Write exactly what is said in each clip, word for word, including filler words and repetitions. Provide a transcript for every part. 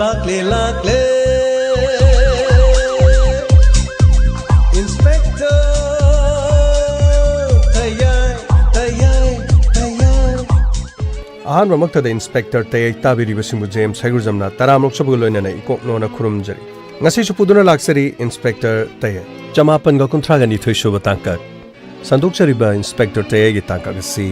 ꯂꯥꯛꯂꯦ, ꯂꯥꯛꯂꯦ, Inspector ꯇꯌꯥꯏ, ꯇꯌꯥꯏ, ꯇꯌꯥꯏ꯫ ꯑꯍꯥꯟꯕꯃꯛꯇꯗ Inspector ꯇꯌꯥꯏ ꯇꯥꯕꯤꯔꯤꯕꯁꯤꯡꯕꯨ J M ꯁꯩꯒꯨꯖꯝꯅ ꯇꯔꯥꯃꯔꯨꯛ ꯁꯨꯕꯒ ꯂꯣꯏꯅꯅ ꯏꯀꯣꯛ ꯅꯣꯟꯅ ꯈꯨꯔꯨꯝꯖꯔꯤ꯫ ꯉꯁꯤꯁꯨ ꯄꯨꯗꯨꯅ ꯂꯥꯛꯆꯔꯤ Inspector ꯇꯌꯥꯏ꯫ ꯆꯃꯥꯄꯟꯒ ꯀꯨꯟꯊ꯭ꯔꯥꯒ ꯅꯤꯊꯣꯏ ꯁꯨꯕ ꯇꯥꯡꯀꯛ꯫ ꯁꯟꯗꯣꯛꯆꯔꯤꯕ Inspector ꯇꯌꯥꯏꯒꯤ ꯇꯥꯡꯀꯛ ꯑꯁꯤ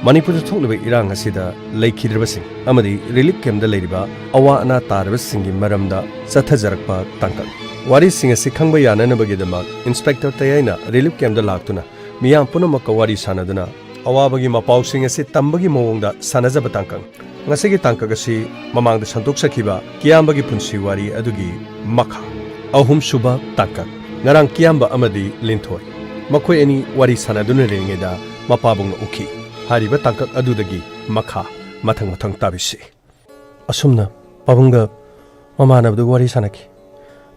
ꯃꯅꯤꯄꯨꯔꯗ ꯊꯣꯛꯂꯤꯕ ꯏꯔꯥꯡ ꯑꯁꯤꯗ ꯂꯩꯈꯤꯗ꯭ꯔꯕꯁꯤꯡ ꯑꯃꯗꯤ relief camp ꯗ ꯂꯩꯔꯤꯕ ꯑꯋꯥ ꯑꯅꯥ ꯇꯥꯔꯕꯁꯤꯡꯒꯤ ꯃꯔꯝꯗ ꯆꯠꯊꯖꯔꯛꯄ ꯇꯥꯡꯀꯛ꯫ ꯋꯥꯔꯤꯁꯤꯡ ꯑꯁꯤ ꯈꯪꯕ ꯌꯥꯅꯅꯕꯒꯤꯗꯃꯛ Inspector ꯇꯌꯥꯏꯅ relief camp ꯗ ꯂꯥꯛꯇꯨꯅ ꯃꯤꯌꯥꯝ ꯄꯨꯝꯅꯃꯛꯀ ꯋꯥꯔꯤ ꯁꯥꯟꯅꯗꯨꯅ ꯑꯋꯥꯕꯒꯤ ꯃꯄꯥꯎꯁꯤꯡ ꯑꯁꯤ ꯇꯝꯕꯒꯤ ꯃꯑꯣꯡꯗ ꯁꯥꯟꯅꯖꯕ ꯇꯥꯡꯀꯛ꯫ ꯉꯁꯤꯒꯤ ꯇꯥꯡꯀꯛ ꯑꯁꯤ ꯃꯃꯥꯡꯗ ꯁꯟꯗꯣꯛꯆꯈꯤꯕ ꯀꯤꯌꯥꯝꯕꯒꯤ ꯄꯨꯟꯁꯤ ꯋꯥꯔꯤ ꯑꯗꯨꯒꯤ ꯃꯈꯥ꯫ ꯑꯍꯨꯝꯁꯨꯕ ꯇꯥꯡꯀꯛ꯫ ꯉꯔꯥꯡ ꯀꯤꯌꯥꯝꯕ ꯑꯃꯗꯤ ꯂꯤꯟꯊꯣꯏ ꯃꯈꯣꯏ ꯑꯅꯤ ꯋꯥꯔꯤ ꯁꯥꯟꯅꯗꯨꯅ ꯂꯩꯔꯤꯉꯩꯗ ꯃꯄꯥꯕꯨꯡꯅ ꯎꯈꯤ꯫ ꯍꯥꯏꯔꯤꯕ ꯇꯥꯡꯀꯛ ꯑꯗꯨꯗꯒꯤ ꯃꯈꯥ ꯃꯊꯪ ꯃꯊꯪ ꯇꯥꯕꯤꯁꯤ꯫ ꯑꯁꯨꯝꯅ ꯄꯥꯕꯨꯡꯒ ꯃꯃꯥꯟꯅꯕꯗꯨꯒ ꯋꯥꯔꯤ ꯁꯥꯟꯅꯈꯤ꯫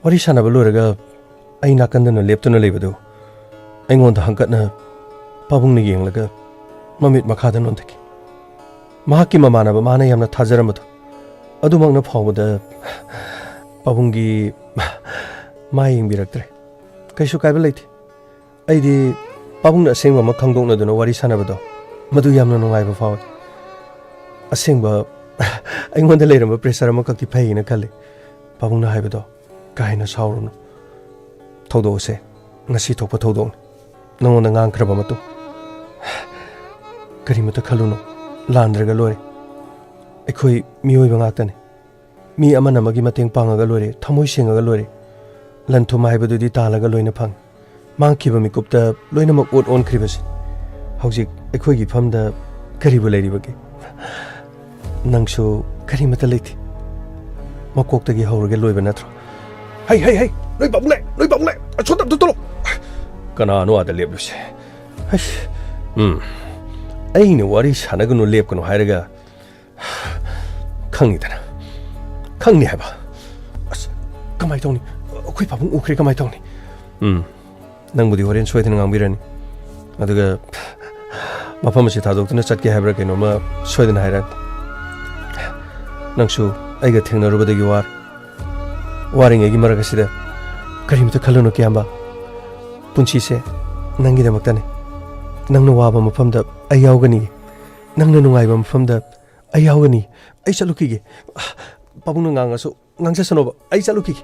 ꯋꯥꯔꯤ ꯁꯥꯟꯅꯕ ꯂꯣꯏꯔꯒ ꯑꯩ ꯅꯥꯀꯟꯗꯅ ꯂꯦꯞꯇꯨꯅ ꯂꯩꯕꯗꯨ ꯑꯩꯉꯣꯟꯗ ꯍꯪꯀꯠꯅ ꯄꯥꯕꯨꯡꯅ ꯌꯦꯡꯂꯒ ꯃꯃꯤꯠ ꯃꯈꯥꯗ ꯅꯣꯟꯊꯈꯤ꯫ ꯃꯍꯥꯛꯀꯤ ꯃꯃꯥꯟꯅꯕ, ꯃꯥꯅ ꯌꯥꯝꯅ ꯊꯥꯖꯔꯝꯕꯗꯨ ꯑꯗꯨꯃꯛꯅ ꯐꯥꯎꯕꯗ ꯄꯥꯕꯨꯡꯒꯤ ꯃꯥꯏ ꯌꯦꯡꯕꯤꯔꯛꯇ꯭ꯔꯦ꯫ ꯀꯩꯁꯨ ꯀꯥꯏꯕ ꯂꯩꯇꯦ꯫ ꯑꯩꯗꯤ ꯄꯥꯕꯨꯡꯅ ꯑꯁꯦꯡꯕ ꯑꯃ ꯈꯪꯗꯣꯛꯅꯗꯨꯅ ꯋꯥꯔꯤ ꯁꯥꯟꯅꯕꯗꯣ ꯃꯗꯨ ꯌꯥꯝꯅ ꯅꯨꯡꯉꯥꯏꯕ ꯐꯥꯎꯏ꯫ ꯑꯁꯦꯡꯕ ꯑꯩꯉꯣꯟꯗ ꯂꯩꯔꯝꯕ pressure ꯑꯃꯈꯛꯇꯤ ꯐꯩꯅ ꯈꯜꯂꯤ꯫ ꯄꯥꯕꯨꯡꯅ ꯍꯥꯏꯕꯗꯣ ꯀꯥ ꯍꯦꯟꯅ ꯁꯥꯎꯔꯨꯅꯨ꯫ ꯊꯧꯗꯣꯛ ꯑꯁꯦ ꯉꯁꯤ ꯊꯣꯛꯄ ꯊꯧꯗꯣꯛꯅꯤ꯫ ꯅꯉꯣꯟꯗ ꯉꯥꯡꯈ꯭ꯔꯕ ꯃꯇꯨꯡ ꯀꯔꯤꯃꯇ ꯈꯜꯂꯨꯅꯨ꯫ ꯂꯥꯟꯗ꯭ꯔꯒ ꯂꯣꯏꯔꯦ꯫ ꯑꯩꯈꯣꯏ ꯃꯤꯑꯣꯏꯕ ꯉꯥꯛꯇꯅꯤ꯫ ꯃꯤ ꯑꯃꯅ ꯑꯃꯒꯤ ꯃꯇꯦꯡ ꯄꯥꯡꯉꯒ ꯂꯣꯏꯔꯦ, ꯊꯃꯣꯏ ꯁꯦꯡꯉꯒ ꯂꯣꯏꯔꯦ꯫ ꯂꯟ ꯊꯨꯝ ꯍꯥꯏꯕꯗꯨꯗꯤ ꯇꯥꯜꯂꯒ ꯂꯣꯏꯅ ꯐꯪꯉꯤ꯫ ꯃꯥꯡꯈꯤꯕ ꯃꯤꯀꯨꯞꯇ ꯂꯣꯏꯅꯃꯛ ꯑꯣꯠ ꯑꯣꯟꯈ꯭ꯔꯤꯕꯁꯤ꯫ ꯍꯧꯖꯤꯛ ꯑꯩꯈꯣꯏꯒꯤ ꯏꯐꯝꯗ ꯀꯔꯤꯕꯨ ꯂꯩꯔꯤꯕꯒꯦ? ꯅꯪꯁꯨ ꯀꯔꯤꯃꯇ ꯂꯩꯇꯦ꯫ ꯃꯀꯣꯛꯇꯒꯤ ꯍꯧꯔꯒ ꯂꯣꯏꯕ ꯅꯠꯇ꯭ꯔꯣ? ꯍꯩ, ꯍꯩ, ꯍꯩ! ꯅꯣꯏ ꯄꯥꯕꯨꯡ ꯂꯥꯛꯑꯦ! ꯅꯣꯏ ꯄꯥꯕꯨꯡ ꯂꯥꯛꯑꯦ! ꯑꯁꯣꯝꯗ ꯑꯝꯇ ꯆꯠꯂꯣ! ꯀꯅꯥꯅꯣ ꯑꯥꯗ ꯂꯦꯞꯂꯤꯁꯦ? ꯍꯩꯁ! ꯎꯝ꯫ ꯑꯩꯅ ꯋꯥꯔꯤ ꯁꯥꯟꯅꯒꯅꯨ, ꯂꯦꯞꯀꯅꯨ ꯍꯥꯏꯔꯒ ꯈꯪꯉꯤꯗꯅ꯫ ꯈꯪꯅꯤ ꯍꯥꯏꯕ꯫ ꯑꯁ, ꯀꯃꯥꯏ ꯇꯧꯅꯤ? ꯑꯩꯈꯣꯏ ꯄꯥꯕꯨꯡ ꯎꯈ꯭ꯔꯦ, ꯀꯃꯥꯏ ꯇꯧꯅꯤ? ꯎꯝ꯫ ꯅꯪꯕꯨꯗꯤ ꯍꯣꯔꯦꯟ ꯁꯣꯏꯗꯅ ꯉꯥꯡꯕꯤꯔꯅꯤ꯫ ꯑꯗꯨꯒ ꯃꯐꯝ ꯑꯁꯤ ꯊꯥꯗꯣꯛꯇꯨꯅ ꯆꯠꯀꯦ ꯍꯥꯏꯕ꯭ꯔꯥ ꯀꯩꯅꯣꯝꯃ ꯁꯣꯏꯗꯅ ꯍꯥꯏꯔꯛꯑꯅꯤ꯫ ꯅꯪꯁꯨ ꯑꯩꯒ ꯊꯦꯡꯅꯔꯨꯕꯗꯒꯤ ꯋꯥꯔꯦ꯫ ꯋꯥꯔꯤꯉꯩꯒꯤ ꯃꯔꯛ ꯑꯁꯤꯗ ꯀꯔꯤꯝꯇ ꯈꯜꯂꯨꯅꯨ, ꯀꯤꯌꯥꯝꯕ꯫ ꯄꯨꯟꯁꯤꯁꯦ ꯅꯪꯒꯤꯗꯃꯛꯇꯅꯤ꯫ ꯅꯪꯅ ꯋꯥꯕ ꯃꯐꯝꯗ ꯑꯩ ꯌꯥꯎꯒꯅꯤ꯫ ꯅꯪꯅ ꯅꯨꯡꯉꯥꯏꯕ ꯃꯐꯝꯗ ꯑꯩ ꯌꯥꯎꯒꯅꯤ꯫ ꯑꯩ ꯆꯠꯂꯨꯈꯤꯒꯦ꯫ ꯄꯥꯕꯨꯡꯅ ꯉꯥꯡꯉꯁꯨ ꯉꯥꯡꯖꯁꯅꯣꯕ꯫ ꯑꯩ ꯆꯠꯂꯨꯈꯤꯒꯦ꯫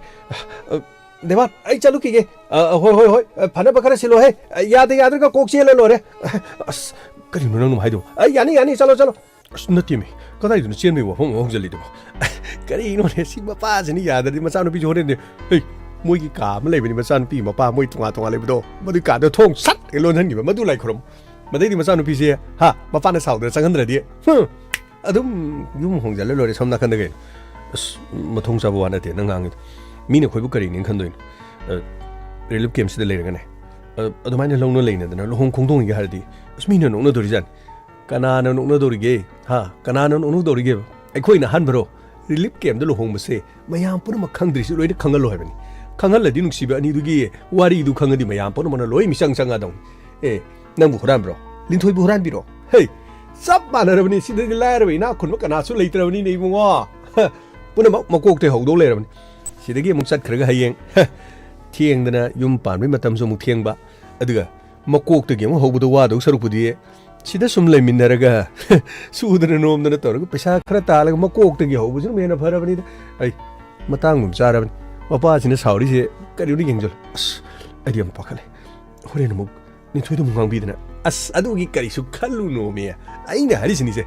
ꯑ, ꯗꯦꯕꯥꯟ, ꯑꯩ ꯆꯠꯂꯨꯈꯤꯒꯦ꯫ ꯑ, ꯍꯣꯏ, ꯍꯣꯏ, ꯍꯣꯏ꯫ ꯑ, ꯐꯅꯕ ꯈꯔ ꯁꯤꯜꯂꯣꯍꯦ꯫ ꯑ, ꯌꯥꯗ ꯌꯥꯗ꯭ꯔꯒ ꯀꯣꯛ ꯆꯦꯜꯂ ꯂꯣꯏꯔꯦ꯫ ꯑꯁ, ꯀꯔꯤꯅꯣ ꯅꯪꯅ ꯍꯥꯏꯗꯣ? ꯑ, ꯌꯥꯅꯤ, ꯌꯥꯅꯤ, ꯆꯠꯂꯣ, ꯆꯠꯂꯣ꯫ ꯑꯁ, ꯅꯠꯇꯦꯃꯤ, ꯀꯗꯥꯏꯗꯅꯣ ꯆꯦꯟꯕꯒꯤ ꯋꯥꯐꯝ ꯑꯃ ꯍꯧꯖꯤꯜꯂꯤꯗꯨꯕꯣ? ꯀꯔꯤꯅꯣꯅꯦ, ꯁꯤ ꯃꯄꯥꯁꯤꯅ ꯌꯥꯗ꯭ꯔꯗꯤ ꯃꯆꯥꯅꯨꯄꯤꯁꯨ ꯍꯣꯔꯦꯟꯗꯤ, ꯍꯩ, ꯃꯣꯏꯒꯤ ꯀꯥ ꯑꯃ ꯂꯩꯕꯅꯤ, ꯃꯆꯥꯅꯨꯄꯤ ꯃꯄꯥ ꯃꯣꯏ ꯇꯣꯉꯥꯟ ꯇꯣꯉꯥꯟ ꯂꯩꯕꯗꯣ, ꯃꯗꯨꯒꯤ ꯀꯥꯗꯣ ꯊꯣꯡ ꯁꯠ ꯍꯦꯛ ꯂꯣꯟꯁꯤꯟꯈꯤꯕ, ꯃꯗꯨ ꯂꯥꯏ ꯈꯨꯔꯨꯝ꯫ ꯃꯗꯩꯗꯤ ꯃꯆꯥꯅꯨꯄꯤꯁꯦ, ꯍꯥ, ꯃꯄꯥꯅ ꯁꯥꯎꯗꯅ ꯆꯪꯍꯟꯗ꯭ꯔꯗꯤ, ꯍꯨꯝ, ꯑꯗꯨꯝ ꯌꯨꯝ ꯍꯣꯡꯖꯜꯂ ꯂꯣꯏꯔꯦ ꯁꯣꯝ ꯅꯥꯀꯟꯗ ꯀꯩꯅꯣ꯫ ꯑꯁ, ꯃꯊꯣꯡ ꯆꯥꯕ ꯋꯥ ꯅꯠꯇꯦ ꯅꯪ ꯉꯥꯡꯉꯤꯗꯣ꯫ ꯃꯤꯅ ꯑꯩꯈꯣꯏꯕꯨ ꯀꯔꯤꯅꯦꯅ ꯈꯟꯗꯣꯏꯅꯣ? ꯑ, ꯔꯤꯂꯤꯐ ꯀꯦꯝꯞꯁꯤꯗ ꯂꯩꯔꯒꯅꯦ, ꯑ, ꯑꯗꯨꯃꯥꯏꯅ ꯂꯧꯅ ꯂꯩꯅꯗꯅ ꯂꯨꯍꯣꯡ ꯈꯣꯡꯗꯣꯡꯉꯤꯒ ꯍꯥꯏꯔꯗꯤ, ꯑꯁ, ꯃꯤꯅ ꯅꯣꯛꯅꯗꯣꯔꯤꯖꯥꯠꯅꯤ꯫ ꯀꯅꯥꯅ ꯅꯣꯛꯅꯗꯧꯔꯤꯒꯦ? ꯍꯥ? ꯀꯅꯥꯅ ꯅꯣꯛꯅꯗꯧꯔꯤꯒꯦꯕ? ꯑꯩꯈꯣꯏꯅ ꯑꯍꯥꯟꯕꯔꯣ? ꯔꯤꯂꯤꯐ ꯀꯦꯝꯞꯇ ꯂꯨꯍꯣꯡꯕꯁꯦ ꯃꯌꯥꯝ ꯄꯨꯝꯅꯃꯛ ꯈꯪꯗ꯭ꯔꯤꯁꯨ ꯂꯣꯏꯅ ꯈꯪꯍꯜꯂꯣ ꯍꯥꯏꯕꯅꯤ꯫ ꯈꯪꯍꯜꯂꯗꯤ ꯅꯨꯡꯁꯤꯕ ꯑꯅꯤꯗꯨꯒꯤ ꯋꯥꯔꯤꯗꯨ ꯈꯪꯉꯗꯤ ꯃꯌꯥꯝ ꯄꯨꯝꯅꯃꯛꯅ ꯂꯣꯏ ꯃꯤꯆꯪ ꯆꯪꯉꯗꯧꯅꯤ꯫ ꯑꯦ, ꯅꯪꯕꯨ ꯍꯨꯔꯥꯟꯕ꯭ꯔꯣ? ꯂꯤꯟꯊꯣꯏꯕꯨ ꯍꯨꯔꯥꯟꯕꯤꯔꯣ? ꯍꯦ, ꯆꯞ ꯃꯥꯟꯅꯔꯕꯅꯤ꯫ ꯁꯤꯗꯗꯤ ꯂꯥꯏꯔꯕ ꯏꯅꯥꯛ ꯈꯨꯟꯕ ꯀꯅꯥꯁꯨ ꯂꯩꯇ꯭ꯔꯕꯅꯤꯅꯦ ꯏꯕꯨꯡꯉꯣ꯫ ꯍ, ꯄꯨꯝꯅꯃꯛ ꯃꯀꯣꯛꯇꯩ ꯍꯧꯗꯧ ꯂꯩꯔꯕꯅꯤ꯫ ꯁꯤꯗꯒꯤ ꯑꯃꯨꯛ ꯆꯠꯈ꯭ꯔꯒ ꯍꯌꯦꯡ, ꯍ, ꯊꯦꯡꯗꯅ ꯌꯨꯝ ꯄꯥꯟꯕꯩ ꯃꯇꯝꯁꯨ ꯑꯃꯨꯛ ꯊꯦꯡꯕ꯫ ꯑꯗꯨꯒ ꯃꯀꯣꯛꯇꯒꯤ ꯑꯃꯨꯛ ꯍꯧꯕꯗ ꯋꯥꯗꯧ ꯁꯔꯨꯛꯄꯨꯗꯤ ꯁꯤꯗ ꯁꯨꯝ ꯂꯩꯃꯤꯟꯅꯔꯒ ꯁꯨꯗꯅ ꯅꯣꯝꯗꯅ ꯇꯧꯔꯒ ꯄꯩꯁꯥ ꯈꯔ ꯇꯥꯜꯂꯒ ꯃꯀꯣꯛꯇꯒꯤ ꯍꯧꯕꯁꯤꯅ ꯍꯦꯟꯅ ꯐꯔꯕꯅꯤꯗ꯫ ꯑꯩ ꯃꯇꯥꯡꯗꯨꯝ ꯆꯥꯔꯕꯅꯤ꯫ ꯃꯄꯥꯁꯤꯅ ꯁꯥꯎꯔꯤꯁꯦ ꯀꯔꯤꯅꯣ ꯌꯦꯡꯖꯜꯂꯨ꯫ ꯑꯁ, ꯑꯩꯗꯤ ꯌꯥꯝ ꯄꯥꯈꯠꯂꯦ꯫ ꯍꯣꯔꯦꯟ ꯑꯃꯨꯛ ꯅꯤꯊꯣꯏꯗ ꯑꯃꯨꯛ ꯉꯥꯡꯕꯤꯗꯅ꯫ ꯑꯁ, ꯑꯗꯨꯒꯤ ꯀꯔꯤꯁꯨ ꯈꯜꯂꯨꯅꯣꯃꯤ꯫ ꯑꯩꯅ ꯍꯥꯏꯔꯤꯁꯤꯅꯤꯁꯦ,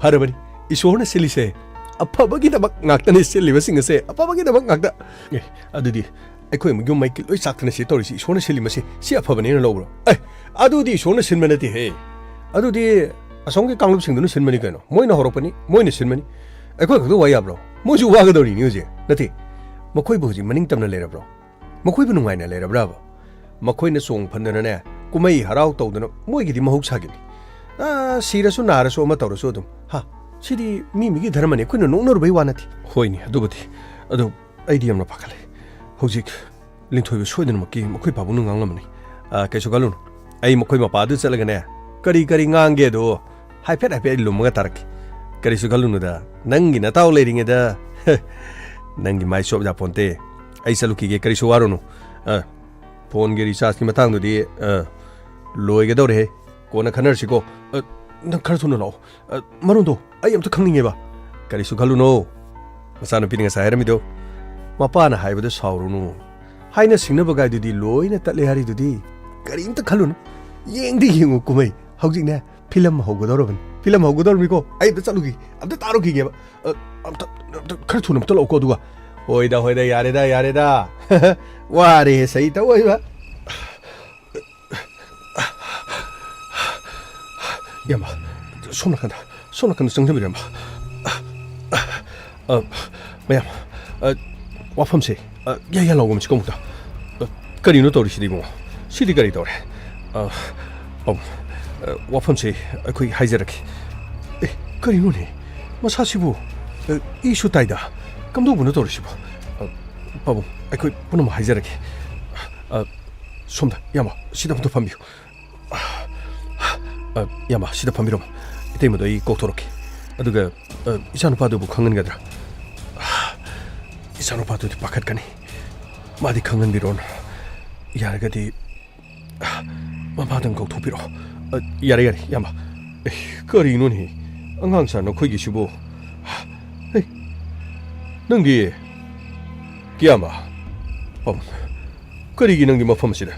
ꯐꯔꯕꯅꯤ꯫ ꯏꯁꯣꯔꯅ ꯁꯤꯜꯂꯤꯁꯦ ꯑꯐꯕꯒꯤꯗꯃꯛ ꯉꯥꯛꯇꯅꯤ, ꯁꯤꯜꯂꯤꯕꯁꯤꯡ ꯑꯁꯦ ꯑꯐꯕꯒꯤꯗꯃꯛ ꯉꯥꯛꯇ꯫ ꯑꯦ, ꯑꯗꯨꯗꯤ ꯑꯩꯈꯣꯏ ꯑꯃꯨꯛ ꯌꯨꯝ ꯃꯩ ꯂꯣꯏ ꯆꯥꯛꯇꯅ ꯁꯤ ꯇꯧꯔꯤꯁꯤ ꯏꯁꯣꯔꯅ ꯁꯤꯜꯂꯤ ꯃꯁꯤ, ꯁꯤ ꯑꯐꯕꯅꯦꯅ ꯂꯧꯕ꯭ꯔꯣ? ꯑꯦ, ꯑꯗꯨꯗꯤ ꯏꯁꯣꯔꯅ ꯁꯤꯟꯕ ꯅꯠꯇꯦꯍꯦ꯫ ꯑꯗꯨꯗꯤ ꯑꯁꯣꯝꯒꯤ ꯀꯥꯡꯂꯨꯞꯁꯤꯡꯗꯨꯅ ꯁꯤꯟꯕꯅꯤ ꯀꯩꯅꯣ꯫ ꯃꯣꯏꯅ ꯍꯧꯔꯛꯄꯅꯤ, ꯃꯣꯏꯅ ꯁꯤꯟꯕꯅꯤ꯫ ꯑꯩꯈꯣꯏ ꯈꯛꯇ ꯋꯥ ꯌꯥꯕ꯭ꯔꯣ? ꯃꯣꯏꯁꯨ ꯋꯥꯒꯗꯧꯔꯤꯅꯤ ꯍꯧꯖꯤꯛ꯫ ꯅꯠꯇꯦ, ꯃꯈꯣꯏꯕꯨ ꯍꯧꯖꯤꯛ ꯃꯅꯤꯡ ꯇꯝꯅ ꯂꯩꯔꯕ꯭ꯔꯣ? ꯃꯈꯣꯏꯕꯨ ꯅꯨꯡꯉꯥꯏꯅ ꯂꯩꯔꯕ꯭ꯔꯕ? ꯃꯈꯣꯏꯅ ꯆꯣꯡ ꯐꯟꯗꯅꯅꯦ, ꯀꯨꯝꯍꯩ ꯍꯔꯥꯎ ꯇꯧꯗꯅ, ꯃꯣꯏꯒꯤꯗꯤ ꯃꯍꯧꯁꯥꯒꯤꯅꯤ꯫ ꯑꯥ, ꯁꯤꯔꯁꯨ ꯅꯥꯔꯁꯨ ꯑꯃ ꯇꯧꯔꯁꯨ ꯑꯗꯨꯝ꯫ ꯍꯥ, ꯁꯤꯗꯤ ꯃꯤ ꯃꯤꯒꯤ ꯙꯔꯃꯅꯤ, ꯑꯩꯈꯣꯏꯅ ꯅꯣꯛꯅꯔꯨꯕꯩ ꯋꯥ ꯅꯠꯇꯦ꯫ ꯍꯣꯏꯅꯦ, ꯑꯗꯨꯕꯨꯗꯤ꯫ ꯑꯗꯣ ꯑꯩꯗꯤ ꯌꯥꯝꯅ ꯄꯥꯈꯠꯂꯦ꯫ ꯍꯧꯖꯤꯛ ꯂꯤꯟꯊꯣꯏꯕ ꯁꯣꯏꯗꯅꯃꯛꯀꯤ ꯃꯈꯣꯏ ꯄꯥꯕꯨꯡꯅ ꯉꯥꯡꯂꯝꯃꯅꯤ꯫ ꯑꯥ, ꯀꯩꯁꯨ ꯈꯜꯂꯨꯅꯨ꯫ ꯑꯩ ꯃꯈꯣꯏ ꯃꯄꯥꯗꯨ ꯆꯠꯂꯒꯅꯦ, ꯀꯔꯤ ꯀꯔꯤ ꯉꯥꯡꯒꯦꯗꯣ ꯍꯥꯏꯐꯦꯠ ꯍꯥꯏꯐꯦꯠ ꯑꯩ ꯂꯨꯝꯃꯒ ꯇꯥꯔꯛꯀꯦ꯫ ꯀꯔꯤꯁꯨ ꯈꯜꯂꯨꯅꯨꯗ, ꯅꯪꯒꯤ ꯅꯇꯥꯎ ꯂꯩꯔꯤꯉꯩꯗ ꯅꯪꯒꯤ ꯃꯥꯏ ꯆꯣꯞ ꯌꯥꯄꯣꯟꯇꯦ꯫ ꯑꯩ ꯆꯠꯂꯨꯈꯤꯒꯦ, ꯀꯔꯤꯁꯨ ꯋꯥꯔꯨꯅꯨ꯫ ꯑ, ꯐꯣꯟꯒꯤ ꯔꯤꯆꯥꯔꯖꯀꯤ ꯃꯇꯥꯡꯗꯨꯗꯤ, ꯑ, ꯂꯣꯏꯒꯗꯧꯔꯦꯍꯦ꯫ ꯀꯣꯟꯅ ꯈꯟꯅꯔꯁꯤꯀꯣ꯫ ꯑ, ꯅꯪ ꯈꯔ ꯊꯨꯅ ꯂꯥꯛꯑꯣ꯫ ꯑ, ꯃꯔꯣꯟꯗꯣ ꯑꯩ ꯑꯝꯇ ꯈꯪꯅꯤꯡꯉꯦꯕ꯫ ꯀꯔꯤꯁꯨ ꯈꯜꯂꯨꯅꯣ꯫ ꯃꯆꯥꯅꯨꯄꯤꯅ ꯉꯁꯥꯏ ꯍꯥꯏꯔꯝꯃꯤꯗꯣ, ꯃꯄꯥꯅ ꯍꯥꯏꯕꯗ ꯁꯥꯎꯔꯨꯅꯨ꯫ ꯍꯥꯏꯅ ꯁꯤꯡꯅꯕ ꯒꯥꯏꯗꯨꯗꯤ ꯂꯣꯏꯅ ꯇꯠꯂꯦ ꯍꯥꯏꯔꯤꯗꯨꯗꯤ꯫ ꯀꯔꯤꯝꯇ ꯈꯜꯂꯨꯅꯨ꯫ ꯌꯦꯡꯗꯤ ꯌꯦꯡꯉꯨ ꯀꯨꯝꯍꯩ꯫ ꯍꯧꯖꯤꯛꯅꯦ, ꯐꯤꯂꯝ ꯍꯧꯒꯗꯧꯔꯕꯅꯤ꯫ ꯐꯤꯂꯝ ꯍꯧꯒꯗꯧꯔꯕꯅꯤꯀꯣ꯫ ꯑꯩ ꯑꯝꯇ ꯆꯠꯂꯨꯈꯤ, ꯑꯝꯇ ꯇꯥꯔꯨꯈꯤꯒꯦꯕ꯫ ꯑ, ꯑꯝꯇ, ꯑꯝꯇ ꯈꯔ ꯊꯨꯅ ꯑꯝꯇ ꯂꯥꯛꯎꯀꯣ, ꯑꯗꯨꯒ꯫ ꯍꯣꯏꯗ, ꯍꯣꯏꯗ, ꯌꯥꯔꯦꯗ, ꯌꯥꯔꯦꯗ꯫ ꯋꯥꯔꯦ, ꯁꯩ ꯇꯧꯑꯣꯏꯕ꯫ ꯏꯌꯥꯝꯕ, ꯁꯣꯝ ꯅꯥꯀꯟꯗ, ꯁꯣꯝ ꯅꯥꯀꯟꯗ ꯆꯪꯖꯕꯤꯔꯣ, ꯏꯌꯥꯝꯕ꯫ ꯑ, ꯃꯌꯥꯝ, ꯑ, ꯋꯥꯐꯝꯁꯦ, ꯑ, ꯌꯥ, ꯌꯥ ꯂꯥꯎꯒꯨꯝꯁꯤꯀꯣ ꯑꯃꯨꯛꯇ꯫ ꯑ, ꯀꯔꯤꯅꯣ ꯇꯧꯔꯤꯁꯤꯗꯤ, ꯏꯕꯨꯡꯉꯣ? ꯁꯤꯗꯤ ꯀꯔꯤ ꯇꯧꯔꯦ? ꯑ, ꯄꯥꯕꯨꯡ, ꯑ, ꯋꯥꯐꯝꯁꯦ ꯑꯩꯈꯣꯏ ꯍꯥꯏꯖꯔꯛꯀꯦ꯫ ꯑꯦ, ꯀꯔꯤꯅꯣꯅꯦ? ꯃꯁꯥꯁꯤꯕꯨ, ꯑ, ꯏꯁꯨ ꯇꯥꯏꯗ꯫ ꯀꯝꯗꯧꯕꯅꯣ ꯇꯧꯔꯤꯁꯤꯕꯣ? ꯑ, ꯄꯥꯕꯨꯡ, ꯑꯩꯈꯣꯏ ꯄꯨꯝꯅꯃꯛ ꯍꯥꯏꯖꯔꯒꯦ꯫ ꯑ, ꯁꯣꯝꯗ, ꯏꯌꯥꯝꯕ, ꯁꯤꯗ ꯑꯝꯇ ꯐꯝꯕꯤꯌꯨ꯫ ꯑ, ꯏꯌꯥꯝꯕ, ꯁꯤꯗ ꯐꯝꯕꯤꯔꯝꯃꯣ꯫ ꯏꯇꯩꯃꯗꯣ ꯑꯩ ꯀꯧꯊꯣꯔꯛꯀꯦ꯫ ꯑꯗꯨꯒ, ꯑ, ꯏꯆꯥꯅꯨꯄꯥꯗꯨꯕꯨ ꯈꯪꯍꯟꯒꯗ꯭ꯔꯥ? ꯑ, ꯏꯆꯥꯅꯨꯄꯥꯗꯨꯗꯤ ꯄꯥꯈꯠꯀꯅꯤ꯫ ꯃꯥꯗꯤ ꯈꯪꯍꯟꯕꯤꯔꯣꯅꯨ꯫ ꯌꯥꯔꯒꯗꯤ, ꯑ, ꯃꯃꯥꯗꯪ ꯀꯧꯊꯣꯛꯄꯤꯔꯛꯑꯣ꯫ ꯑ, ꯌꯥꯔꯦ, ꯌꯥꯔꯦ, ꯏꯌꯥꯝꯕ꯫ ꯑꯦ, ꯀꯔꯤꯅꯣꯅꯦ? ꯑꯉꯥꯡ ꯁꯥ ꯅꯈꯣꯏꯒꯤꯁꯤꯕꯨ? ꯑꯦ, ꯅꯪꯗꯤ, ꯀꯤꯌꯥꯝꯕ? ꯄꯥꯕꯨꯡ, ꯀꯔꯤꯒꯤ ꯅꯪꯗꯤ ꯃꯐꯝ ꯑꯁꯤꯗ?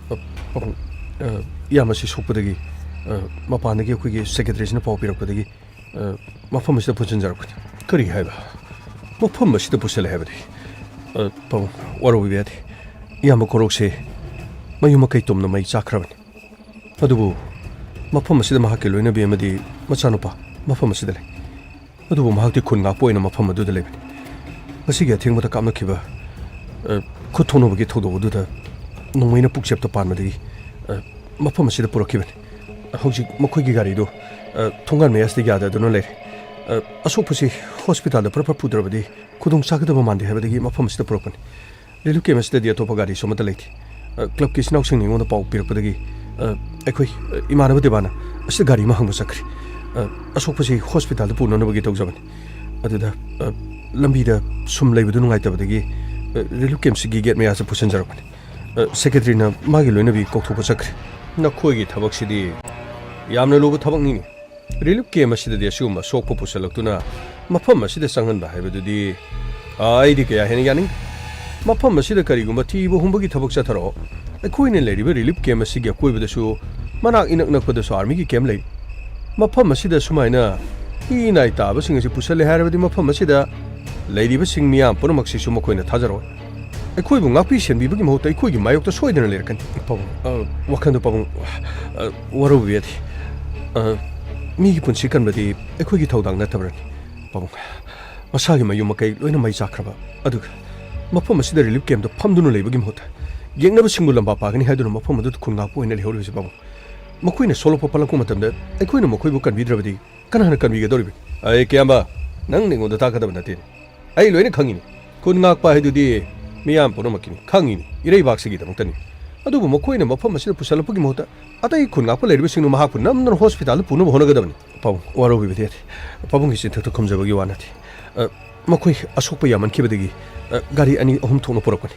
ꯑ, ꯄꯥꯕꯨꯡ, ꯑ, ꯏꯌꯥꯝꯕꯁꯤ ꯁꯣꯛꯄꯗꯒꯤ, ꯑ, ꯃꯄꯥꯟꯗꯒꯤ ꯑꯩꯈꯣꯏꯒꯤ ꯁꯦꯀ꯭ꯔꯦꯇꯔꯤꯁꯤꯅ ꯄꯥꯎ ꯄꯤꯔꯛꯄꯗꯒꯤ, ꯑ, ꯃꯐꯝ ꯑꯁꯤꯗ ꯄꯨꯟꯁꯤꯟꯖꯔꯛꯄꯅꯤ꯫ ꯀꯔꯤ ꯍꯥꯏꯕ? ꯃꯐꯝ ꯑꯁꯤꯗ ꯄꯨꯁꯤꯜꯂꯦ ꯍꯥꯏꯕꯗꯤ? ꯑ, ꯄꯥꯕꯨꯡ, ꯋꯥꯔꯧꯕꯤꯕ ꯌꯥꯗꯦ꯫ ꯏꯌꯥꯝꯕ ꯀꯣꯔꯣꯛꯁꯦ ꯃꯌꯨꯝ ꯃꯀꯩ ꯇꯨꯝꯅ ꯃꯩ ꯆꯥꯛꯈ꯭ꯔꯕꯅꯤ꯫ ꯑꯗꯨꯕꯨ ꯃꯐꯝ ꯑꯁꯤꯗ ꯃꯍꯥꯛꯀꯤ ꯂꯣꯏꯅꯕꯤ ꯑꯃꯗꯤ ꯃꯆꯥꯅꯨꯄꯥ ꯃꯐꯝ ꯑꯁꯤꯗ ꯂꯩ꯫ ꯑꯗꯨꯕꯨ ꯃꯍꯥꯛꯇꯤ ꯈꯨꯟ ꯉꯥꯛꯄ ꯑꯣꯏꯅ ꯃꯐꯝ ꯑꯗꯨꯗ ꯂꯩꯕꯅꯤ꯫ ꯉꯁꯤꯒꯤ ꯑꯊꯦꯡꯕꯗ ꯀꯥꯞꯅꯈꯤꯕ, ꯑ, ꯈꯨꯠ ꯊꯣꯛꯅꯕꯒꯤ ꯊꯧꯗꯣꯛ ꯑꯗꯨꯗ ꯅꯣꯡꯃꯩꯅ ꯄꯨꯛꯆꯦꯞꯇ ꯄꯥꯟꯕꯗꯒꯤ, ꯑ, ꯃꯐꯝ ꯑꯁꯤꯗ ꯄꯨꯔꯛꯈꯤꯕꯅꯤ꯫ ꯍꯧꯖꯤꯛ ꯃꯈꯣꯏꯒꯤ ꯒꯥꯔꯤꯗꯨ, ꯑ, ꯊꯣꯡꯒꯥꯟ ꯃꯌꯥꯁꯤꯗ ꯌꯥꯗꯗꯨꯅ ꯂꯩꯔꯦ꯫ ꯑ, ꯑꯁꯣꯛꯄꯁꯤ ꯍꯣꯁꯄꯤꯇꯥꯜꯗ ꯄ꯭ꯔꯞ ꯄ꯭ꯔꯞ ꯄꯨꯗ꯭ꯔꯕꯗꯤ ꯈꯨꯗꯣꯡ ꯆꯥꯒꯗꯕ ꯃꯥꯟꯗꯦ ꯍꯥꯏꯕꯗꯒꯤ ꯃꯐꯝ ꯑꯁꯤꯗ ꯄꯨꯔꯛꯄꯅꯤ꯫ ꯔꯤꯂꯤꯐ ꯀꯦꯝꯞ ꯑꯁꯤꯗꯗꯤ ꯑꯇꯣꯞꯄ ꯒꯥꯔꯤꯁꯨ ꯑꯃꯠꯇ ꯂꯩꯇꯦ꯫ ꯑ, ꯀ꯭ꯂꯕꯀꯤ ꯏꯆꯤꯟ ꯏꯅꯥꯎꯁꯤꯡꯅ ꯑꯩꯉꯣꯟꯗ ꯄꯥꯎ ꯄꯤꯔꯛꯄꯗꯒꯤ, ꯑ, ꯑꯩꯈꯣꯏ, ꯑ, ꯏꯃꯥꯟꯅꯕ ꯗꯦꯕꯥꯅ ꯑꯁꯤꯗ ꯒꯥꯔꯤ ꯑꯃ ꯍꯪꯕ ꯆꯠꯈ꯭ꯔꯦ꯫ ꯑ, ꯑꯁꯣꯛꯄꯁꯤ ꯍꯣꯁꯄꯤꯇꯥꯜꯗ ꯄꯨꯅꯅꯕꯒꯤ ꯇꯧꯖꯕꯅꯤ꯫ ꯑꯗꯨꯗ, ꯑ, ꯂꯝꯕꯤꯗ ꯁꯨꯝ ꯂꯩꯕꯗꯨ ꯅꯨꯡꯉꯥꯏꯇꯕꯗꯒꯤ, ꯑ, ꯔꯤꯂꯤꯐ ꯀꯦꯝꯞꯁꯤꯒꯤ ꯒꯦꯠ ꯃꯌꯥꯁꯦ ꯄꯨꯁꯤꯟꯖꯔꯛꯄꯅꯤ꯫ ꯑ, ꯁꯦꯀ꯭ꯔꯦꯇꯔꯤꯅ ꯃꯥꯒꯤ ꯂꯣꯏꯅꯕꯤ ꯀꯧꯊꯣꯛꯄ ꯆꯠꯈ꯭ꯔꯦ꯫ ꯅꯈꯣꯏꯒꯤ ꯊꯕꯛꯁꯤꯗꯤ ꯌꯥꯝꯅ ꯂꯨꯕ ꯊꯕꯛꯅꯤꯅꯦ꯫ ꯔꯤꯂꯤꯐ ꯀꯦꯝꯞ ꯑꯁꯤꯗꯗꯤ ꯑꯁꯤꯒꯨꯝꯕ ꯑꯁꯣꯛꯄ ꯄꯨꯁꯜꯂꯛꯇꯨꯅ ꯃꯐꯝ ꯑꯁꯤꯗ ꯆꯪꯍꯟꯕ ꯍꯥꯏꯕꯗꯨꯗꯤ, ꯑ, ꯑꯩꯗꯤ ꯀꯌꯥ ꯍꯦꯟꯅ ꯌꯥꯅꯤꯡꯗꯦ꯫ ꯃꯐꯝ ꯑꯁꯤꯗ ꯀꯔꯤꯒꯨꯝꯕ ꯊꯤꯕ ꯍꯨꯝꯕꯒꯤ ꯊꯕꯛ ꯆꯠꯊꯔꯛꯑꯣ꯫ ꯑꯩꯈꯣꯏꯅ ꯂꯩꯔꯤꯕ ꯔꯤꯂꯤꯐ ꯀꯦꯝꯞ ꯑꯁꯤꯒꯤ ꯑꯀꯣꯏꯕꯗꯁꯨ ꯃꯅꯥꯛ ꯏꯅꯛ ꯅꯛꯄꯗꯁꯨ ꯑꯥꯔꯃꯤꯒꯤ ꯀꯦꯝꯞ ꯂꯩ꯫ ꯃꯐꯝ ꯑꯁꯤꯗ ꯁꯨꯃꯥꯏꯅ ꯏ ꯅꯥꯏ ꯇꯥꯕꯁꯤꯡ ꯑꯁꯤ ꯄꯨꯁꯜꯂꯦ ꯍꯥꯏꯔꯕꯗꯤ ꯃꯐꯝ ꯑꯁꯤꯗ ꯂꯩꯔꯤꯕꯁꯤꯡ ꯃꯤꯌꯥꯝ ꯄꯨꯝꯅꯃꯛꯁꯤꯁꯨ ꯃꯈꯣꯏꯅ ꯊꯥꯖꯔꯣꯏ꯫ ꯑꯩꯈꯣꯏꯕꯨ ꯉꯥꯛꯄꯤ ꯁꯦꯟꯕꯤꯕꯒꯤ ꯃꯍꯨꯠꯇ ꯑꯩꯈꯣꯏꯒꯤ ꯃꯥꯌꯣꯛꯇ ꯁꯣꯏꯗꯅ ꯂꯩꯔꯛꯀꯅꯤ꯫ ꯄꯥꯕꯨꯡ, ꯑ, ꯋꯥꯈꯜꯗꯣ ꯄꯥꯕꯨꯡ, ꯑ, ꯋꯥꯔꯧꯕꯤꯕ ꯌꯥꯗꯦ꯫ ꯑ, ꯃꯤꯒꯤ ꯄꯨꯟꯁꯤ ꯀꯟꯕꯗꯤ ꯑꯩꯈꯣꯏꯒꯤ ꯊꯧꯗꯥꯡ ꯅꯠꯇꯕ꯭ꯔꯅꯤ? ꯄꯥꯕꯨꯡ, ꯃꯁꯥꯒꯤ ꯃꯌꯨꯝ ꯃꯀꯩ ꯂꯣꯏꯅ ꯃꯩ ꯆꯥꯛꯈ꯭ꯔꯕ, ꯑꯗꯨꯒ ꯃꯐꯝ ꯑꯁꯤꯗ ꯔꯤꯂꯤꯐ ꯀꯦꯝꯞꯇ ꯐꯝꯗꯨꯅ ꯂꯩꯕꯒꯤ ꯃꯍꯨꯠꯇ ꯌꯦꯛꯅꯕꯁꯤꯡꯕꯨ ꯂꯝꯕꯥ ꯄꯥꯒꯅꯤ ꯍꯥꯏꯗꯨꯅ ꯃꯐꯝ ꯑꯗꯨꯗ ꯈꯨꯟ ꯉꯥꯛꯄ ꯑꯣꯏꯅ ꯂꯩꯍꯧꯔꯤꯕꯁꯤ, ꯄꯥꯕꯨꯡ, ꯃꯈꯣꯏꯅ ꯁꯣꯛꯂꯛꯄ ꯄꯜꯂꯛꯄ ꯃꯇꯝꯗ ꯑꯩꯈꯣꯏꯅ ꯃꯈꯣꯏꯕꯨ ꯀꯟꯕꯤꯗ꯭ꯔꯕꯗꯤ ꯀꯅꯥꯅ ꯀꯟꯕꯤꯒꯗꯧꯔꯤꯕꯒꯦ? ꯑꯩ ꯀꯌꯥꯝꯕ, ꯅꯪ ꯅꯤꯉꯣꯟꯗ ꯇꯥꯛꯀꯗꯕ ꯅꯠꯇꯦꯅꯦ꯫ ꯑꯩ ꯂꯣꯏꯅ ꯈꯪꯉꯤꯅꯤ꯫ ꯈꯨꯟ ꯉꯥꯛꯄ ꯍꯥꯏꯗꯨꯗꯤ ꯃꯤꯌꯥꯝ ꯄꯨꯝꯅꯃꯛꯀꯤꯅꯤ, ꯈꯪꯉꯤꯅꯤ, ꯏꯔꯩꯕꯥꯛꯁꯤꯒꯤꯗꯃꯛꯇꯅꯤ꯫ ꯑꯗꯨꯕꯨ ꯃꯈꯣꯏꯅ ꯃꯐꯝ ꯑꯁꯤꯗ ꯄꯨꯁꯜꯂꯛꯄꯒꯤ ꯃꯍꯨꯠꯇ ꯑꯇꯩ ꯈꯨꯟ ꯉꯥꯛꯄ ꯂꯩꯔꯤꯕꯁꯤꯡꯅ ꯃꯍꯥꯛꯄꯨ ꯅꯝꯗꯨꯅ ꯍꯣꯁꯄꯤꯇꯥꯜꯗ ꯄꯨꯅꯕ ꯍꯣꯠꯅꯒꯗꯕꯅꯤ꯫ ꯄꯥꯕꯨꯡ, ꯋꯥꯔꯧꯕꯤꯕꯗꯤ ꯌꯥꯗꯦ꯫ ꯄꯥꯕꯨꯡꯒꯤ ꯆꯤꯟꯊꯛꯇ ꯈꯨꯝꯖꯕꯒꯤ ꯋꯥ ꯅꯠꯇꯦ꯫ ꯑ, ꯃꯈꯣꯏ ꯑꯁꯣꯛꯄ ꯌꯥꯝꯃꯟꯈꯤꯕꯗꯒꯤ, ꯑ, ꯒꯥꯔꯤ ꯑꯅꯤ ꯑꯍꯨꯝ ꯊꯣꯛꯅ ꯄꯨꯔꯛꯄꯅꯤ꯫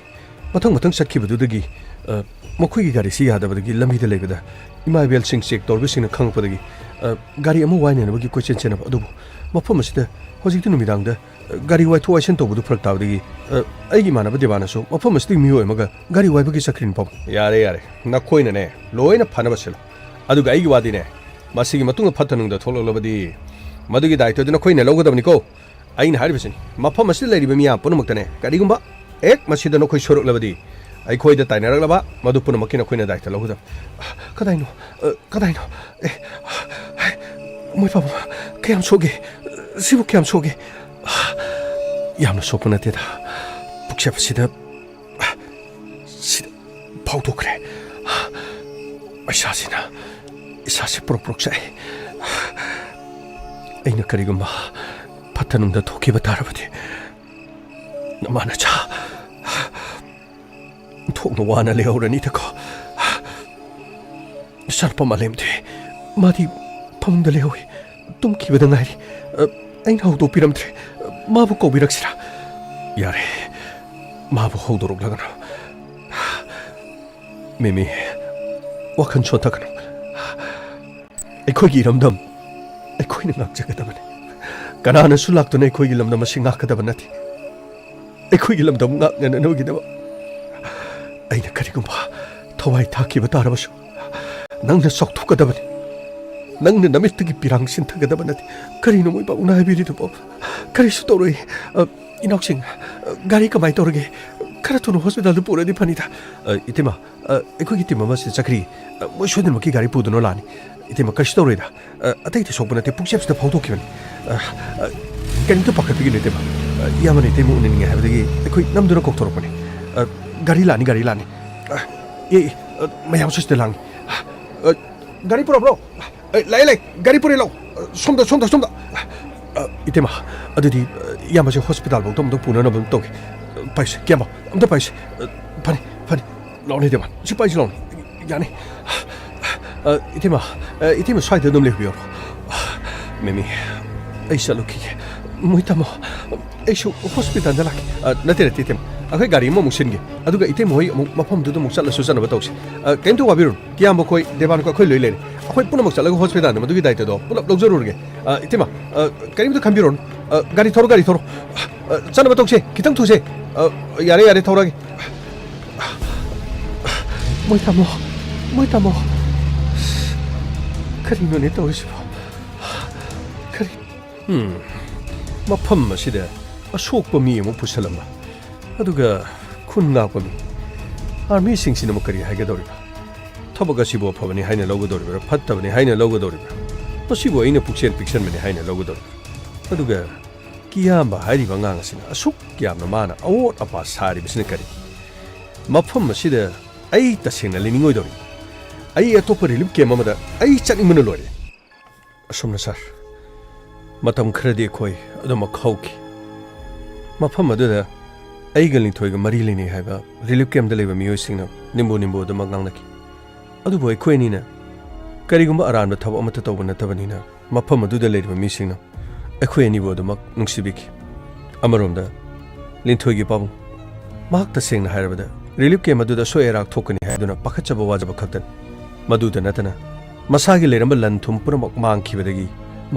ꯃꯊꯪ ꯃꯊꯪ ꯆꯠꯈꯤꯕꯗꯨꯗꯒꯤ, ꯑ, ꯃꯈꯣꯏꯒꯤ ꯒꯥꯔꯤꯁꯤ ꯌꯥꯗꯕꯗꯒꯤ ꯂꯝꯕꯤꯗ ꯂꯩꯕꯗ ꯏꯃꯥ ꯏꯕꯦꯜꯁꯤꯡ ꯆꯦꯛ ꯇꯧꯔꯤꯕꯁꯤꯡꯅ ꯈꯪꯂꯛꯄꯗꯒꯤ, ꯑ, ꯒꯥꯔꯤ ꯑꯃ ꯋꯥꯏꯅꯅꯕꯒꯤ ꯀꯣꯏꯆꯦꯟ ꯆꯦꯟꯅꯕ ꯑꯗꯨꯕꯨ ꯃꯐꯝ ꯑꯁꯤꯗ ꯍꯧꯖꯤꯛꯇꯤ ꯅꯨꯃꯤꯗꯥꯡꯗ, ꯑ, ꯒꯥꯔꯤ ꯋꯥꯏꯊꯣꯛ ꯋꯥꯏꯁꯤꯟ ꯇꯧꯕꯗꯨ ꯐꯔꯛ ꯇꯥꯕꯗꯒꯤ, ꯑ, ꯑꯩꯒꯤ ꯏꯃꯥꯟꯅꯕ ꯗꯦꯕꯥꯅꯁꯨ ꯃꯐꯝ ꯑꯁꯤꯗꯒꯤ ꯃꯤꯑꯣꯏ ꯑꯃꯒ ꯒꯥꯔꯤ ꯋꯥꯏꯕꯒꯤ ꯆꯠꯈ꯭ꯔꯤꯅꯤ, ꯄꯥꯕꯨꯡ꯫ ꯌꯥꯔꯦ, ꯌꯥꯔꯦ꯫ ꯅꯈꯣꯏꯅꯅꯦ, ꯂꯣꯏꯅ ꯐꯅꯕ ꯁꯤꯜꯂꯨ꯫ ꯑꯗꯨꯒ ꯑꯩꯒꯤ ꯋꯥꯗꯤꯅꯦ, ꯃꯁꯤꯒꯤ ꯃꯇꯨꯡꯗ ꯐꯠꯇ ꯅꯨꯡꯗ ꯊꯣꯛꯂꯛꯂꯕꯗꯤ ꯃꯗꯨꯒꯤ ꯗꯥꯏꯇ꯭ꯋꯗꯨ ꯅꯈꯣꯏꯅ ꯂꯧꯒꯗꯕꯅꯤꯀꯣ꯫ ꯑꯩꯅ ꯍꯥꯏꯔꯤꯕꯁꯤꯅꯤ, ꯃꯐꯝ ꯑꯁꯤꯗ ꯂꯩꯔꯤꯕ ꯃꯤꯌꯥꯝ ꯄꯨꯝꯅꯃꯛꯇꯅꯦ, ꯀꯔꯤꯒꯨꯝꯕ ꯍꯦꯛ ꯃꯁꯤꯗ ꯅꯈꯣꯏ ꯁꯣꯏꯔꯛꯂꯕꯗꯤ, ꯑꯩꯈꯣꯏꯗ ꯇꯥꯏꯅꯔꯛꯂꯕ ꯃꯗꯨ ꯄꯨꯝꯅꯃꯛꯀꯤ ꯅꯈꯣꯏꯅ ꯗꯥꯏꯇ꯭ꯋ ꯂꯧꯒꯗꯕ꯫ ꯀꯗꯥꯏꯅꯣ? ꯑ, ꯀꯗꯥꯏꯅꯣ? ꯑꯦ, ꯍꯥꯏ, ꯃꯣꯏ ꯄꯥꯕꯨꯡ, ꯀꯌꯥꯝ ꯁꯣꯛꯒꯦ? ꯁꯤꯕꯨ ꯀꯌꯥꯝ ꯁꯣꯛꯒꯦ? ꯌꯥꯝꯅ ꯁꯣꯛꯄ ꯅꯠꯇꯦꯗ꯫ ꯄꯨꯛꯆꯦꯞ ꯑꯁꯤꯗ, ꯁꯤꯗ ꯐꯥꯎꯗꯣꯛꯈ꯭ꯔꯦ꯫ ꯏꯁꯥꯁꯤꯅ, ꯏꯁꯥꯁꯤ ꯄ꯭ꯔꯣꯛ ꯄ꯭ꯔꯣꯛ ꯆꯥꯛꯏ꯫ ꯑꯩꯅ ꯀꯔꯤꯒꯨꯝꯕ ꯐꯠꯇ ꯅꯨꯡꯗ ꯊꯣꯛꯈꯤꯕ ꯇꯥꯔꯕꯗꯤ, ꯅꯃꯥ ꯅꯆꯥ ꯊꯣꯛꯅ ꯋꯥꯅ ꯂꯩꯍꯧꯔꯅꯤꯗꯀꯣ꯫ ꯏꯆꯥꯅꯨꯄꯥ ꯃꯥꯂꯦꯝꯗꯤ, ꯃꯥꯗꯤ ꯐꯃꯨꯡꯗ ꯂꯩꯍꯧꯏ, ꯇꯨꯝꯈꯤꯕꯗ ꯉꯥꯏꯔꯤ꯫ ꯑ, ꯑꯩꯅ ꯍꯧꯗꯣꯛꯄꯤꯔꯝꯗ꯭ꯔꯦ꯫ ꯑ, ꯃꯥꯕꯨ ꯀꯧꯕꯤꯔꯛꯁꯤꯔꯥ? ꯌꯥꯔꯦ, ꯃꯥꯕꯨ ꯍꯧꯗꯣꯔꯛꯂꯒꯅꯨ꯫ ꯃꯤꯃꯤ, ꯋꯥꯈꯜ ꯁꯣꯟꯊꯒꯅꯨ꯫ ꯑꯩꯈꯣꯏꯒꯤ ꯏꯔꯝꯗꯝ ꯑꯩꯈꯣꯏꯅ ꯉꯥꯛꯆꯒꯗꯕꯅꯤ꯫ ꯀꯅꯥꯅꯁꯨ ꯂꯥꯛꯇꯨꯅ ꯑꯩꯈꯣꯏꯒꯤ ꯂꯝꯗꯝ ꯑꯁꯤ ꯉꯥꯛꯀꯗꯕ ꯅꯠꯇꯦ꯫ ꯑꯩꯈꯣꯏꯒꯤ ꯂꯝꯗꯝ ꯉꯥꯛꯅꯅꯕꯒꯤꯗꯃꯛ ꯑꯩꯅ ꯀꯔꯤꯒꯨꯝꯕ ꯊꯋꯥꯏ ꯊꯥꯈꯤꯕ ꯇꯥꯔꯕꯁꯨ, ꯅꯪꯅ ꯆꯥꯎꯊꯣꯛꯀꯗꯕꯅꯤ꯫ ꯅꯪꯅ ꯅꯃꯤꯠꯇꯒꯤ ꯄꯤꯔꯥꯡ ꯁꯤꯟꯊꯒꯗꯕ ꯅꯠꯇꯦ꯫ ꯀꯔꯤꯅꯣ ꯃꯣꯏ ꯄꯥꯕꯨꯡꯅ ꯍꯥꯏꯕꯤꯔꯤꯗꯨꯕꯣ? ꯀꯔꯤꯁꯨ ꯇꯧꯔꯣꯏ꯫ ꯑ, ꯏꯅꯥꯎꯁꯤꯡ, ꯑ, ꯒꯥꯔꯤ ꯀꯃꯥꯏꯅ ꯇꯧꯔꯒꯦ? ꯈꯔ ꯊꯨꯅ ꯍꯣꯁꯄꯤꯇꯥꯜꯗ ꯄꯨꯔꯗꯤ ꯐꯅꯤꯗ꯫ ꯑ, ꯏꯇꯩꯃ, ꯑ, ꯑꯩꯈꯣꯏꯒꯤ ꯇꯤꯝ ꯑꯃ ꯁꯤꯗ ꯆꯠꯈ꯭ꯔꯤ꯫ ꯑ, ꯃꯣꯏ ꯁꯣꯏꯗꯅꯃꯛꯀꯤ ꯒꯥꯔꯤ ꯄꯨꯗꯨꯅ ꯂꯥꯛꯑꯅꯤ꯫ ꯏꯇꯩꯃ, ꯀꯔꯤꯁꯨ ꯇꯧꯔꯣꯏꯗ꯫ ꯑ, ꯑꯇꯩꯗꯤ ꯁꯣꯛꯄ ꯅꯠꯇꯦ, ꯄꯨꯛꯆꯦꯞꯁꯤꯗ ꯐꯥꯎꯗꯣꯛꯈꯤꯕꯅꯤ꯫ ꯑ, ꯑ, ꯀꯔꯤꯝꯇ ꯄꯥꯈꯠꯄꯤꯒꯅꯨ, ꯏꯇꯩꯃ꯫ ꯑ, ꯏꯌꯥꯝꯕꯅ ꯏꯇꯩꯃ ꯎꯅꯅꯤꯡꯉꯦ ꯍꯥꯏꯕꯗꯒꯤ ꯑꯩꯈꯣꯏ ꯅꯝꯗꯨꯅ ꯀꯧꯊꯣꯔꯛꯄꯅꯤ꯫ ꯑ, ꯒꯥꯔꯤ ꯂꯥꯛꯑꯅꯤ, ꯒꯥꯔꯤ ꯂꯥꯛꯑꯅꯤ꯫ ꯑ, ꯑꯦ, ꯑꯦ, ꯑ, ꯃꯌꯥꯝꯁꯨ ꯁꯤꯗ ꯂꯥꯡꯉꯤ꯫ ꯑ, ꯒꯥꯔꯤ ꯄꯨꯔꯛꯄ꯭ꯔꯣ? ꯑ, ꯂꯥꯛꯑꯦ, ꯂꯥꯛꯑꯦ, ꯒꯥꯔꯤ ꯄꯨꯔꯛꯑꯦ, ꯂꯥꯛꯑꯣ꯫ ꯑ, ꯁꯣꯝꯗ, ꯁꯣꯝꯗ, ꯁꯣꯝꯗ꯫ ꯑ, ꯏꯇꯩꯃ, ꯑꯗꯨꯗꯤ, ꯑ, ꯏꯌꯥꯝꯕꯁꯦ ꯍꯣꯁꯄꯤꯇꯥꯜꯐꯥꯎꯗ ꯑꯝꯇ ꯄꯨꯅꯅꯕ ꯑꯝꯇ ꯇꯧꯒꯦ꯫ ꯑ, ꯄꯥꯏꯁꯦ, ꯀꯤꯌꯥꯝꯕ, ꯑꯝꯇ ꯄꯥꯏꯁꯦ꯫ ꯑ, ꯐꯅꯤ, ꯐꯅꯤ꯫ ꯂꯥꯎꯅꯦ, ꯏꯇꯩꯃ꯫ ꯁꯤ ꯄꯥꯏꯁꯤ, ꯂꯥꯎꯅꯦ꯫ ꯌꯥꯅꯤ꯫ ꯑ, ꯏꯇꯩꯃ, ꯑ, ꯏꯇꯩꯃ, ꯁ꯭ꯋꯥꯏꯗ ꯑꯗꯨꯝ ꯂꯩꯕꯤꯔꯣ꯫ ꯃꯦꯃꯤ, ꯑꯩ ꯆꯠꯂꯨꯈꯤꯒꯦ꯫ ꯃꯣꯏ ꯇꯥꯃꯣ, ꯑꯩꯁꯨ ꯍꯣꯁꯄꯤꯇꯥꯜꯗ ꯂꯥꯛꯀꯦ꯫ ꯑ, ꯅꯠꯇꯦ, ꯅꯠꯇꯦ, ꯏꯇꯩꯃ꯫ ꯑꯩꯈꯣꯏ ꯒꯥꯔꯤ ꯑꯃꯃꯨꯛ ꯁꯤꯟꯒꯦ꯫ ꯑꯗꯨꯒ ꯏꯇꯩꯃ ꯍꯣꯏ ꯑꯃꯨꯛ ꯃꯐꯝꯗꯨꯗ ꯑꯃꯨꯛ ꯆꯠꯂꯁꯨ ꯆꯠꯅꯕ ꯇꯧꯁꯤ꯫ ꯑ, ꯀꯩꯝꯇ ꯋꯥꯕꯤꯔꯨꯅꯨ꯫ ꯀꯤꯌꯥꯝꯕ ꯈꯣꯏ, ꯗꯦꯕꯥꯟ ꯈꯣꯏ, ꯑꯩꯈꯣꯏ ꯂꯣꯏ ꯂꯩꯔꯦ꯫ ꯑꯩꯈꯣꯏ ꯄꯨꯝꯅꯃꯛ ꯆꯠꯂꯒ ꯍꯣꯁꯄꯤꯇꯥꯜꯗ ꯃꯗꯨꯒꯤ ꯗꯥꯏꯇꯗꯣ ꯄꯨꯂꯞ ꯂꯧꯖꯔꯨꯔꯒꯦ꯫ ꯑ, ꯏꯇꯩꯃ, ꯑ, ꯀꯔꯤꯝꯇ ꯈꯟꯕꯤꯔꯨꯔꯅꯨ꯫ ꯑ, ꯒꯥꯔꯤ ꯊꯧꯔꯣ, ꯒꯥꯔꯤ ꯊꯧꯔꯣ꯫ ꯑ, ꯆꯠꯅꯕ ꯇꯧꯁꯦ, ꯈꯤꯇꯪ ꯊꯨꯁꯦ꯫ ꯑ, ꯌꯥꯔꯦ, ꯌꯥꯔꯦ, ꯊꯧꯔꯒꯦ꯫ ꯃꯣꯏ ꯇꯥꯃꯣ, ꯃꯣꯏ ꯇꯥꯃꯣ꯫ ꯀꯔꯤꯅꯣꯅꯦ ꯇꯧꯔꯤꯁꯤꯕꯣ? ꯀꯔꯤ? ꯎꯝ, ꯃꯐꯝ ꯑꯁꯤꯗ ꯑꯁꯣꯛꯄ ꯃꯤ ꯑꯃꯨꯛ ꯄꯨꯁꯜꯂꯝꯕ, ꯑꯗꯨꯒ ꯈꯨꯟ ꯉꯥꯛꯄ ꯃꯤ, ꯑꯥꯔꯃꯤꯁꯤꯡꯁꯤꯅ ꯑꯃꯨꯛ ꯀꯔꯤ ꯍꯥꯏꯒꯗꯧꯔꯤꯕ? ꯊꯕꯛ ꯑꯁꯤꯕꯨ ꯑꯐꯕꯅꯤ ꯍꯥꯏꯅ ꯂꯧꯒꯗꯧꯔꯤꯕ꯭ꯔꯥ, ꯐꯠꯇꯕꯅꯤ ꯍꯥꯏꯅ ꯂꯧꯒꯗꯧꯔꯤꯕ꯭ꯔꯥ? ꯃꯁꯤꯕꯨ ꯑꯩꯅ ꯄꯨꯛꯆꯦꯜ ꯄꯤꯛꯁꯟꯕꯅꯤ ꯍꯥꯏꯅ ꯂꯧꯒꯗꯧꯔꯤꯕ꯭ꯔꯥ? ꯑꯗꯨꯒ ꯀꯤꯌꯥꯝꯕ ꯍꯥꯏꯔꯤꯕ ꯑꯉꯥꯡ ꯑꯁꯤꯅ ꯑꯁꯨꯛ ꯌꯥꯝꯅ ꯃꯥꯅ ꯑꯑꯣꯠ ꯑꯄꯥ ꯁꯥꯔꯤꯕꯁꯤꯅ ꯀꯔꯤ? ꯃꯐꯝ ꯑꯁꯤꯗ ꯑꯩ ꯇꯁꯦꯡꯅ ꯂꯩꯅꯤꯡꯉꯣꯏꯗꯧꯔꯤ꯫ ꯑꯩ ꯑꯇꯣꯞꯄ ꯔꯤꯂꯤꯐ ꯀꯦꯝꯞ ꯑꯃꯗ ꯑꯩ ꯆꯠꯅꯤꯡꯕꯅ ꯂꯣꯏꯔꯦ꯫ ꯑꯁꯨꯝꯅ ꯁꯥꯔ, ꯃꯇꯝ ꯈꯔꯗꯤ ꯑꯩꯈꯣꯏ ꯑꯗꯨꯃꯛ ꯍꯧꯈꯤ꯫ ꯃꯐꯝ ꯑꯗꯨꯗ ꯑꯩꯒ ꯂꯤꯟꯊꯣꯏꯒ ꯃꯔꯤ ꯂꯩꯅꯩ ꯍꯥꯏꯕ ꯔꯤꯂꯤꯐ ꯀꯦꯝꯞꯇ ꯂꯩꯕ ꯃꯤꯑꯣꯏꯁꯤꯡꯅ ꯅꯤꯝꯕꯨ ꯅꯤꯝꯕꯨ ꯑꯗꯨꯃꯛ ꯉꯥꯡꯅꯈꯤ꯫ ꯑꯗꯨꯕꯨ ꯑꯩꯈꯣꯏ ꯑꯅꯤꯅ ꯀꯔꯤꯒꯨꯝꯕ ꯑꯔꯥꯟꯕ ꯊꯕꯛ ꯑꯃꯠꯇ ꯇꯧꯕ ꯅꯠꯇꯕꯅꯤꯅ, ꯃꯐꯝ ꯑꯗꯨꯗ ꯂꯩꯔꯤꯕ ꯃꯤꯁꯤꯡꯅ ꯑꯩꯈꯣꯏ ꯑꯅꯤꯕꯨ ꯑꯗꯨꯃꯛ ꯅꯨꯡꯁꯤꯕꯤꯈꯤ꯫ ꯑꯃꯔꯣꯝꯗ ꯂꯤꯟꯊꯣꯏꯒꯤ ꯄꯥꯕꯨꯡ, ꯃꯍꯥꯛ ꯇꯁꯦꯡꯅ ꯍꯥꯏꯔꯕꯗ ꯔꯤꯂꯤꯐ ꯀꯦꯝ ꯑꯗꯨꯗ ꯑꯁꯣꯏ ꯑꯔꯥꯛ ꯊꯣꯛꯀꯅꯤ ꯍꯥꯏꯗꯨꯅ ꯄꯥꯈꯠꯆꯕ ꯋꯥꯖꯕ ꯈꯛꯇꯅꯤ꯫ ꯃꯗꯨꯗ ꯅꯠꯇꯅ ꯃꯁꯥꯒꯤ ꯂꯩꯔꯝꯕ ꯂꯟ ꯊꯨꯝ ꯄꯨꯝꯅꯃꯛ ꯃꯥꯡꯈꯤꯕꯗꯒꯤ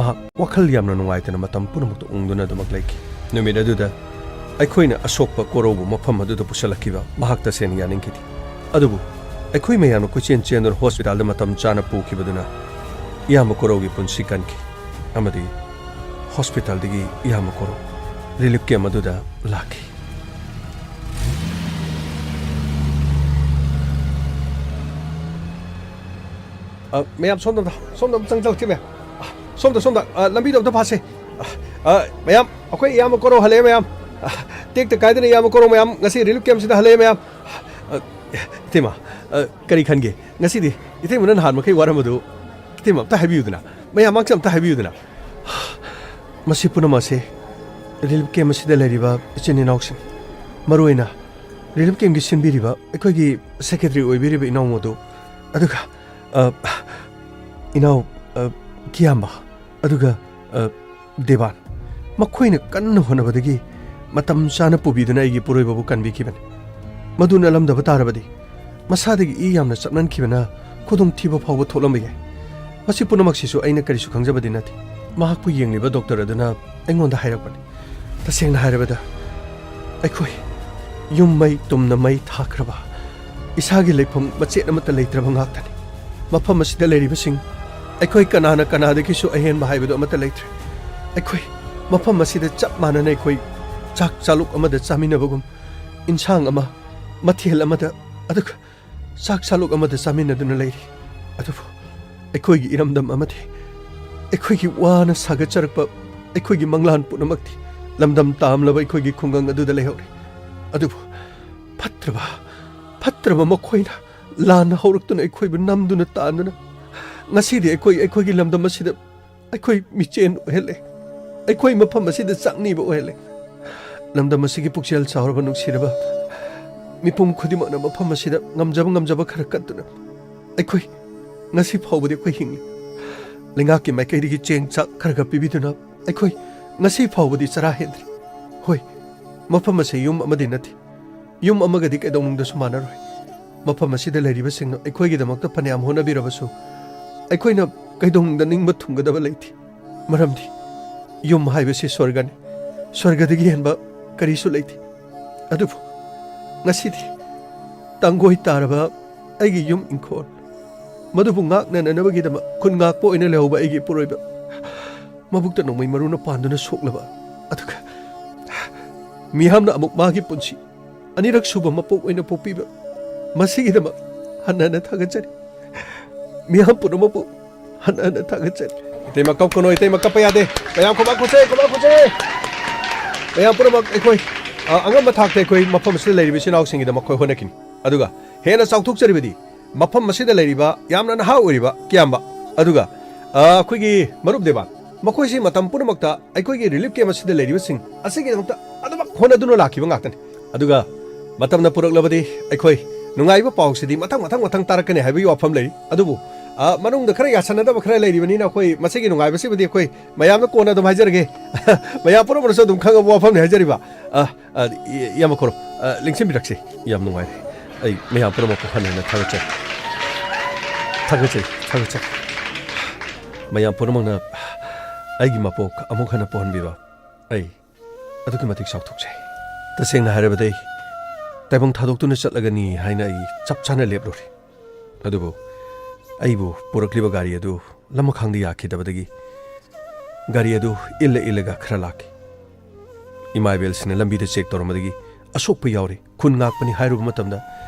ꯃꯍꯥꯛ ꯋꯥꯈꯜ ꯌꯥꯝꯅ ꯅꯨꯡꯉꯥꯏꯇꯅ ꯃꯇꯝ ꯄꯨꯝꯅꯃꯛꯇ ꯎꯪꯗꯨꯅ ꯑꯗꯨꯃꯛ ꯂꯩꯈꯤ꯫ ꯅꯨꯃꯤꯠ ꯑꯗꯨꯗ ꯑꯩꯈꯣꯏꯅ ꯑꯁꯣꯛꯄ ꯀꯣꯔꯧꯕꯨ ꯃꯐꯝ ꯑꯗꯨꯗ ꯄꯨꯁꯤꯜꯂꯛꯈꯤꯕ ꯃꯍꯥꯛ ꯇꯁꯦꯡꯅ ꯌꯥꯅꯤꯡꯈꯤꯗꯦ꯫ ꯑꯗꯨꯕꯨ ꯑꯩꯈꯣꯏ ꯃꯌꯥꯝꯅ ꯀꯣꯏꯆꯦꯟ ꯆꯦꯟꯗꯨꯅ ꯍꯣꯁꯄꯤꯇꯥꯜꯗ ꯃꯇꯝ ꯆꯥꯅ ꯄꯨꯈꯤꯕꯗꯨꯅ ꯏꯌꯥꯝꯕ ꯀꯣꯔꯧꯒꯤ ꯄꯨꯟꯁꯤ ꯀꯟꯈꯤ꯫ ꯑꯃꯗꯤ ꯍꯣꯁꯄꯤꯇꯥꯜꯗꯒꯤ ꯏꯌꯥꯝꯕ ꯀꯣꯔꯧ ꯔꯤꯂꯤꯐ ꯀꯦꯝ ꯑꯗꯨꯗ ꯂꯥꯛꯈꯤ꯫ ꯑ, ꯃꯌꯥꯝ ꯁꯣꯝꯗ ꯑꯝꯇ, ꯁꯣꯝꯗ ꯑꯝꯇ ꯆꯪꯁꯤꯜꯂꯛꯁꯤ ꯃꯌꯥꯝ꯫ ꯑ, ꯁꯣꯝꯗ, ꯁꯣꯝꯗ, ꯑ, ꯂꯝꯕꯤꯗ ꯑꯝꯇ ꯐꯥꯁꯦ꯫ ꯑ, ꯑ, ꯃꯌꯥꯝ, ꯑꯩꯈꯣꯏ ꯏꯌꯥꯝꯕ ꯀꯣꯔꯧ ꯍꯜꯂꯛꯑꯦ ꯃꯌꯥꯝ꯫ ꯑ, ꯇꯦꯛꯇ ꯀꯥꯏꯗꯅ ꯏꯌꯥꯝꯕ ꯀꯣꯔꯧ ꯃꯌꯥꯝ ꯉꯁꯤ ꯔꯤꯂꯤꯐ ꯀꯦꯝꯁꯤꯗ ꯍꯜꯂꯛꯑꯦ ꯃꯌꯥꯝ꯫ ꯑ, ꯏꯇꯩꯃ, ꯑ, ꯀꯔꯤ ꯈꯟꯒꯦ? ꯉꯁꯤꯗꯤ ꯏꯇꯩꯃꯅ ꯅꯍꯥꯟ ꯃꯈꯩ ꯋꯥꯔꯝꯕꯗꯨ ꯏꯇꯩꯃ ꯑꯝꯇ ꯍꯥꯏꯕꯤꯌꯨꯗꯅ꯫ ꯃꯌꯥꯝ ꯃꯥꯡꯁꯦ ꯑꯝꯇ ꯍꯥꯏꯕꯤꯌꯨꯗꯅ꯫ ꯃꯁꯤ ꯄꯨꯝꯅꯃꯛ ꯑꯁꯤ ꯔꯤꯂꯤꯐ ꯀꯦꯝ ꯑꯁꯤꯗ ꯂꯩꯔꯤꯕ ꯏꯆꯤꯟ ꯏꯅꯥꯎꯁꯤꯡ, ꯃꯔꯨꯑꯣꯏꯅ ꯔꯤꯂꯤꯐ ꯀꯦꯝꯒꯤ ꯁꯤꯟꯕꯤꯔꯤꯕ ꯑꯩꯈꯣꯏꯒꯤ ꯁꯦꯀ꯭ꯔꯦꯇꯔꯤ ꯑꯣꯏꯕꯤꯔꯤꯕ ꯏꯅꯥꯎ ꯃꯗꯨ, ꯑꯗꯨꯒ, ꯑ, ꯏꯅꯥꯎ, ꯑ, ꯀꯤꯌꯥꯝꯕ, ꯑꯗꯨꯒ, ꯑ, ꯗꯦꯕꯥꯟ, ꯃꯈꯣꯏꯅ ꯀꯟꯅ ꯍꯣꯠꯅꯕꯗꯒꯤ ꯃꯇꯝ ꯆꯥꯅ ꯄꯨꯕꯤꯗꯨꯅ ꯑꯩꯒꯤ ꯄꯨꯔꯣꯏꯕꯕꯨ ꯀꯟꯕꯤꯈꯤꯕꯅꯤ꯫ ꯃꯗꯨ ꯅꯠꯂꯝꯗꯕ ꯇꯥꯔꯕꯗꯤ ꯃꯁꯥꯗꯒꯤ ꯏ ꯌꯥꯝꯅ ꯆꯞꯅꯟꯈꯤꯕꯅ ꯈꯨꯗꯣꯡꯊꯤꯕ ꯐꯥꯎꯕ ꯊꯣꯛꯂꯝꯕ ꯌꯥꯏ꯫ ꯃꯁꯤ ꯄꯨꯝꯅꯃꯛꯁꯤꯁꯨ ꯑꯩꯅ ꯀꯔꯤꯁꯨ ꯈꯪꯖꯕꯗꯤ ꯅꯠꯇꯦ꯫ ꯃꯍꯥꯛꯄꯨ ꯌꯦꯡꯂꯤꯕ ꯗꯣꯛꯇꯔ ꯑꯗꯨꯅ ꯑꯩꯉꯣꯟꯗ ꯍꯥꯏꯔꯛꯄꯅꯤ꯫ ꯇꯁꯦꯡꯅ ꯍꯥꯏꯔꯕꯗ, ꯑꯩꯈꯣꯏ ꯌꯨꯝ ꯃꯩ ꯇꯨꯝꯅ ꯃꯩ ꯊꯥꯈ꯭ꯔꯕ, ꯏꯁꯥꯒꯤ ꯂꯩꯐꯝ ꯃꯆꯦꯠ ꯑꯃꯠꯇ ꯂꯩꯇ꯭ꯔꯕ ꯉꯥꯛꯇꯅꯤ꯫ ꯃꯐꯝ ꯑꯁꯤꯗ ꯂꯩꯔꯤꯕꯁꯤꯡ ꯑꯩꯈꯣꯏ ꯀꯅꯥꯅ ꯀꯅꯥꯗꯒꯤꯁꯨ ꯑꯍꯦꯟꯕ ꯍꯥꯏꯕꯗꯨ ꯑꯃꯠꯇ ꯂꯩꯇ꯭ꯔꯦ꯫ ꯑꯩꯈꯣꯏ ꯃꯐꯝ ꯑꯁꯤꯗ ꯆꯞ ꯃꯥꯟꯅꯅ ꯑꯩꯈꯣꯏ ꯆꯥꯛ ꯆꯥꯂꯨꯛ ꯑꯃꯗ ꯆꯥꯃꯤꯟꯅꯕꯒꯨꯝ, ꯏꯟꯁꯥꯡ ꯑꯃ, ꯃꯊꯦꯜ ꯑꯃꯗ, ꯑꯗꯨꯒ ꯆꯥꯛ ꯆꯥꯂꯨꯛ ꯑꯃꯗ ꯆꯥꯃꯤꯟꯅꯗꯨꯅ ꯂꯩꯔꯤ꯫ ꯑꯗꯨꯕꯨ ꯑꯩꯈꯣꯏꯒꯤ ꯏꯔꯝꯗꯝ ꯑꯃꯗꯤ ꯑꯩꯈꯣꯏꯒꯤ ꯋꯥꯅ ꯁꯥꯒꯠꯆꯔꯛꯄ ꯑꯩꯈꯣꯏꯒꯤ ꯃꯪꯂꯥꯟ ꯄꯨꯝꯅꯃꯛꯇꯤ ꯂꯝꯗꯝ ꯇꯥꯝꯂꯕ ꯑꯩꯈꯣꯏꯒꯤ ꯈꯨꯡꯒꯪ ꯑꯗꯨꯗ ꯂꯩꯍꯧꯔꯤ꯫ ꯑꯗꯨꯕꯨ ꯐꯠꯇ꯭ꯔꯕ, ꯐꯠꯇ꯭ꯔꯕ ꯃꯈꯣꯏꯅ ꯂꯥꯟꯅ ꯍꯧꯔꯛꯇꯨꯅ ꯑꯩꯈꯣꯏꯕꯨ ꯅꯝꯗꯨꯅ ꯇꯥꯟꯗꯨꯅ ꯉꯁꯤꯗꯤ ꯑꯩꯈꯣꯏ ꯑꯩꯈꯣꯏꯒꯤ ꯂꯝꯗꯝ ꯑꯁꯤꯗ ꯑꯩꯈꯣꯏ ꯃꯤꯆꯦꯟ ꯑꯣꯏꯍꯜꯂꯦ꯫ ꯑꯩꯈꯣꯏ ꯃꯐꯝ ꯑꯁꯤꯗ ꯆꯥꯛꯅꯤꯕ ꯑꯣꯏꯍꯜꯂꯦ꯫ ꯂꯝꯗꯝ ꯑꯁꯤꯒꯤ ꯄꯨꯛꯆꯦꯜ ꯆꯥꯎꯔꯕ ꯅꯨꯡꯁꯤꯔꯕ ꯃꯤꯄꯨꯝ ꯈꯨꯗꯤꯡꯃꯛꯅ ꯃꯐꯝ ꯑꯁꯤꯗ ꯉꯝꯖꯕ ꯉꯝꯖꯕ ꯈꯔ ꯀꯠꯇꯨꯅ ꯑꯩꯈꯣꯏ ꯉꯁꯤ ꯐꯥꯎꯕꯗꯤ ꯑꯩꯈꯣꯏ ꯍꯤꯡꯂꯤ꯫ ꯂꯩꯉꯥꯛꯀꯤ ꯃꯥꯏꯀꯩꯗꯒꯤ ꯆꯦꯡ ꯆꯥꯛ ꯈꯔ ꯈꯔ ꯄꯤꯕꯤꯗꯨꯅ ꯑꯩꯈꯣꯏ ꯉꯁꯤ ꯐꯥꯎꯕꯗꯤ ꯆꯔꯥ ꯍꯦꯟꯗ꯭ꯔꯤ꯫ ꯃꯐꯝ ꯑꯁꯤ ꯌꯨꯝ ꯑꯃꯗꯤ ꯅꯠꯇꯦ꯫ ꯌꯨꯝ ꯑꯃꯒꯗꯤ ꯀꯩꯗꯧꯅꯨꯡꯗꯁꯨ ꯃꯥꯟꯅꯔꯣꯏ꯫ ꯃꯐꯝ ꯑꯁꯤꯗ ꯂꯩꯔꯤꯕꯁꯤꯡꯅ ꯑꯩꯈꯣꯏꯒꯤꯗꯃꯛꯇ ꯐꯅꯌꯥꯝ ꯍꯣꯠꯅꯕꯤꯔꯕꯁꯨ, ꯑꯩꯈꯣꯏꯅ ꯀꯩꯗꯧꯅꯨꯡꯗ ꯅꯤꯡꯕ ꯊꯨꯡꯒꯗꯕ ꯂꯩꯇꯦ꯫ ꯃꯔꯝꯗꯤ ꯌꯨꯝ ꯍꯥꯏꯕꯁꯤ ꯁ꯭ꯋꯔꯒꯅꯤ꯫ ꯁ꯭ꯋꯔꯒꯗꯒꯤ ꯍꯦꯟꯕ ꯀꯔꯤꯁꯨ ꯂꯩꯇꯦ꯫ ꯑꯗꯨꯕꯨ ꯉꯁꯤꯗꯤ ꯇꯥꯡꯒꯣꯏ ꯇꯥꯔꯕ ꯑꯩꯒꯤ ꯌꯨꯝ ꯏꯪꯈꯣꯜ, ꯃꯗꯨꯕꯨ ꯉꯥꯛꯅꯅꯅꯕꯒꯤꯗꯃꯛ ꯈꯨꯟ ꯉꯥꯛꯄ ꯑꯣꯏꯅ ꯂꯩꯍꯧꯕ ꯑꯩꯒꯤ ꯏꯄꯨꯔꯣꯏꯕ, ꯃꯕꯨꯛꯇ ꯅꯣꯡꯃꯩ ꯃꯔꯨꯅ ꯄꯥꯟꯗꯨꯅ ꯁꯣꯛꯂꯕ, ꯑꯗꯨꯒ ꯃꯤꯌꯥꯝꯅ ꯑꯃꯨꯛ ꯃꯥꯒꯤ ꯄꯨꯟꯁꯤ ꯑꯅꯤꯔꯛ ꯁꯨꯕ ꯃꯄꯣꯛ ꯑꯣꯏꯅ ꯄꯣꯛꯄꯤꯕ, ꯃꯁꯤꯒꯤꯗꯃꯛ ꯍꯟꯅ ꯍꯟꯅ ꯊꯥꯒꯠꯆꯔꯤ꯫ ꯃꯤꯌꯥꯝ ꯄꯨꯝꯅꯃꯛꯄꯨ ꯍꯟꯅ ꯍꯟꯅ ꯊꯥꯒꯠꯆꯔꯤ꯫ ꯏꯇꯩꯃ ꯀꯞꯀꯅꯣ, ꯏꯇꯩꯃ ꯀꯞꯄ ꯌꯥꯗꯦ꯫ ꯃꯌꯥꯝ ꯈꯨꯕꯥꯛ ꯈꯨꯠꯁꯦ, ꯈꯨꯕꯥꯛ ꯈꯨꯠꯁꯦ꯫ ꯃꯌꯥꯝ ꯄꯨꯝꯅꯃꯛ ꯑꯩꯈꯣꯏ, ꯑ, ꯑꯉꯝꯕ ꯊꯥꯛꯇ ꯑꯩꯈꯣꯏ ꯃꯐꯝ ꯑꯁꯤꯗ ꯂꯩꯔꯤꯕ ꯏꯆꯤꯟ ꯏꯅꯥꯎꯁꯤꯡꯒꯤꯗꯃꯛ ꯑꯩꯈꯣꯏ ꯍꯣꯠꯅꯈꯤꯅꯤ꯫ ꯑꯗꯨꯒ ꯍꯦꯟꯅ ꯆꯥꯎꯊꯣꯛꯆꯔꯤꯕꯗꯤ ꯃꯐꯝ ꯑꯁꯤꯗ ꯂꯩꯔꯤꯕ ꯌꯥꯝꯅ ꯅꯍꯥ ꯑꯣꯏꯔꯤꯕ ꯀꯤꯌꯥꯝꯕ, ꯑꯗꯨꯒ, ꯑ, ꯑꯩꯈꯣꯏꯒꯤ ꯃꯔꯨꯞ ꯗꯦꯕꯥꯟ, ꯃꯈꯣꯏꯁꯤ ꯃꯇꯝ ꯄꯨꯝꯅꯃꯛꯇ ꯑꯩꯈꯣꯏꯒꯤ relief camp ꯑꯁꯤꯗ ꯂꯩꯔꯤꯕꯁꯤꯡ ꯑꯁꯤꯒꯤꯗꯃꯛꯇ ꯑꯗꯨꯃꯛ ꯍꯣꯠꯅꯗꯨꯅ ꯂꯥꯛꯈꯤꯕ ꯉꯥꯛꯇꯅꯤ꯫ ꯑꯗꯨꯒ ꯃꯇꯝꯅ ꯄꯨꯔꯛꯂꯕꯗꯤ ꯑꯩꯈꯣꯏ ꯅꯨꯡꯉꯥꯏꯕ ꯄꯥꯎꯁꯤꯗꯤ ꯃꯊꯪ, ꯃꯊꯪ, ꯃꯊꯪ ꯇꯥꯔꯛꯀꯅꯤ ꯍꯥꯏꯕꯒꯤ ꯋꯥꯐꯝ ꯂꯩꯔꯤ꯫ ꯑꯗꯨꯕꯨ, ꯑ, ꯃꯅꯨꯡꯗ ꯈꯔ ꯌꯥꯁꯟꯅꯗꯕ ꯈꯔ ꯂꯩꯔꯤꯕꯅꯤꯅ ꯑꯩꯈꯣꯏ ꯃꯁꯤꯒꯤ ꯅꯨꯡꯉꯥꯏꯕꯁꯤꯕꯨꯗꯤ ꯑꯩꯈꯣꯏ ꯃꯌꯥꯝꯅ ꯀꯣꯟꯅ ꯑꯗꯨꯝ ꯍꯥꯏꯖꯔꯒꯦ꯫ ꯃꯌꯥꯝ ꯄꯨꯝꯅꯃꯛꯅꯁꯨ ꯑꯗꯨꯝ ꯈꯪꯉꯕ ꯋꯥꯐꯝꯅꯤ ꯍꯥꯏꯖꯔꯤꯕ꯫ ꯑ, ꯑ, ꯏ-, ꯏꯌꯥꯝꯕ ꯈꯨꯔꯨꯝ, ꯑ, ꯂꯦꯡꯁꯤꯟꯕꯤꯔꯛꯁꯤ꯫ ꯌꯥꯝ ꯅꯨꯡꯉꯥꯏꯔꯦ꯫ ꯑꯩ ꯃꯌꯥꯝ ꯄꯨꯝꯅꯃꯛꯄꯨ ꯍꯟꯅ ꯍꯟꯅ ꯊꯥꯒꯠꯆꯔꯤ꯫ ꯊꯥꯒꯠꯆꯔꯤ, ꯊꯥꯒꯠꯆꯔꯤ꯫ ꯃꯌꯥꯝ ꯄꯨꯝꯅꯃꯛꯅ ꯑꯩꯒꯤ ꯃꯄꯣꯛ ꯑꯃꯨꯛ ꯍꯟꯅ ꯄꯣꯛꯍꯟꯕꯤꯕ ꯑꯩ ꯑꯗꯨꯛꯀꯤ ꯃꯇꯤꯛ ꯆꯥꯎꯊꯣꯛꯆꯩ꯫ ꯇꯁꯦꯡꯅ ꯍꯥꯏꯔꯕꯗ ꯑꯩ ꯇꯥꯏꯕꯪ ꯊꯥꯗꯣꯛꯇꯨꯅ ꯆꯠꯂꯒꯅꯤ ꯍꯥꯏꯅ ꯑꯩ ꯆꯞ ꯆꯥꯅ ꯂꯦꯞꯂꯨꯔꯦ꯫ ꯑꯗꯨꯕꯨ ꯑꯩꯕꯨ ꯄꯨꯔꯛꯂꯤꯕ ꯒꯥꯔꯤ ꯑꯗꯨ ꯂꯝꯈꯥꯡꯗ ꯌꯥꯈꯤꯗꯕꯗꯒꯤ ꯒꯥꯔꯤ ꯑꯗꯨ ꯏꯜꯂ ꯏꯜꯂꯒ ꯈꯔ ꯂꯥꯛꯈꯤ꯫ ꯏꯃꯥ ꯏꯕꯦꯜꯁꯤꯡꯅ ꯂꯝꯕꯤꯗ ꯆꯦꯛ ꯇꯧꯔꯝꯕꯗꯒꯤ ꯑꯁꯣꯛꯄ ꯌꯥꯎꯔꯤ, ꯈꯨꯟ ꯉꯥꯛꯄꯅꯤ ꯍꯥꯏꯔꯨꯕ ꯃꯇꯝꯗ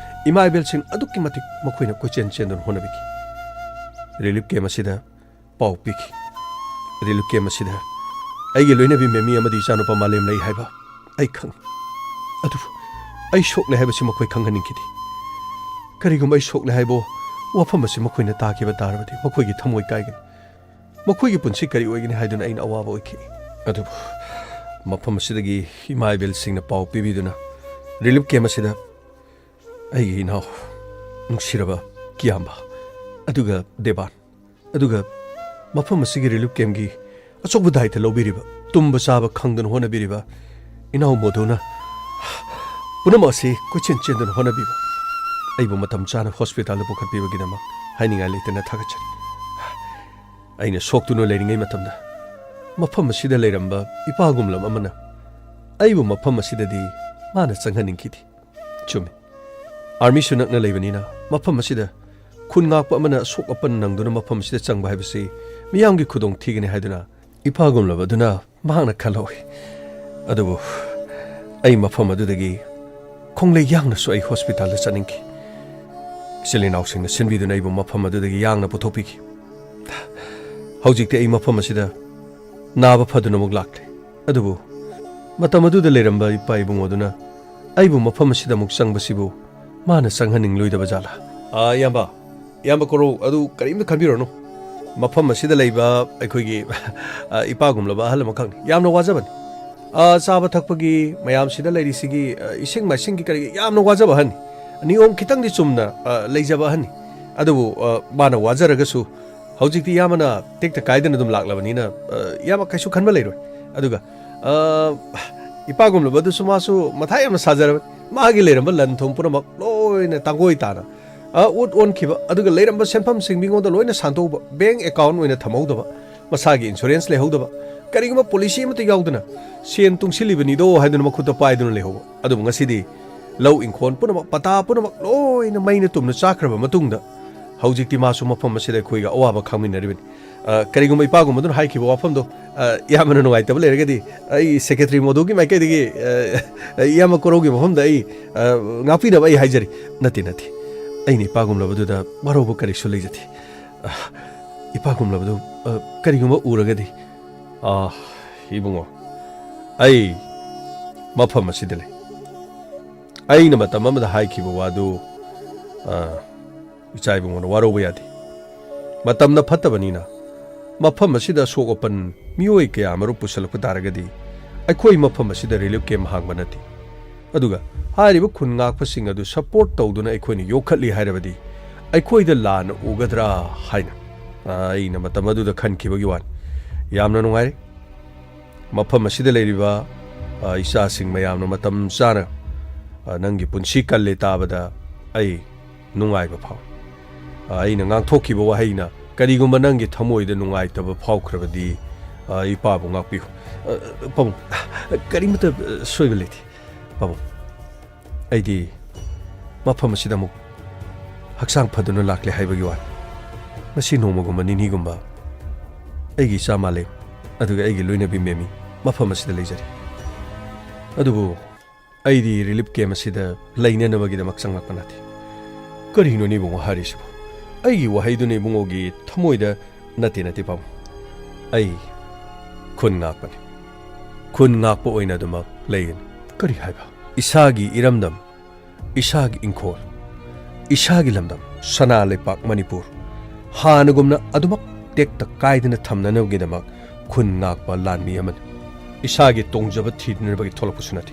ꯏꯃꯥ ꯏꯕꯦꯜꯁꯤꯡ ꯑꯗꯨꯛꯀꯤ ꯃꯇꯤꯛ ꯃꯈꯣꯏꯅ ꯀꯣꯏꯆꯦꯟ ꯆꯦꯟꯗꯨꯅ ꯍꯣꯠꯅꯕꯤꯈꯤ꯫ relief camp ꯑꯁꯤꯗ ꯄꯥꯎ ꯄꯤꯈꯤ꯫ relief camp ꯑꯁꯤꯗ ꯑꯩꯒꯤ ꯂꯣꯏꯅꯕꯤ ꯃꯦꯃꯤ ꯑꯃꯗꯤ ꯏꯆꯥꯅꯨꯄꯥ ꯃꯥꯂꯦꯝ ꯂꯩ ꯍꯥꯏꯕ ꯑꯩ ꯈꯪꯏ꯫ ꯑꯗꯨꯕꯨ ꯑꯩ ꯁꯣꯛꯂꯦ ꯍꯥꯏꯕꯁꯤ ꯃꯈꯣꯏ ꯈꯪꯍꯟꯅꯤꯡꯈꯤꯗꯦ꯫ ꯀꯔꯤꯒꯨꯝꯕ ꯑꯩ ꯁꯣꯛꯂꯦ ꯍꯥꯏꯕ ꯋꯥꯐꯝ ꯑꯁꯤ ꯃꯈꯣꯏꯅ ꯇꯥꯈꯤꯕ ꯇꯥꯔꯕꯗꯤ ꯃꯈꯣꯏꯒꯤ ꯊꯃꯣꯏ ꯀꯥꯏꯒꯅꯤ꯫ ꯃꯈꯣꯏꯒꯤ ꯄꯨꯟꯁꯤ ꯀꯔꯤ ꯑꯣꯏꯒꯅꯤ ꯍꯥꯏꯗꯨꯅ ꯑꯩꯅ ꯑꯋꯥꯕ ꯑꯣꯏꯈꯤ꯫ ꯑꯗꯨꯕꯨ ꯃꯐꯝ ꯑꯁꯤꯗꯒꯤ ꯏꯃꯥ ꯏꯕꯦꯜꯁꯤꯡꯅ ꯄꯥꯎ ꯄꯤꯕꯤꯗꯨꯅ relief camp ꯑꯁꯤꯗ ꯑꯩꯒꯤ ꯏꯅꯥꯎ ꯅꯨꯡꯁꯤꯔꯕ ꯀꯤꯌꯥꯝꯕ, ꯑꯗꯨꯒ ꯗꯦꯕꯥꯟ, ꯑꯗꯨꯒ ꯃꯐꯝ ꯑꯁꯤꯒꯤ relief campꯀꯤ ꯑꯆꯧꯕ ꯗꯥꯏꯇ ꯂꯧꯕꯤꯔꯤꯕ, ꯇꯨꯝꯕ ꯆꯥꯕ ꯈꯪꯗꯅ ꯍꯣꯠꯅꯕꯤꯔꯤꯕ ꯏꯅꯥꯎ ꯃꯣꯗꯨꯅ ꯄꯨꯝꯅꯃꯛ ꯑꯁꯤ ꯀꯣꯏꯆꯦꯟ ꯆꯦꯟꯗꯨꯅ ꯍꯣꯠꯅꯕꯤꯕ, ꯑꯩꯕꯨ ꯃꯇꯝ ꯆꯥꯅ ꯍꯣꯁꯄꯤꯇꯥꯜꯗ ꯄꯨꯈꯠꯄꯤꯕꯒꯤꯗꯃꯛ ꯍꯥꯏꯅꯤꯡꯉꯥꯏ ꯂꯩꯇꯅ ꯊꯥꯒꯠꯆꯔꯤ꯫ ꯑꯩꯅ ꯁꯣꯛꯇꯨꯅ ꯂꯩꯔꯤꯉꯩ ꯃꯇꯝꯗ ꯃꯐꯝ ꯑꯁꯤꯗ ꯂꯩꯔꯝꯕ ꯏꯄꯥꯒꯨꯝꯂꯕ ꯑꯃꯅ ꯑꯩꯕꯨ ꯃꯐꯝ ꯑꯁꯤꯗꯗꯤ ꯃꯥꯅ ꯆꯪꯍꯟꯅꯤꯡꯈꯤꯗꯦ꯫ ꯆꯨꯝꯃꯤ, ꯑꯥꯔꯃꯤꯁꯨ ꯅꯛꯅ ꯂꯩꯕꯅꯤꯅ ꯃꯐꯝ ꯑꯁꯤꯗ ꯈꯨꯟ ꯉꯥꯛꯄ ꯑꯃꯅ ꯑꯁꯣꯛ ꯑꯄꯟ ꯅꯪꯗꯨꯅ ꯃꯐꯝ ꯑꯁꯤꯗ ꯆꯪꯕ ꯍꯥꯏꯕꯁꯤ ꯃꯤꯌꯥꯝꯒꯤ ꯈꯨꯗꯣꯡ ꯊꯤꯒꯅꯤ ꯍꯥꯏꯗꯨꯅ ꯏꯄꯥꯒꯨꯝꯂꯕ ꯑꯗꯨꯅ ꯃꯍꯥꯛꯅ ꯈꯜꯍꯧꯏ꯫ ꯑꯗꯨꯕꯨ ꯑꯩ ꯃꯐꯝ ꯑꯗꯨꯗꯒꯤ ꯈꯣꯡꯂꯩ ꯌꯥꯡꯅꯁꯨ ꯑꯩ ꯍꯣꯁꯄꯤꯇꯥꯜꯗ ꯆꯠꯅꯤꯡꯈꯤ꯫ ꯏꯆꯤꯜ ꯏꯅꯥꯎꯁꯤꯡꯅ ꯁꯤꯟꯕꯤꯗꯨꯅ ꯑꯩꯕꯨ ꯃꯐꯝ ꯑꯗꯨꯗꯒꯤ ꯌꯥꯡꯅ ꯄꯨꯊꯣꯛꯄꯤꯈꯤ꯫ ꯍꯧꯖꯤꯛꯇꯤ ꯑꯩ ꯃꯐꯝ ꯑꯁꯤꯗ ꯅꯥꯕ ꯐꯗꯨꯅ ꯑꯃꯨꯛ ꯂꯥꯛꯂꯦ꯫ ꯑꯗꯨꯕꯨ ꯃꯇꯝ ꯑꯗꯨꯗ ꯂꯩꯔꯝꯕ ꯏꯄꯥ ꯏꯕꯨꯡꯉꯣꯗꯨꯅ ꯑꯩꯕꯨ ꯃꯐꯝ ꯑꯁꯤꯗ ꯑꯃꯨꯛ ꯆꯪꯕꯁꯤꯕꯨ ꯃꯥꯅ ꯆꯪꯍꯟꯅꯤꯡꯂꯣꯏꯗꯕ ꯖꯥꯠꯂꯥ? ꯑꯥ, ꯏꯌꯥꯝꯕ, ꯏꯌꯥꯝꯕ ꯀꯣꯔꯧ, ꯑꯗꯨ ꯀꯔꯤꯝꯇ ꯈꯟꯕꯤꯔꯨꯔꯅꯨ꯫ ꯃꯐꯝ ꯑꯁꯤꯗ ꯂꯩꯕ ꯑꯩꯈꯣꯏꯒꯤ, ꯑ, ꯏꯄꯥꯒꯨꯝꯂꯕ ꯑꯍꯜ ꯑꯃꯈꯛꯅꯤ꯫ ꯌꯥꯝꯅ ꯋꯥꯖꯕꯅꯤ꯫ ꯑ, ꯆꯥꯕ ꯊꯛꯄꯒꯤ, ꯃꯌꯥꯝꯁꯤꯗ ꯂꯩꯔꯤꯁꯤꯒꯤ, ꯑ, ꯏꯁꯤꯡ ꯃꯥꯏꯁꯤꯡꯒꯤ ꯀꯔꯤꯒꯤ ꯌꯥꯝꯅ ꯋꯥꯖꯕ ꯑꯍꯟꯅꯤ꯫ ꯅꯤꯌꯣꯝ ꯈꯤꯇꯪꯗꯤ ꯆꯨꯝꯅ, ꯑ, ꯂꯩꯖꯕ ꯑꯍꯟꯅꯤ꯫ ꯑꯗꯨꯕꯨ, ꯑ, ꯃꯥꯅ ꯋꯥꯖꯔꯒꯁꯨ ꯍꯧꯖꯤꯛꯇꯤ ꯏꯌꯥꯝꯕꯅ ꯇꯦꯛꯇ ꯀꯥꯏꯗꯅ ꯑꯗꯨꯝ ꯂꯥꯛꯂꯕꯅꯤꯅ, ꯑ, ꯏꯌꯥꯝꯕ ꯀꯩꯁꯨ ꯈꯟꯕ ꯂꯩꯔꯣꯏ꯫ ꯑꯗꯨꯒ, ꯑ, ꯏꯄꯥꯒꯨꯝꯂꯕꯗꯨꯁꯨ ꯃꯥꯁꯨ ꯃꯊꯥ ꯌꯥꯝꯅ ꯁꯥꯖꯔꯕꯅꯤ꯫ ꯃꯥꯒꯤ ꯂꯩꯔꯝꯕ ꯂꯟ ꯊꯨꯝ ꯄꯨꯝꯅꯃꯛ ꯂꯣꯏꯅ ꯇꯥꯡꯒꯣꯏ ꯇꯥꯅ, ꯑ, ꯎꯠ ꯑꯣꯟꯈꯤꯕ, ꯑꯗꯨꯒ ꯂꯩꯔꯝꯕ ꯁꯦꯟꯐꯝꯁꯤꯡ ꯃꯤꯉꯣꯟꯗ ꯂꯣꯏꯅ ꯁꯥꯟꯗꯣꯛꯎꯕ, ꯕꯦꯡ ꯑꯦꯀꯥꯎꯟ ꯑꯣꯏꯅ ꯊꯝꯍꯧꯗꯕ, ꯃꯁꯥꯒꯤ ꯏꯟꯁꯨꯔꯦꯟꯁ ꯂꯩꯍꯧꯗꯕ, ꯀꯔꯤꯒꯨꯝꯕ ꯄꯣꯂꯤꯁꯤ ꯑꯃꯠꯇ ꯌꯥꯎꯗꯅ ꯁꯦꯟ ꯇꯨꯡꯁꯤꯜꯂꯤꯕꯅꯤꯗꯣ ꯍꯥꯏꯗꯨꯅ ꯃꯈꯨꯠꯇ ꯄꯥꯏꯗꯨꯅ ꯂꯩꯍꯧꯕ꯫ ꯑꯗꯨꯕꯨ ꯉꯁꯤꯗꯤ ꯂꯧ ꯏꯪꯈꯣꯜ ꯄꯨꯝꯅꯃꯛ, ꯄꯇꯥ ꯄꯨꯝꯅꯃꯛ ꯂꯣꯏꯅ ꯃꯩꯅ ꯇꯨꯝꯅ ꯆꯥꯈ꯭ꯔꯕ ꯃꯇꯨꯡꯗ, ꯍꯧꯖꯤꯛꯇꯤ ꯃꯥꯁꯨ ꯃꯐꯝ ꯑꯁꯤꯗ ꯑꯩꯈꯣꯏꯒ ꯑꯋꯥꯕ ꯈꯥꯡꯃꯤꯟꯅꯔꯤꯕꯅꯤ꯫ ꯑ, ꯀꯔꯤꯒꯨꯝꯕ ꯏꯄꯥꯒꯨꯝꯕꯗꯨꯅ ꯍꯥꯏꯈꯤꯕ ꯋꯥꯐꯝꯗꯣ, ꯑ, ꯏꯌꯥꯝꯕꯅ ꯅꯨꯡꯉꯥꯏꯇꯕ ꯂꯩꯔꯒꯗꯤ, ꯑꯩ ꯁꯦꯀ꯭ꯔꯦꯇꯔꯤ ꯃꯣꯗꯨꯒꯤ ꯃꯥꯏꯀꯩꯗꯒꯤ, ꯑ, ꯏꯌꯥꯝꯕ ꯀꯣꯔꯧꯒꯤ ꯃꯐꯝꯗ ꯑꯩ, ꯑ, ꯉꯥꯛꯄꯤꯅꯕ ꯑꯩ ꯍꯥꯏꯖꯔꯤ꯫ ꯅꯠꯇꯦ, ꯅꯠꯇꯦ꯫ ꯑꯩꯅ ꯏꯄꯥꯒꯨꯝꯂꯕꯗꯨꯗ ꯋꯥꯔꯧꯕ ꯀꯔꯤꯁꯨ ꯂꯩꯖꯗꯦ꯫ ꯑ, ꯏꯄꯥꯒꯨꯝꯂꯕꯗꯨ, ꯑ, ꯀꯔꯤꯒꯨꯝꯕ ꯎꯔꯒꯗꯤ, ꯑ, ꯏꯕꯨꯡꯉꯣ, ꯑꯩ ꯃꯐꯝ ꯑꯁꯤꯗ ꯂꯩ꯫ ꯑꯩꯅ ꯃꯇꯝ ꯑꯃꯗ ꯍꯥꯏꯈꯤꯕ ꯋꯥꯗꯨ, ꯑ, ꯏꯆꯥ ꯏꯕꯨꯡꯉꯣꯅ ꯋꯥꯔꯧꯕ ꯌꯥꯗꯦ꯫ ꯃꯇꯝꯅ ꯐꯠꯇꯕꯅꯤꯅ ꯃꯐꯝ ꯑꯁꯤꯗ ꯑꯁꯣꯛ ꯑꯄꯟ ꯃꯤꯑꯣꯏ ꯀꯌꯥ ꯑꯃꯔꯣꯝ ꯄꯨꯁꯜꯂꯛꯄ ꯇꯥꯔꯒꯗꯤ ꯑꯩꯈꯣꯏ ꯃꯐꯝ ꯑꯁꯤꯗ ꯔꯤꯂꯤꯐ ꯀꯦꯝꯞ ꯍꯥꯡꯕ ꯅꯠꯇꯦ꯫ ꯑꯗꯨꯒ ꯍꯥꯏꯔꯤꯕ ꯈꯨꯟ ꯉꯥꯛꯄꯁꯤꯡ ꯑꯗꯨ ꯁꯄꯣꯔꯠ ꯇꯧꯗꯨꯅ ꯑꯩꯈꯣꯏꯅ ꯌꯣꯛꯈꯠꯂꯤ ꯍꯥꯏꯔꯕꯗꯤ ꯑꯩꯈꯣꯏꯗ ꯂꯥꯟꯅ ꯎꯒꯗ꯭ꯔꯥ ꯍꯥꯏꯅ ꯑꯩꯅ ꯃꯇꯝ ꯑꯗꯨꯗ ꯈꯟꯈꯤꯕꯒꯤ ꯋꯥꯅꯤ꯫ ꯌꯥꯝꯅ ꯅꯨꯡꯉꯥꯏꯔꯦ꯫ ꯃꯐꯝ ꯑꯁꯤꯗ ꯂꯩꯔꯤꯕ ꯑ, ꯏꯆꯥꯁꯤꯡ ꯃꯌꯥꯝꯅ ꯃꯇꯝ ꯆꯥꯅ, ꯑ, ꯅꯪꯒꯤ ꯄꯨꯟꯁꯤ ꯀꯜꯂꯦ ꯇꯥꯕꯗ ꯑꯩ ꯅꯨꯡꯉꯥꯏꯕ ꯐꯥꯎꯏ꯫ ꯑ, ꯑꯩꯅ ꯉꯥꯡꯊꯣꯛꯈꯤꯕ ꯋꯥꯍꯩꯅ ꯀꯔꯤꯒꯨꯝꯕ ꯅꯪꯒꯤ ꯊꯃꯣꯏꯗ ꯅꯨꯡꯉꯥꯏꯇꯕ ꯐꯥꯎꯈ꯭ꯔꯕꯗꯤ, ꯑ, ꯏꯄꯥꯕꯨ ꯉꯥꯛꯄꯤꯌꯨ꯫ ꯑ, ꯄꯥꯕꯨꯡ, ꯀꯔꯤꯃꯇ, ꯑ, ꯁꯣꯏꯕ ꯂꯩꯇꯦ꯫ ꯄꯥꯕꯨꯡ, ꯑꯩꯗꯤ ꯃꯐꯝ ꯑꯁꯤꯗ ꯑꯃꯨꯛ ꯍꯛꯆꯥꯡ ꯐꯗꯨꯅ ꯂꯥꯛꯂꯦ ꯍꯥꯏꯕꯒꯤ ꯋꯥꯅꯤ꯫ ꯉꯁꯤ ꯅꯣꯡꯃꯒꯨꯝꯕ ꯅꯤꯅꯤꯒꯨꯝꯕ ꯑꯩꯒꯤ ꯏꯆꯥ ꯃꯥꯂꯦꯝ ꯑꯗꯨꯒ ꯑꯩꯒꯤ ꯂꯣꯏꯅꯕꯤ ꯃꯦꯃꯤ ꯃꯐꯝ ꯑꯁꯤꯗ ꯂꯩꯖꯔꯤ꯫ ꯑꯗꯨꯕꯨ ꯑꯩꯗꯤ ꯔꯤꯂꯤꯐ ꯀꯦꯝ ꯑꯁꯤꯗ ꯂꯩꯅꯅꯕꯒꯤꯗꯃꯛ ꯆꯪꯂꯛꯄ ꯅꯠꯇꯦ꯫ ꯀꯔꯤꯅꯣꯅꯦ ꯏꯕꯨꯡꯉꯣ ꯍꯥꯏꯔꯤꯁꯤꯕꯨ? ꯑꯩꯒꯤ ꯋꯥꯍꯩꯗꯨꯅ ꯏꯕꯨꯡꯉꯣꯒꯤ ꯊꯃꯣꯏꯗ ꯅꯠꯇꯦ, ꯅꯠꯇꯦ, ꯄꯥꯕꯨꯡ꯫ ꯑꯩ ꯈꯨꯟ ꯉꯥꯛꯄꯅꯤ꯫ ꯈꯨꯟ ꯉꯥꯛꯄ ꯑꯣꯏꯅ ꯑꯗꯨꯃꯛ ꯂꯩꯒꯅꯤ꯫ ꯀꯔꯤ ꯍꯥꯏꯕ? ꯏꯁꯥꯒꯤ ꯏꯔꯝꯗꯝ, ꯏꯁꯥꯒꯤ ꯏꯪꯈꯣꯜ, ꯏꯁꯥꯒꯤ ꯂꯝꯗꯝ, ꯁꯅꯥ ꯂꯩꯄꯥꯛ ꯃꯅꯤꯄꯨꯔ, ꯍꯥꯟꯅꯒꯨꯝꯅ ꯑꯗꯨꯃꯛ ꯇꯦꯛꯇ ꯀꯥꯏꯗꯅ ꯊꯝꯅꯅꯕꯒꯤꯗꯃꯛ ꯈꯨꯟ ꯉꯥꯛꯄ ꯂꯥꯟꯃꯤ ꯑꯃꯅꯤ꯫ ꯏꯁꯥꯒꯤ ꯇꯣꯡꯖꯕ ꯊꯤꯅꯅꯕꯒꯤ ꯊꯣꯛꯂꯛꯄꯁꯨ ꯅꯠꯇꯦ꯫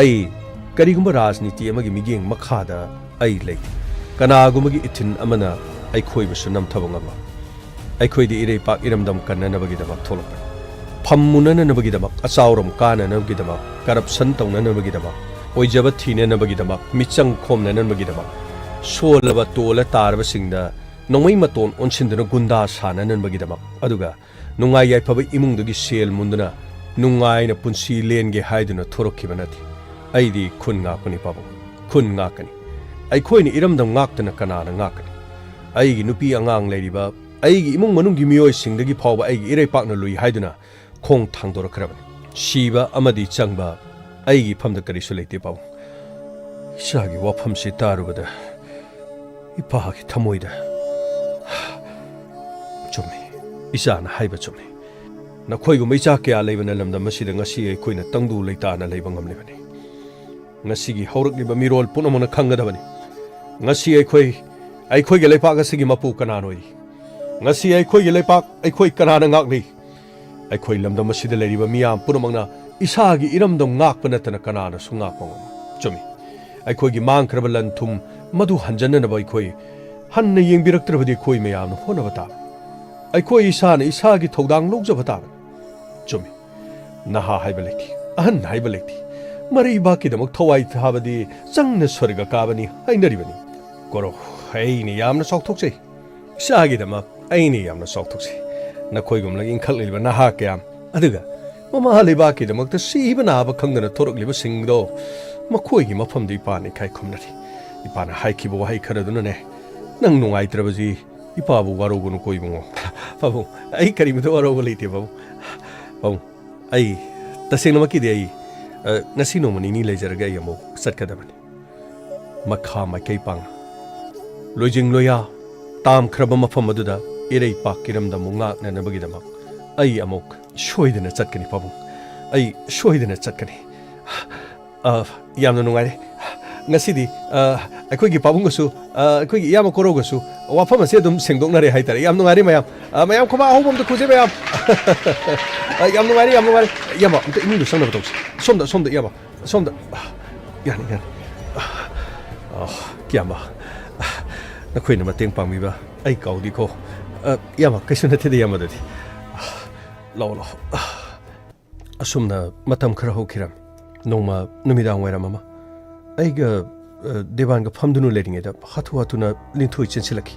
ꯑꯩ ꯀꯔꯤꯒꯨꯝꯕ ꯔꯥꯖꯅꯤꯇꯤ ꯑꯃꯒꯤ ꯃꯤꯠꯌꯦꯡ ꯃꯈꯥꯗ ꯑꯩ ꯂꯩ꯫ ꯀꯅꯥꯒꯨꯝꯕꯒꯤ ꯏꯊꯤꯟ ꯑꯃꯅ ꯑꯩꯈꯣꯏꯕꯨꯁꯨ ꯅꯝꯊꯕ ꯉꯝꯂꯣꯏ꯫ ꯑꯩꯈꯣꯏꯗꯤ ꯏꯔꯩꯄꯥꯛ ꯏꯔꯝꯗꯝ ꯀꯟꯅꯅꯕꯒꯤꯗꯃꯛ ꯊꯣꯛꯂꯛꯄꯅꯤ꯫ ꯐꯝ ꯃꯨꯟꯅꯅꯕꯒꯤꯗꯃꯛ, ꯑꯆꯥꯎꯔꯝ ꯀꯥꯅꯅꯕꯒꯤꯗꯃꯛ, ꯀꯔꯞꯁꯟ ꯇꯧꯅꯅꯕꯒꯤꯗꯃꯛ, ꯑꯣꯏꯖꯕ ꯊꯤꯅꯅꯕꯒꯤꯗꯃꯛ, ꯃꯤꯆꯪ ꯈꯣꯝꯅꯅꯕꯒꯤꯗꯃꯛ, ꯁꯣꯜꯂꯕ ꯇꯣꯜꯂ ꯇꯥꯔꯕꯁꯤꯡꯗ ꯅꯣꯡꯃꯩ ꯃꯇꯣꯟ ꯑꯣꯟꯁꯤꯟꯗꯨꯅ ꯒꯨꯟꯗꯥ ꯁꯥꯅꯅꯕꯒꯤꯗꯃꯛ, ꯑꯗꯨꯒ ꯅꯨꯡꯉꯥꯏ ꯌꯥꯏꯐꯕ ꯏꯃꯨꯡꯗꯒꯤ ꯁꯦꯜ ꯃꯨꯟꯗꯨꯅ ꯅꯨꯡꯉꯥꯏꯅ ꯄꯨꯟꯁꯤ ꯂꯦꯟꯒꯦ ꯍꯥꯏꯗꯨꯅ ꯊꯣꯔꯛꯈꯤꯕ ꯅꯠꯇꯦ꯫ ꯑꯩꯗꯤ ꯈꯨꯟ ꯉꯥꯛꯄꯅꯤ ꯄꯥꯕꯨꯡ, ꯈꯨꯟ ꯉꯥꯛꯀꯅꯤ꯫ ꯑꯩꯈꯣꯏꯅ ꯏꯔꯝꯗꯝ ꯉꯥꯛꯇꯅ ꯀꯅꯥꯅ ꯉꯥꯛꯀꯅꯤ? ꯑꯩꯒꯤ ꯅꯨꯄꯤ ꯑꯉꯥꯡ ꯂꯩꯔꯤꯕ, ꯑꯩꯒꯤ ꯏꯃꯨꯡ ꯃꯅꯨꯡꯒꯤ ꯃꯤꯑꯣꯏꯁꯤꯡꯗꯒꯤ ꯐꯥꯎꯕ ꯑꯩꯒꯤ ꯏꯔꯩꯄꯥꯛꯅ ꯂꯨꯏ ꯍꯥꯏꯗꯨꯅ ꯈꯣꯡ ꯊꯥꯡꯗꯣꯔꯛꯈ꯭ꯔꯕꯅꯤ꯫ ꯁꯤꯕ ꯑꯃꯗꯤ ꯆꯪꯕ ꯑꯩꯒꯤ ꯏꯐꯝꯗ ꯀꯔꯤꯁꯨ ꯂꯩꯇꯦ ꯄꯥꯕꯨꯡ꯫ ꯏꯆꯥꯒꯤ ꯋꯥꯐꯝꯁꯤ ꯇꯥꯔꯨꯕꯗ ꯏꯄꯥꯒꯤ ꯊꯃꯣꯏꯗ ꯆꯨꯝꯃꯤ, ꯏꯆꯥꯅ ꯍꯥꯏꯕ ꯆꯨꯝꯃꯤ꯫ ꯅꯈꯣꯏꯒꯨꯝꯕ ꯏꯆꯥ ꯀꯌꯥ ꯂꯩꯕꯅ ꯂꯝꯗꯝ ꯑꯁꯤꯗ ꯉꯁꯤ ꯑꯩꯈꯣꯏꯅ ꯇꯪꯗꯨ ꯂꯩꯇꯥꯅ ꯂꯩꯕ ꯉꯝꯂꯤꯕꯅꯤ꯫ ꯉꯁꯤꯒꯤ ꯍꯧꯔꯛꯂꯤꯕ ꯃꯤꯔꯣꯜ ꯄꯨꯝꯅꯃꯛꯅ ꯈꯪꯒꯗꯕꯅꯤ꯫ ꯉꯁꯤ ꯑꯩꯈꯣꯏ, ꯑꯩꯈꯣꯏꯒꯤ ꯂꯩꯄꯥꯛ ꯑꯁꯤꯒꯤ ꯃꯄꯨ ꯀꯅꯥꯅꯣ ꯑꯣꯏꯔꯤ? ꯉꯁꯤ ꯑꯩꯈꯣꯏꯒꯤ ꯂꯩꯄꯥꯛ ꯑꯩꯈꯣꯏ ꯀꯅꯥꯅ ꯉꯥꯛꯂꯤ? ꯑꯩꯈꯣꯏ ꯂꯝꯗꯝ ꯑꯁꯤꯗ ꯂꯩꯔꯤꯕ ꯃꯤꯌꯥꯝ ꯄꯨꯝꯅꯃꯛꯅ ꯏꯁꯥꯒꯤ ꯏꯔꯝꯗꯝ ꯉꯥꯛꯄ ꯅꯠꯇꯅ ꯀꯅꯥꯅꯁꯨ ꯉꯥꯛꯄ ꯉꯝꯃꯣꯏ꯫ ꯆꯨꯝꯃꯤ, ꯑꯩꯈꯣꯏꯒꯤ ꯃꯥꯡꯈ꯭ꯔꯕ ꯂꯟ ꯊꯨꯝ ꯃꯗꯨ ꯍꯟꯖꯟꯅꯅꯕ ꯑꯩꯈꯣꯏ ꯍꯟꯅ ꯌꯦꯡꯕꯤꯔꯛꯇ꯭ꯔꯕꯗꯤ ꯑꯩꯈꯣꯏ ꯃꯌꯥꯝꯅ ꯍꯣꯠꯅꯕ ꯇꯥꯕꯅꯤ꯫ ꯑꯩꯈꯣꯏ ꯏꯁꯥꯅ ꯏꯁꯥꯒꯤ ꯊꯧꯗꯥꯡ ꯂꯧꯖꯕ ꯇꯥꯕꯅꯤ꯫ ꯆꯨꯝꯃꯤ, ꯅꯍꯥ ꯍꯥꯏꯕ ꯂꯩꯇꯦ꯫ ꯑꯍꯟ ꯍꯥꯏꯕ ꯂꯩꯇꯦ꯫ ꯃꯔꯩꯕꯥꯛꯀꯤꯗꯃꯛ ꯊꯋꯥꯏ ꯊꯥꯕꯗꯤ ꯆꯪꯅ ꯁ꯭ꯋꯔꯒ ꯀꯥꯕꯅꯤ ꯍꯥꯏꯅꯔꯤꯕꯅꯤ꯫ ꯀꯣꯔꯧ, ꯑꯩꯅ ꯌꯥꯝꯅ ꯆꯥꯎꯊꯣꯛꯆꯩ꯫ ꯏꯆꯥꯒꯤꯗꯃꯛ ꯑꯩꯅ ꯌꯥꯝꯅ ꯆꯥꯎꯊꯣꯛꯆꯩ꯫ ꯅꯈꯣꯏꯒꯨꯝꯂꯒ ꯏꯟꯈꯠꯂꯛꯂꯤꯕ ꯅꯍꯥ ꯀꯌꯥꯝ, ꯑꯗꯨꯒ ꯃꯃꯥ ꯂꯩꯕꯥꯛꯀꯤꯗꯃꯛꯇ ꯁꯤꯕ ꯅꯥꯕ ꯈꯪꯗꯅ ꯊꯣꯔꯛꯂꯤꯕꯁꯤꯡꯗꯣ, ꯃꯈꯣꯏꯒꯤ ꯃꯐꯝꯗ ꯏꯄꯥꯅ ꯏꯀꯥꯏ ꯈꯨꯝꯅꯔꯤ꯫ ꯏꯄꯥꯅ ꯍꯥꯏꯈꯤꯕ ꯋꯥꯍꯩ ꯈꯔꯗꯨꯅꯅꯦ, ꯅꯪ ꯅꯨꯡꯉꯥꯏꯇ꯭ꯔꯕꯁꯤ ꯏꯄꯥꯕꯨ ꯋꯥꯔꯧꯒꯅꯨꯀꯣ ꯏꯕꯨꯡꯉꯣ꯫ ꯄꯥꯕꯨꯡ, ꯑꯩ ꯀꯔꯤꯃꯇ ꯋꯥꯔꯧꯕ ꯂꯩꯇꯦ ꯄꯥꯕꯨꯡ꯫ ꯄꯥꯕꯨꯡ, ꯑꯩ ꯇꯁꯦꯡꯅꯃꯛꯀꯤꯗꯤ ꯑꯩ, ꯑ, ꯉꯁꯤ ꯅꯣꯡꯃ ꯅꯤꯅꯤ ꯂꯩꯖꯔꯒ ꯑꯩ ꯑꯃꯨꯛ ꯆꯠꯀꯗꯕꯅꯤ꯫ ꯃꯈꯥ ꯃꯥꯏꯀꯩ ꯄꯥꯡꯅ ꯂꯣꯏꯖꯤꯡ ꯂꯣꯏꯌꯥ ꯇꯥꯝꯈ꯭ꯔꯕ ꯃꯐꯝ ꯑꯗꯨꯗ ꯏꯔꯩꯄꯥꯛ ꯏꯔꯝꯗꯝꯕꯨ ꯉꯥꯛꯅꯅꯕꯒꯤꯗꯃꯛ ꯑꯩ ꯑꯃꯨꯛ ꯁꯣꯏꯗꯅ ꯆꯠꯀꯅꯤ ꯄꯥꯕꯨꯡ꯫ ꯑꯩ ꯁꯣꯏꯗꯅ ꯆꯠꯀꯅꯤ꯫ ꯑ, ꯌꯥꯝꯅ ꯅꯨꯡꯉꯥꯏꯔꯦ꯫ ꯉꯁꯤꯗꯤ, ꯑ, ꯑꯩꯈꯣꯏꯒꯤ ꯄꯥꯕꯨꯡꯒꯁꯨ, ꯑ, ꯑꯩꯈꯣꯏꯒꯤ ꯏꯌꯥꯝꯕ ꯀꯣꯔꯧꯒꯁꯨ ꯋꯥꯐꯝ ꯑꯁꯤ ꯑꯗꯨꯝ ꯁꯦꯡꯗꯣꯛꯅꯔꯦ ꯍꯥꯏꯇꯥꯔꯦ꯫ ꯌꯥꯝ ꯅꯨꯡꯉꯥꯏꯔꯦ ꯃꯌꯥꯝ꯫ ꯑ, ꯃꯌꯥꯝ ꯈꯨꯕꯥꯛ ꯑꯍꯧꯕ ꯑꯝꯇ ꯈꯨꯁꯦ ꯃꯌꯥꯝ꯫ ꯑ, ꯌꯥꯝ ꯅꯨꯡꯉꯥꯏꯔꯦ, ꯌꯥꯝ ꯅꯨꯡꯉꯥꯏꯔꯦ꯫ ꯏꯌꯥꯝꯕ, ꯑꯝꯇ ꯏꯃꯨꯡꯗ ꯆꯪꯅꯕ ꯇꯧꯁꯤ꯫ ꯁꯣꯝꯗ, ꯁꯣꯝꯗ ꯏꯌꯥꯝꯕ, ꯁꯣꯝꯗ꯫ ꯌꯥꯅꯤ, ꯌꯥꯅꯤ꯫ ꯑ, ꯏꯌꯥꯝꯕ, ꯅꯈꯣꯏꯅ ꯃꯇꯦꯡ ꯄꯥꯡꯕꯤꯕ ꯑꯩ ꯀꯥꯎꯗꯦꯀꯣ꯫ ꯑ, ꯏꯌꯥꯝꯕ, ꯀꯩꯁꯨ ꯅꯠꯇꯦꯗ ꯏꯌꯥꯝꯕꯗꯗꯤ꯫ ꯂꯥꯛꯑꯣ, ꯂꯥꯛꯑꯣ꯫ ꯑꯁꯨꯝꯅ ꯃꯇꯝ ꯈꯔ ꯍꯧꯈꯤꯔꯝꯃꯤ꯫ ꯅꯣꯡꯃ ꯅꯨꯃꯤꯗꯥꯡ ꯋꯥꯏꯔꯝ ꯑꯃ ꯑꯩꯒ, ꯑ, ꯗꯦꯕꯥꯟꯒ ꯐꯝꯗꯨꯅ ꯂꯩꯔꯤꯉꯩꯗ ꯍꯥꯊꯨ ꯍꯥꯊꯨꯅ ꯂꯤꯟꯊꯣꯏ ꯆꯦꯟꯁꯤꯜꯂꯛꯈꯤ꯫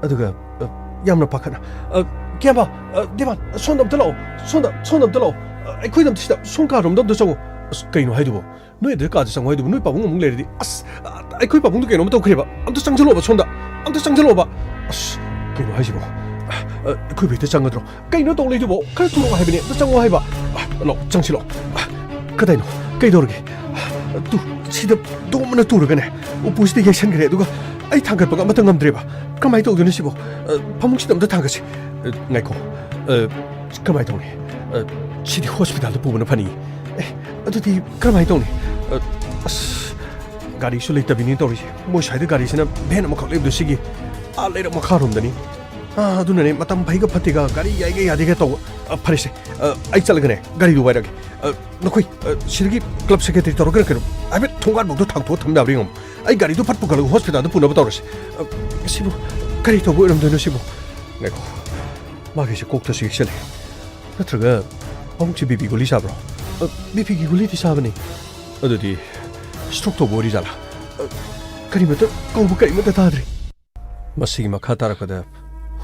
ꯑꯗꯨꯒ, ꯑ, ꯌꯥꯝꯅ ꯄꯥꯈꯠꯅ, "ꯑ, ꯀꯤꯌꯥꯝꯕ, ꯑ, ꯗꯦꯕꯥꯟ, ꯁꯣꯝꯗ ꯑꯝꯇ ꯂꯥꯛꯑꯣ, ꯁꯣꯝꯗ, ꯁꯣꯝꯗ ꯑꯝꯇ ꯂꯥꯛꯑꯣ, ꯑ, ꯑꯩꯈꯣꯏꯗ ꯑꯝꯇ ꯁꯤꯗ, ꯁꯣꯝ ꯀꯥꯔꯣꯝꯗ ꯑꯝꯇ ꯆꯪꯉꯣ꯫" "ꯑꯁ, ꯀꯩꯅꯣ ꯍꯥꯏꯗꯨꯕꯣ? ꯅꯣꯏ ꯑꯗꯨꯗ ꯀꯥꯗ ꯆꯪꯉꯣ ꯍꯥꯏꯗꯨꯕꯨ ꯅꯣꯏ ꯄꯥꯕꯨꯡ ꯑꯃꯨꯛ ꯂꯩꯔꯗꯤ?" "ꯑꯁ, ꯑ, ꯑꯩꯈꯣꯏ ꯄꯥꯕꯨꯡꯗꯣ ꯀꯩꯅꯣꯝ ꯇꯧꯈ꯭ꯔꯦꯕ, ꯑꯝꯇ ꯆꯪꯁꯤꯜꯂꯣꯕ ꯁꯣꯝꯗ, ꯑꯝꯇ ꯆꯪꯁꯤꯜꯂꯣꯕ꯫" "ꯑꯁ, ꯀꯩꯅꯣ ꯍꯥꯏꯁꯤꯕꯣ? ꯑ, ꯑ, ꯑꯩꯈꯣꯏꯕꯨ ꯍꯦꯛꯇ ꯆꯪꯒꯗ꯭ꯔꯣ? ꯀꯩꯅꯣ ꯇꯧ ꯂꯩꯗꯨꯕꯣ? ꯈꯔ ꯊꯨꯔꯛꯑꯣ ꯍꯥꯏꯕꯅꯦ, ꯑꯝꯇ ꯆꯪꯉꯣ ꯍꯥꯏꯕ꯫ ꯑ, ꯂꯥꯛꯑꯣ, ꯆꯪꯁꯤꯜꯂꯣ꯫ ꯑ, ꯀꯗꯥꯏꯅꯣ? ꯀꯩꯗꯧꯔꯒꯦ? ꯑ, ꯇꯨ, ꯁꯤꯗ ꯗꯣꯝ ꯑꯅ ꯇꯨꯔꯒꯅꯦ, ꯎꯄꯨꯁꯤꯗ ꯌꯩꯁꯟꯈ꯭ꯔꯦ, ꯑꯗꯨꯒ ꯑꯩ ꯊꯥꯡꯒꯠꯄꯒ ꯑꯃꯠꯇ ꯉꯝꯗ꯭ꯔꯦꯕ꯫ ꯀꯃꯥꯏꯅ ꯇꯧꯗꯣꯏꯅꯣ ꯁꯤꯕꯣ? ꯑ, ꯐꯃꯨꯡꯁꯤꯗ ꯑꯝꯇ ꯊꯥꯡꯒꯠꯁꯤ꯫ ꯑ, ꯉꯥꯏꯈꯣ꯫ ꯑ, ꯀꯃꯥꯏꯅ ꯇꯧꯅꯤ? ꯑ, ꯁꯤꯗꯤ ꯍꯣꯁꯄꯤꯇꯥꯜꯗ ꯄꯨꯕꯅ ꯐꯅꯤ꯫ ꯑꯦ, ꯑꯗꯨꯗꯤ ꯀꯔꯝꯍꯥꯏꯅ ꯇꯧꯅꯤ? ꯑ, ꯑꯁ, ꯒꯥꯔꯤꯁꯨ ꯂꯩꯇꯕꯤꯅꯤ ꯇꯧꯔꯤꯁꯦ꯫ ꯃꯣꯏ ꯁ꯭ꯋꯥꯏꯗ ꯒꯥꯔꯤꯁꯤꯅ ꯚꯦꯟ ꯑꯃꯈꯛ ꯂꯩꯕꯗꯣ ꯁꯤꯒꯤ ꯑꯥ ꯂꯩꯔꯛ ꯃꯈꯥꯔꯣꯝꯗꯅꯤ꯫ ꯑꯥ, ꯑꯗꯨꯅꯅꯦ ꯃꯇꯝ ꯐꯩꯒ ꯐꯠꯇꯦꯒ, ꯒꯥꯔꯤ ꯌꯥꯏꯒ ꯌꯥꯗꯦꯒ ꯇꯧꯕ꯫ ꯑ, ꯐꯔꯦꯁꯦ, ꯑ, ꯑꯩ ꯆꯠꯂꯒꯅꯦ ꯒꯥꯔꯤꯗꯨ ꯋꯥꯏꯔꯛꯑꯒꯦ꯫ ꯑ, ꯅꯈꯣꯏ, ꯑ, ꯁꯤꯗꯒꯤ ꯀ꯭ꯂꯕ ꯁꯦꯀ꯭ꯔꯦꯇꯔꯤ ꯇꯧꯔꯒ ꯀꯩꯅꯣ ꯍꯥꯏꯐꯦꯠ ꯊꯣꯡꯒꯥꯟꯐꯥꯎꯗ ꯊꯥꯡꯇꯣꯛꯑ ꯊꯝ ꯌꯥꯕ꯭ꯔꯥ ꯌꯦꯡꯉꯣ꯫ ꯑꯩ ꯒꯥꯔꯤꯗꯨ ꯐꯠ ꯄꯨꯈꯠꯂꯒ ꯍꯣꯁꯄꯤꯇꯥꯜꯗ ꯄꯨꯅꯕ ꯇꯧꯔꯁꯤ꯫ ꯑ, ꯁꯤꯕꯨ ꯀꯔꯤ ꯇꯧꯕ ꯑꯣꯏꯔꯝꯗꯣꯏꯅꯣ ꯁꯤꯕꯨ? ꯉꯥꯏꯈꯣ, ꯃꯥꯒꯤꯁꯦ ꯀꯣꯛꯇꯁꯨ ꯌꯦꯛꯁꯜꯂꯦ꯫ ꯅꯠꯇ꯭ꯔꯒ ꯄꯥꯕꯨꯡꯁꯦ ꯕꯤ ꯄꯤ ꯒꯨꯂꯤ ꯆꯥꯕ꯭ꯔꯣ? ꯕꯤ ꯄꯤꯒꯤ ꯒꯨꯂꯤꯗꯤ ꯆꯥꯕꯅꯤ꯫ ꯑꯗꯨꯗꯤ ꯁ꯭ꯇ꯭ꯔꯣꯛ ꯇꯧꯕ ꯑꯣꯏꯔꯤꯖꯥꯠꯂꯥ? ꯀꯔꯤꯃꯠꯇ ꯀꯧꯕ ꯀꯔꯤꯃꯠꯇ ꯇꯥꯗ꯭ꯔꯤ꯫ ꯃꯁꯤꯒꯤ ꯃꯈꯥ ꯇꯥꯔꯛꯄꯗ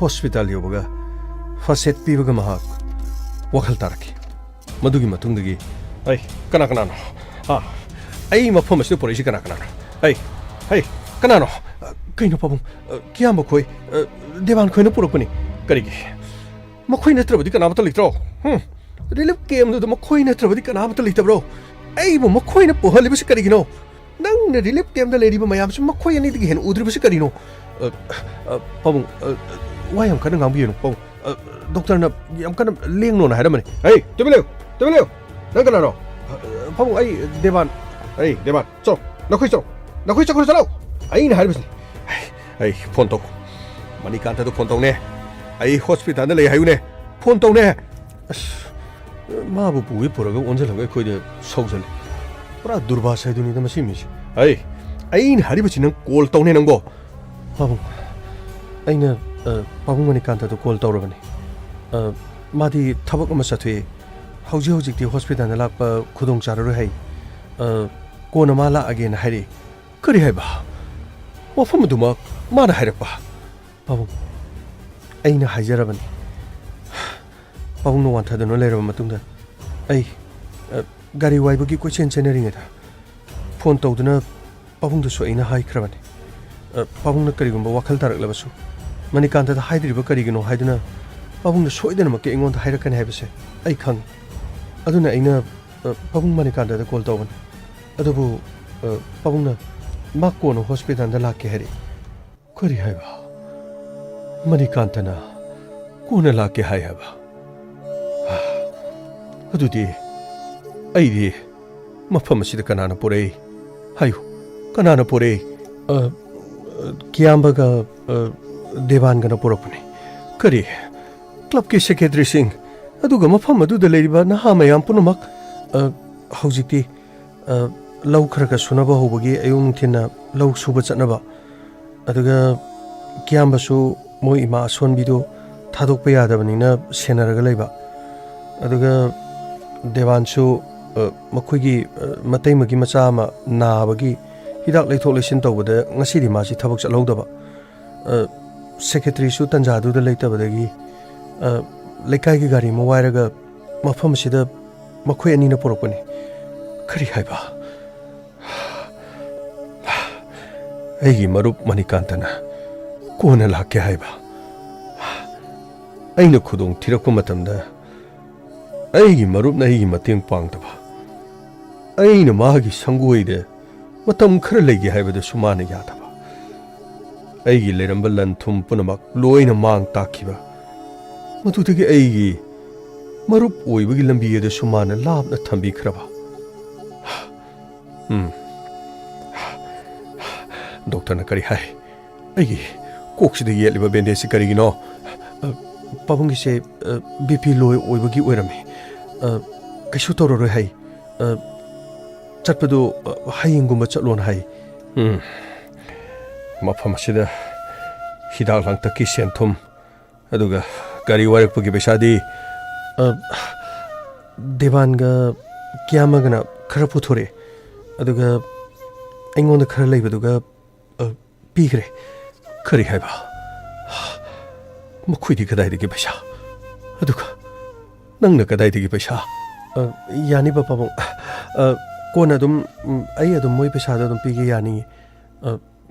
ꯍꯣꯁꯄꯤꯇꯥꯜ ꯌꯧꯕꯒ ꯐꯥꯔꯁ ꯑꯦꯗ ꯄꯤꯕꯒ ꯃꯍꯥꯛ ꯋꯥꯈꯜ ꯇꯥꯔꯛꯈꯤ꯫ ꯃꯗꯨꯒꯤ ꯃꯇꯨꯡꯗꯒꯤ, "ꯑꯩ, ꯀꯅꯥ ꯀꯅꯥꯅꯣ? ꯍꯥ? ꯑꯩ ꯃꯐꯝ ꯑꯁꯤꯗ ꯄꯨꯔꯛꯏꯁꯤ ꯀꯅꯥ ꯀꯅꯥꯅꯣ? ꯑꯩ, ꯑꯩ, ꯀꯅꯥꯅꯣ? ꯀꯩꯅꯣ ꯄꯥꯕꯨꯡ? ꯀꯤꯌꯥꯝꯕ ꯈꯣꯏ, ꯗꯦꯕꯥꯟ ꯈꯣꯏꯅ ꯄꯨꯔꯛꯄꯅꯤ꯫ ꯀꯔꯤꯒꯤ? ꯃꯈꯣꯏ ꯅꯠꯇ꯭ꯔꯕꯗꯤ ꯀꯅꯥꯃꯠꯇ ꯂꯩꯇ꯭ꯔꯣ? ꯍꯨꯝ? ꯔꯤꯂꯤꯐ ꯀꯦꯝꯗꯨꯗ ꯃꯈꯣꯏ ꯅꯠꯇ꯭ꯔꯕꯗꯤ ꯀꯅꯥꯃꯠꯇ ꯂꯩꯇꯕ꯭ꯔꯣ? ꯑꯩꯕꯨ ꯃꯈꯣꯏꯅ ꯄꯨꯍꯜꯂꯤꯕꯁꯤ ꯀꯔꯤꯒꯤꯅꯣ? ꯅꯪꯅ ꯔꯤꯂꯤꯐ ꯀꯦꯝꯗ ꯂꯩꯔꯤꯕ ꯃꯌꯥꯝꯁꯤ ꯃꯈꯣꯏ ꯑꯅꯤꯗꯒꯤ ꯍꯦꯟꯅ ꯎꯗ꯭ꯔꯤꯕꯁꯤ ꯀꯔꯤꯅꯣ?" "ꯑ, ꯑ, ꯄꯥꯕꯨꯡ, ꯑ, ꯋꯥ ꯌꯥꯝ ꯀꯟꯅ ꯉꯥꯡꯕꯤꯒꯅꯨ, ꯄꯥꯕꯨꯡ꯫ ꯑ, ꯗꯣꯛꯇꯔꯅ ꯌꯥꯝ ꯀꯟꯅ ꯂꯦꯡꯅꯣꯅ ꯍꯥꯏꯔꯝꯕꯅꯤ꯫" "ꯍꯩ, ꯇꯨꯃꯤꯟ ꯂꯩꯌꯨ, ꯇꯨꯃꯤꯟ ꯂꯩꯌꯨ꯫ ꯅꯪ ꯀꯅꯥꯅꯣ?" "ꯑ, ꯄꯥꯕꯨꯡ, ꯑꯩ ꯗꯦꯕꯥꯟ꯫" "ꯑꯩ ꯗꯦꯕꯥꯟ, ꯆꯠꯂꯣ, ꯅꯈꯣꯏ ꯆꯠꯂꯣ, ꯅꯈꯣꯏ ꯆꯠꯈ꯭ꯔꯣ, ꯆꯠꯂꯣ꯫ ꯑꯩꯅ ꯍꯥꯏꯔꯤꯕꯁꯤꯅꯤ꯫" "ꯑꯩ, ꯑꯩ ꯐꯣꯟ ꯇꯧ, ꯃꯅꯤꯀꯥꯟꯇꯗ ꯐꯣꯟ ꯇꯧꯅꯦ꯫ ꯑꯩ ꯍꯣꯁꯄꯤꯇꯥꯜꯗ ꯂꯩ ꯍꯥꯏꯌꯨꯅꯦ, ꯐꯣꯟ ꯇꯧꯅꯦ꯫" ꯑꯁ, ꯃꯥꯕꯨ ꯄꯨꯒꯦ ꯄꯨꯔꯒ ꯑꯣꯟꯁꯤꯜꯂꯒ ꯑꯩꯈꯣꯏꯗ ꯁꯧꯖꯜꯂꯤ꯫ ꯄꯨꯔꯥ ꯗꯨꯔꯕꯥꯁ ꯍꯥꯏꯗꯨꯅꯤꯗ ꯃꯁꯤ ꯃꯤꯁꯦ꯫ "ꯑꯩ, ꯑꯩꯅ ꯍꯥꯏꯔꯤꯕꯁꯤ ꯅꯪ ꯀꯣꯜ ꯇꯧꯅꯦ ꯅꯪꯕꯣ꯫" "ꯄꯥꯕꯨꯡ, ꯑꯩꯅ, ꯑ, ꯄꯥꯕꯨꯡ ꯃꯅꯤꯀꯥꯟꯇꯗ ꯀꯣꯜ ꯇꯧꯔꯕꯅꯤ꯫ ꯑ, ꯃꯥꯗꯤ ꯊꯕꯛ ꯑꯃ ꯆꯠꯊꯣꯛꯑꯦ꯫ ꯍꯧꯖꯤꯛ ꯍꯧꯖꯤꯛꯇꯤ ꯍꯣꯁꯄꯤꯇꯥꯜꯗ ꯂꯥꯛꯄ ꯈꯨꯗꯣꯡ ꯆꯥꯔꯔꯣꯏ ꯍꯥꯏ꯫ ꯑ, ꯀꯣꯟꯅ ꯃꯥ ꯂꯥꯛꯑꯒꯦꯅ ꯍꯥꯏꯔꯛꯏ꯫" "ꯀꯔꯤ ꯍꯥꯏꯕ? ꯋꯥꯐꯝ ꯑꯗꯨꯃꯛ ꯃꯥꯅ ꯍꯥꯏꯔꯛꯄ?" "ꯄꯥꯕꯨꯡ, ꯑꯩꯅ ꯍꯥꯏꯖꯔꯕꯅꯤ꯫" ꯄꯥꯕꯨꯡꯅ ꯋꯥꯟꯊꯗꯨꯅ ꯂꯩꯔꯕ ꯃꯇꯨꯡꯗ, "ꯑꯩ, ꯑ, ꯒꯥꯔꯤ ꯋꯥꯏꯕꯒꯤ ꯀꯣꯏꯆꯦꯟ ꯆꯦꯟꯅꯔꯤꯉꯩꯗ ꯐꯣꯟ ꯇꯧꯗꯨꯅ ꯄꯥꯕꯨꯡꯗꯁꯨ ꯑꯩꯅ ꯍꯥꯏꯈ꯭ꯔꯕꯅꯤ꯫ ꯑ, ꯄꯥꯕꯨꯡꯅ ꯀꯔꯤꯒꯨꯝꯕ ꯋꯥꯈꯜ ꯇꯥꯔꯛꯂꯕꯁꯨ, ꯃꯅꯤꯀꯥꯟꯇꯗ ꯍꯥꯏꯗ꯭ꯔꯤꯕ ꯀꯔꯤꯒꯤꯅꯣ ꯍꯥꯏꯗꯨꯅ ꯄꯥꯕꯨꯡꯅ ꯁꯣꯏꯗꯅꯃꯛꯀꯤ ꯑꯩꯉꯣꯟꯗ ꯍꯥꯏꯔꯛꯀꯅꯤ ꯍꯥꯏꯕꯁꯦ ꯑꯩ ꯈꯪꯉꯤ꯫ ꯑꯗꯨꯅ ꯑꯩꯅ, ꯑ, ꯄꯥꯕꯨꯡ ꯃꯅꯤꯀꯥꯟꯇꯗ ꯀꯣꯜ ꯇꯧꯕꯅꯤ꯫ ꯑꯗꯨꯕꯨ, ꯑ, ꯄꯥꯕꯨꯡꯅ ꯃꯥ ꯀꯣꯟꯅ ꯍꯣꯁꯄꯤꯇꯥꯜꯗ ꯂꯥꯛꯀꯦ ꯍꯥꯏꯔꯛꯏ꯫" "ꯀꯔꯤ ꯍꯥꯏꯕ? ꯃꯅꯤꯀꯥꯟꯇꯅ ꯀꯣꯟꯅ ꯂꯥꯛꯀꯦ ꯍꯥꯏ ꯍꯥꯏꯕ? ꯑꯗꯨꯗꯤ ꯑꯩꯗꯤ ꯃꯐꯝ ꯑꯁꯤꯗ ꯀꯅꯥꯅ ꯄꯨꯔꯛꯏ? ꯍꯥꯏꯌꯨ, ꯀꯅꯥꯅ ꯄꯨꯔꯛꯏ?" "ꯑ, ꯑ, ꯀꯤꯌꯥꯝꯕꯒ, ꯑ, ꯗꯦꯕꯥꯟꯒꯅ ꯄꯨꯔꯛꯄꯅꯤ꯫" "ꯀꯔꯤ? ꯀ꯭ꯂꯕꯀꯤ ꯁꯦꯀ꯭ꯔꯦꯇꯔꯤꯁꯤꯡ, ꯑꯗꯨꯒ ꯃꯐꯝ ꯑꯗꯨꯗ ꯂꯩꯔꯤꯕ ꯅꯍꯥ ꯃꯌꯥꯝ ꯄꯨꯝꯅꯃꯛ, ꯑ, ꯍꯧꯖꯤꯛꯇꯤ, ꯑ, ꯂꯧ ꯈꯔ ꯈꯔ ꯁꯨꯅꯕ ꯍꯧꯕꯒꯤ ꯑꯌꯨꯛ ꯅꯨꯡꯊꯤꯟꯅ ꯂꯧ ꯁꯨꯕ ꯆꯠꯅꯕ, ꯑꯗꯨꯒ ꯀꯤꯌꯥꯝꯕꯁꯨ ꯃꯣꯏ ꯏꯃꯥ ꯑꯁꯣꯟꯕꯤꯗꯨ ꯊꯥꯗꯣꯛꯄ ꯌꯥꯗꯕꯅꯤꯅ ꯁꯦꯟꯅꯔꯒ ꯂꯩꯕ, ꯑꯗꯨꯒ ꯗꯦꯋꯥꯟꯁꯨ, ꯑ, ꯃꯈꯣꯏꯒꯤ, ꯑ, ꯃꯇꯩꯃꯒꯤ ꯃꯆꯥ ꯑꯃ ꯅꯥꯕꯒꯤ ꯍꯤꯗꯥꯛ ꯂꯩꯊꯣꯛ ꯂꯩꯁꯤꯟ ꯇꯧꯕꯗ ꯉꯁꯤꯗꯤ ꯃꯥꯁꯤ ꯊꯕꯛ ꯆꯠꯍꯧꯗꯕ꯫ ꯑ, ꯁꯦꯀ꯭ꯔꯦꯇꯔꯤꯁꯨ ꯇꯟꯖꯥꯗꯨꯗ ꯂꯩꯇꯕꯗꯒꯤ, ꯑ, ꯂꯩꯀꯥꯏꯒꯤ ꯒꯥꯔꯤ ꯑꯃ ꯋꯥꯏꯔꯒ ꯃꯐꯝ ꯑꯁꯤꯗ ꯃꯈꯣꯏ ꯑꯅꯤꯅ ꯄꯨꯔꯛꯄꯅꯤ꯫ ꯀꯔꯤ ꯍꯥꯏꯕ? ꯑꯩꯒꯤ ꯃꯔꯨꯞ ꯃꯅꯤꯀꯥꯟꯇꯅ ꯀꯣꯟꯅ ꯂꯥꯛꯀꯦ ꯍꯥꯏꯕ꯫ ꯑꯩꯅ ꯈꯨꯗꯣꯡ ꯊꯤꯔꯛꯄ ꯃꯇꯝꯗ ꯑꯩꯒꯤ ꯃꯔꯨꯞꯅ ꯑꯩꯒꯤ ꯃꯇꯦꯡ ꯄꯥꯡꯗꯕ, ꯑꯩꯅ ꯃꯥꯒꯤ ꯁꯪꯒꯣꯏꯗ ꯃꯇꯝ ꯈꯔ ꯂꯩꯒꯦ ꯍꯥꯏꯕꯗꯁꯨ ꯃꯥꯅ ꯌꯥꯗꯕ, ꯑꯩꯒꯤ ꯂꯩꯔꯝꯕ ꯂꯟ ꯊꯨꯝ ꯄꯨꯝꯅꯃꯛ ꯂꯣꯏꯅ ꯃꯥꯡ ꯇꯥꯛꯈꯤꯕ, ꯃꯗꯨꯗꯒꯤ ꯑꯩꯒꯤ ꯃꯔꯨꯞ ꯑꯣꯏꯕꯒꯤ ꯂꯝꯕꯤ ꯑꯗꯨꯁꯨ ꯃꯥꯅ ꯂꯥꯞꯅ ꯊꯝꯕꯤꯈ꯭ꯔꯕ꯫ ꯎꯝ꯫ ꯗꯣꯛꯇꯔꯅ ꯀꯔꯤ ꯍꯥꯏ? ꯑꯩꯒꯤ ꯀꯣꯛꯁꯤꯗ ꯌꯦꯠꯂꯤꯕ ꯕꯦꯟꯗꯦꯖꯁꯤ ꯀꯔꯤꯒꯤꯅꯣ? ꯑ, ꯄꯥꯕꯨꯡꯒꯤꯁꯦ, ꯑ, BP low ꯑꯣꯏꯕꯒꯤ ꯑꯣꯏꯔꯝꯃꯤ꯫ ꯑ, ꯀꯩꯁꯨ ꯇꯧꯔꯔꯣꯏ ꯍꯥꯏ꯫ ꯑ, ꯆꯠꯄꯗꯨ, ꯑ, ꯍꯌꯦꯡꯒꯨꯝꯕ ꯆꯠꯂꯣꯅ ꯍꯥꯏ꯫ ꯎꯝ꯫ ꯃꯐꯝ ꯑꯁꯤꯗ ꯍꯤꯗꯥꯛ ꯂꯥꯡꯊꯛꯀꯤ ꯁꯦꯟ ꯊꯨꯝ, ꯑꯗꯨꯒ ꯒꯥꯔꯤ ꯋꯥꯏꯔꯛꯄꯒꯤ ꯄꯩꯁꯥꯗꯤ? ꯑ, ꯗꯦꯕꯥꯟꯒ ꯀꯤꯌꯥꯃꯒꯅ ꯈꯔ ꯄꯨꯊꯣꯔꯛꯑꯦ, ꯑꯗꯨꯒ ꯑꯩꯉꯣꯟꯗ ꯈꯔ ꯂꯩꯕꯗꯨꯒ, ꯑ, ꯄꯤꯈ꯭ꯔꯦ꯫ ꯀꯔꯤ ꯍꯥꯏꯕ? ꯃꯈꯣꯏꯗꯤ ꯀꯗꯥꯏꯗꯒꯤ ꯄꯩꯁꯥ? ꯑꯗꯨꯒ ꯅꯪꯅ ꯀꯗꯥꯏꯗꯒꯤ ꯄꯩꯁꯥ? ꯑ, ꯌꯥꯅꯤꯕ ꯄꯥꯕꯨꯡ꯫ ꯑ, ꯀꯣꯟꯅ ꯑꯗꯨꯝ, ꯎꯝ, ꯑꯩ ꯑꯗꯨꯝ ꯃꯣꯏ ꯄꯩꯁꯥꯗꯣ ꯑꯗꯨꯝ ꯄꯤꯒꯦ, ꯌꯥꯅꯤꯌꯦ꯫ ꯑ,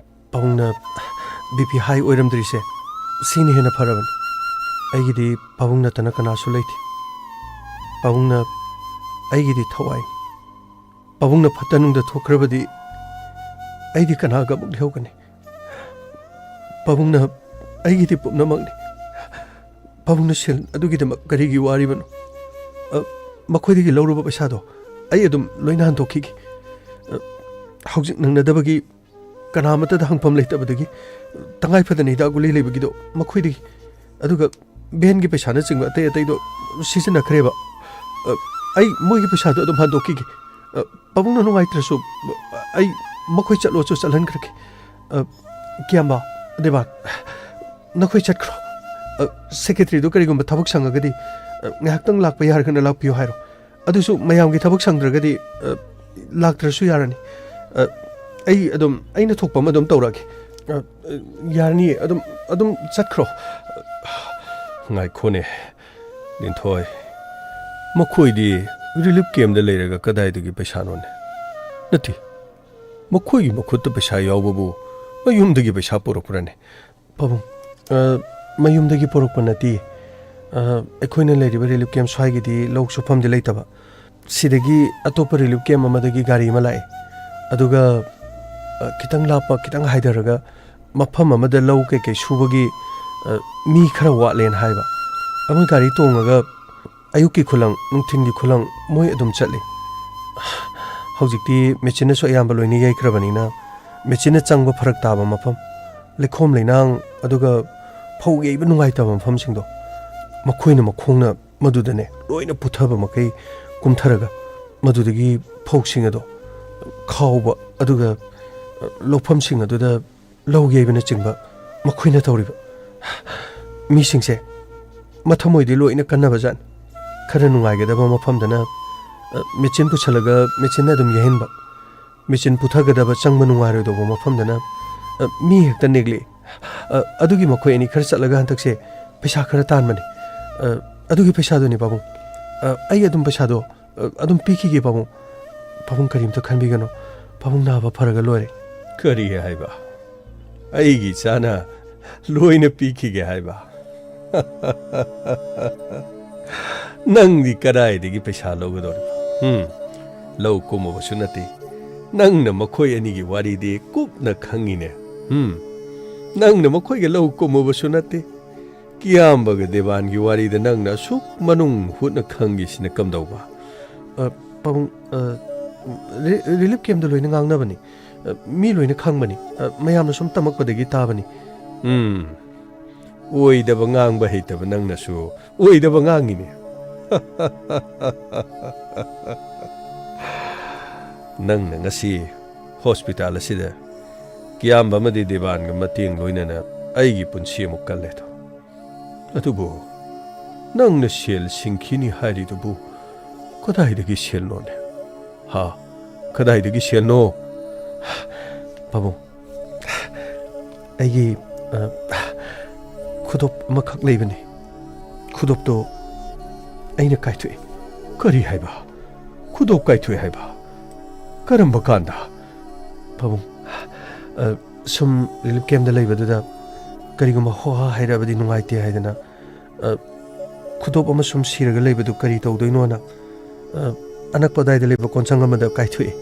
ꯄꯥꯕꯨꯡꯅ BP high ꯑꯣꯏꯔꯝꯗ꯭ꯔꯤꯁꯦ ꯁꯤꯅ ꯍꯦꯟꯅ ꯐꯔꯕꯅꯤ꯫ ꯑꯩꯒꯤꯗꯤ ꯄꯥꯕꯨꯡ ꯅꯠꯇꯅ ꯀꯅꯥꯁꯨ ꯂꯩꯇꯦ꯫ ꯄꯥꯕꯨꯡꯅ ꯑꯩꯒꯤꯗꯤ ꯊꯋꯥꯏꯅꯤ꯫ ꯄꯥꯕꯨꯡꯅ ꯐꯠꯇ ꯅꯨꯡꯗ ꯊꯣꯛꯈ꯭ꯔꯕꯗꯤ ꯑꯩꯗꯤ ꯀꯅꯥꯒ ꯑꯃꯨꯛ ꯂꯩꯍꯧꯒꯅꯤ? ꯄꯥꯕꯨꯡꯅ ꯑꯩꯒꯤꯗꯤ ꯄꯨꯝꯅꯃꯛꯅꯤ꯫ ꯄꯥꯕꯨꯡꯅ ꯁꯦꯜ ꯑꯗꯨꯒꯤꯗꯃꯛ ꯀꯔꯤꯒꯤ ꯋꯥꯔꯤꯕꯅꯣ? ꯑ, ꯃꯈꯣꯏꯗꯒꯤ ꯂꯧꯔꯨꯕ ꯄꯩꯁꯥꯗꯣ ꯑꯩ ꯑꯗꯨꯝ ꯂꯣꯏꯅ ꯍꯟꯗꯣꯛꯈꯤꯒꯦ꯫ ꯑ, ꯍꯧꯖꯤꯛ ꯅꯪꯅꯗꯕꯒꯤ ꯀꯅꯥ ꯑꯃꯠꯇꯗ ꯍꯪꯐꯝ ꯂꯩꯇꯕꯗꯒꯤ ꯇꯉꯥꯏ ꯐꯗꯅ ꯍꯤꯗꯥꯛ ꯒꯨꯂꯤ ꯂꯩꯕꯒꯤꯗꯣ ꯃꯈꯣꯏꯗꯒꯤ, ꯑꯗꯨꯒ ꯚꯦꯟꯒꯤ ꯄꯩꯁꯥꯅꯆꯤꯡꯕ ꯑꯇꯩ ꯑꯇꯩꯗꯣ ꯁꯤꯖꯤꯟꯅꯈ꯭ꯔꯦꯕ꯫ ꯑ, ꯑꯩ ꯃꯣꯏꯒꯤ ꯄꯩꯁꯥꯗꯣ ꯑꯗꯨꯝ ꯍꯟꯗꯣꯛꯈꯤꯒꯦ꯫ ꯑ, ꯄꯥꯕꯨꯡꯅ ꯅꯨꯡꯉꯥꯏꯇ꯭ꯔꯁꯨ ꯑꯩ ꯃꯈꯣꯏ ꯆꯠꯂꯣꯁꯨ ꯆꯠꯍꯟꯈ꯭ꯔꯒꯦ꯫ ꯑ, ꯀꯤꯌꯥꯝꯕ, ꯗꯦꯕꯥꯟ, ꯅꯈꯣꯏ ꯆꯠꯈ꯭ꯔꯣ꯫ ꯑ, ꯁꯦꯀ꯭ꯔꯦꯇꯔꯤꯗꯣ ꯀꯔꯤꯒꯨꯝꯕ ꯊꯕꯛ ꯁꯪꯉꯒꯗꯤ, ꯑ, ꯉꯥꯏꯍꯥꯛꯇꯪ ꯂꯥꯛꯄ ꯌꯥꯔꯒꯅ ꯂꯥꯛꯄꯤꯌꯨ ꯍꯥꯏꯔꯣ꯫ ꯑꯗꯨꯁꯨ ꯃꯌꯥꯝꯒꯤ ꯊꯕꯛ ꯁꯪꯗ꯭ꯔꯒꯗꯤ, ꯑ, ꯂꯥꯛꯇ꯭ꯔꯁꯨ ꯌꯥꯔꯅꯤ꯫ ꯑ, ꯑꯩ ꯑꯗꯨꯝ, ꯑꯩꯅ ꯊꯣꯛꯄ ꯑꯃ ꯑꯗꯨꯝ ꯇꯧꯔꯛꯑꯒꯦ꯫ ꯑ, ꯑ, ꯌꯥꯔꯅꯤ, ꯑꯗꯨꯝ, ꯑꯗꯨꯝ ꯆꯠꯈ꯭ꯔꯣ꯫ ꯉꯥꯏꯈꯣꯅꯦ, ꯂꯤꯟꯊꯣꯏ꯫ ꯃꯈꯣꯏꯗꯤ ꯔꯤꯂꯤꯐ ꯀꯦꯝꯞꯇ ꯂꯩꯔꯒ ꯀꯗꯥꯏꯗꯒꯤ ꯄꯩꯁꯥꯅꯣꯅꯦ? ꯅꯠꯇꯦ, ꯃꯈꯣꯏꯒꯤ ꯃꯈꯨꯠꯇ ꯄꯩꯁꯥ ꯌꯥꯎꯕꯕꯨ ꯃꯌꯨꯝꯗꯒꯤ ꯄꯩꯁꯥ ꯄꯨꯔꯛꯄ꯭ꯔꯅꯦ? ꯄꯥꯕꯨꯡ, ꯑ, ꯃꯌꯨꯝꯗꯒꯤ ꯄꯨꯔꯛꯄ ꯅꯠꯇꯦ꯫ ꯑ, ꯑꯩꯈꯣꯏꯅ ꯂꯩꯔꯤꯕ ꯔꯤꯂꯤꯐ ꯀꯦꯝꯞ ꯁ꯭ꯋꯥꯏꯒꯤꯗꯤ ꯂꯧ ꯁꯨꯐꯝꯗꯤ ꯂꯩꯇꯕ꯫ ꯁꯤꯗꯒꯤ ꯑꯇꯣꯞꯄ ꯔꯤꯂꯤꯐ ꯀꯦꯝꯞ ꯑꯃꯗꯒꯤ ꯒꯥꯔꯤ ꯑꯃ ꯂꯥꯛꯑꯦ꯫ ꯑꯗꯨꯒ, ꯑ, ꯈꯤꯇꯪ ꯂꯥꯞꯄ, ꯈꯤꯇꯪ ꯍꯥꯏꯊꯔꯒ ꯃꯐꯝ ꯑꯃꯗ ꯂꯧ ꯀꯩꯀꯩ ꯁꯨꯕꯒꯤ, ꯑ, ꯃꯤ ꯈꯔ ꯋꯥꯠꯂꯦꯅ ꯍꯥꯏꯕ꯫ ꯑꯩꯈꯣꯏ ꯒꯥꯔꯤ ꯇꯣꯡꯉꯒ ꯑꯌꯨꯛꯀꯤ ꯈꯨꯂꯪ, ꯅꯨꯡꯊꯤꯟꯒꯤ ꯈꯨꯂꯪ ꯃꯣꯏ ꯑꯗꯨꯝ ꯆꯠꯂꯤ꯫ ꯍꯧꯖꯤꯛꯇꯤ ꯃꯦꯆꯤꯟꯅꯁꯨ ꯑꯌꯥꯝꯕ ꯂꯣꯏꯅ ꯌꯩꯈ꯭ꯔꯕꯅꯤꯅ, ꯃꯦꯆꯤꯟꯅ ꯆꯪꯕ ꯐꯔꯛ ꯇꯥꯕ ꯃꯐꯝ, ꯂꯩꯈꯣꯝ ꯂꯩꯅꯥꯡ, ꯑꯗꯨꯒ ꯐꯧ ꯌꯩꯕ ꯅꯨꯡꯉꯥꯏꯇꯕ ꯃꯐꯝꯁꯤꯡꯗꯣ, ꯃꯈꯣꯏꯅ ꯃꯈꯣꯡꯅ ꯃꯗꯨꯗꯅꯦ ꯂꯣꯏꯅ ꯄꯨꯊꯕ ꯃꯈꯩ ꯀꯨꯝꯊꯔꯒ, ꯃꯗꯨꯗꯒꯤ ꯐꯧꯁꯤꯡ ꯑꯗꯣ ꯈꯥꯎꯕ, ꯑꯗꯨꯒ ꯂꯧꯐꯝꯁꯤꯡ ꯑꯗꯨꯗ ꯂꯧ ꯌꯩꯕꯅꯆꯤꯡꯕ ꯃꯈꯣꯏꯅ ꯇꯧꯔꯤꯕ꯫ ꯃꯤꯁꯤꯡꯁꯦ ꯃꯊꯃꯣꯏꯗꯤ ꯂꯣꯏꯅ ꯀꯟꯅꯕ ꯖꯥꯠꯅꯤ꯫ ꯈꯔ ꯅꯨꯡꯉꯥꯏꯒꯗꯕ ꯃꯐꯝꯗꯅ, ꯑ, ꯃꯦꯆꯤꯟ ꯄꯨꯁꯜꯂꯒ ꯃꯦꯆꯤꯟꯅ ꯑꯗꯨꯝ ꯌꯩꯍꯟꯕ, ꯃꯦꯆꯤꯟ ꯄꯨꯊꯒꯗꯕ ꯆꯪꯕ ꯅꯨꯡꯉꯥꯏꯔꯣꯏꯗꯧꯕ ꯃꯐꯝꯗꯅ, ꯑ, ꯃꯤ ꯍꯦꯛꯇ ꯅꯦꯛꯂꯛꯏ꯫ ꯑ, ꯑꯗꯨꯒꯤ ꯃꯈꯣꯏ ꯑꯅꯤ ꯈꯔ ꯆꯠꯂꯒ ꯍꯟꯗꯛꯁꯦ ꯄꯩꯁꯥ ꯈꯔ ꯇꯥꯟꯕꯅꯤ꯫ ꯑ, ꯑꯗꯨꯒꯤ ꯄꯩꯁꯥꯗꯨꯅꯤ, ꯄꯥꯕꯨꯡ꯫ ꯑ, ꯑꯩ ꯑꯗꯨꯝ ꯄꯩꯁꯥꯗꯣ, ꯑ, ꯑꯗꯨꯝ ꯄꯤꯈꯤꯒꯦ, ꯄꯥꯕꯨꯡ꯫ ꯄꯥꯕꯨꯡ ꯀꯔꯤꯝꯇ ꯈꯟꯕꯤꯒꯅꯨ꯫ ꯄꯥꯕꯨꯡ ꯅꯥꯕ ꯐꯔꯒ ꯂꯣꯏꯔꯦ꯫ ꯀꯔꯤ ꯍꯥꯏꯕ? ꯑꯩꯒꯤ ꯏꯆꯥꯅ ꯂꯣꯏꯅ ꯄꯤꯈꯤꯒꯦ ꯍꯥꯏꯕ? ꯅꯪꯗꯤ ꯀꯗꯥꯏꯗꯒꯤ ꯄꯩꯁꯥ ꯂꯧꯒꯗꯧꯔꯤꯕ? ꯎꯝ? ꯂꯧ ꯀꯨꯝꯃꯨꯕꯁꯨ ꯅꯠꯇꯦ꯫ ꯅꯪꯅ ꯃꯈꯣꯏ ꯑꯅꯤꯒꯤ ꯋꯥꯔꯤꯗꯤ ꯀꯨꯞꯅ ꯈꯪꯉꯤꯅꯦ꯫ ꯎꯝ? ꯅꯪꯅ ꯃꯈꯣꯏꯒ ꯂꯧ ꯀꯨꯝꯃꯨꯕꯁꯨ ꯅꯠꯇꯦ꯫ ꯀꯤꯌꯥꯝꯕꯒ ꯗꯦꯕꯥꯟꯒꯤ ꯋꯥꯔꯤꯗ ꯅꯪꯅ ꯑꯁꯨꯛ ꯃꯅꯨꯡ ꯍꯨꯠꯅ ꯈꯪꯉꯤꯁꯤꯅ ꯀꯝꯗꯧꯕ? ꯑ, ꯄꯥꯕꯨꯡ, ꯑ, ꯔꯤ-, ꯔꯤꯂꯤꯐ ꯀꯦꯝꯞꯇ ꯂꯣꯏꯅ ꯉꯥꯡꯅꯕꯅꯤ꯫ ꯑ, ꯃꯤ ꯂꯣꯏꯅ ꯈꯪꯕꯅꯤ꯫ ꯑ, ꯃꯌꯥꯝꯅ ꯁꯨꯝ ꯇꯝꯃꯛꯄꯗꯒꯤ ꯇꯥꯕꯅꯤ꯫ ꯎꯝ, ꯑꯣꯏꯗꯕ ꯉꯥꯡꯕ ꯍꯩꯇꯕ ꯅꯪꯅꯁꯨ ꯑꯣꯏꯗꯕ ꯉꯥꯡꯉꯤꯅꯦ꯫ ꯅꯪꯅ ꯉꯁꯤ ꯍꯣꯁꯄꯤꯇꯥꯜ ꯑꯁꯤꯗ ꯀꯤꯌꯥꯝꯕ ꯑꯃꯗꯤ ꯗꯦꯕꯥꯟꯒ ꯃꯇꯦꯡ ꯂꯣꯏꯅꯅ ꯑꯩꯒꯤ ꯄꯨꯟꯁꯤ ꯑꯃꯨꯛ ꯀꯜꯂꯦꯗꯣ꯫ ꯑꯗꯨꯕꯨ ꯅꯪꯅ ꯁꯦꯜ ꯁꯤꯡꯈꯤꯅꯤ ꯍꯥꯏꯔꯤꯗꯨꯕꯨ ꯀꯗꯥꯏꯗꯒꯤ ꯁꯦꯜꯅꯣꯅꯦ? ꯍꯥ? ꯀꯗꯥꯏꯗꯒꯤ ꯁꯦꯜꯅꯣ? ꯄꯥꯕꯨꯡ, ꯑꯩꯒꯤ, ꯑ, ꯈꯨꯗꯣꯞ ꯑꯃꯈꯛ ꯂꯩꯕꯅꯤ꯫ ꯈꯨꯗꯣꯞꯇꯣ ꯑꯩꯅ ꯀꯥꯏꯊꯣꯛꯏ꯫ ꯀꯔꯤ ꯍꯥꯏꯕ? ꯈꯨꯗꯣꯞ ꯀꯥꯏꯊꯣꯛꯏ ꯍꯥꯏꯕ? ꯀꯔꯝꯕ ꯀꯥꯟꯗ? ꯄꯥꯕꯨꯡ, ꯑ, ꯁꯨꯝ ꯔꯤꯂꯤꯐ ꯀꯦꯝꯞꯇ ꯂꯩꯕꯗꯨꯗ ꯀꯔꯤꯒꯨꯝꯕ ꯍꯣꯍꯥ ꯍꯥꯏꯔꯛꯑꯕꯗꯤ ꯅꯨꯡꯉꯥꯏꯇꯦ ꯍꯥꯏꯗꯅ, ꯑ, ꯈꯨꯗꯣꯞ ꯑꯃ ꯁꯨꯝ ꯁꯤꯔꯒ ꯂꯩꯕꯗꯨ ꯀꯔꯤ ꯇꯧꯗꯣꯏꯅꯣꯅ, ꯑ, ꯑꯅꯛꯄ ꯑꯗꯥꯏꯗ ꯂꯩꯕ ꯀꯣꯟꯁꯪ ꯑꯃꯗ ꯀꯥꯏꯊꯣꯛꯏ꯫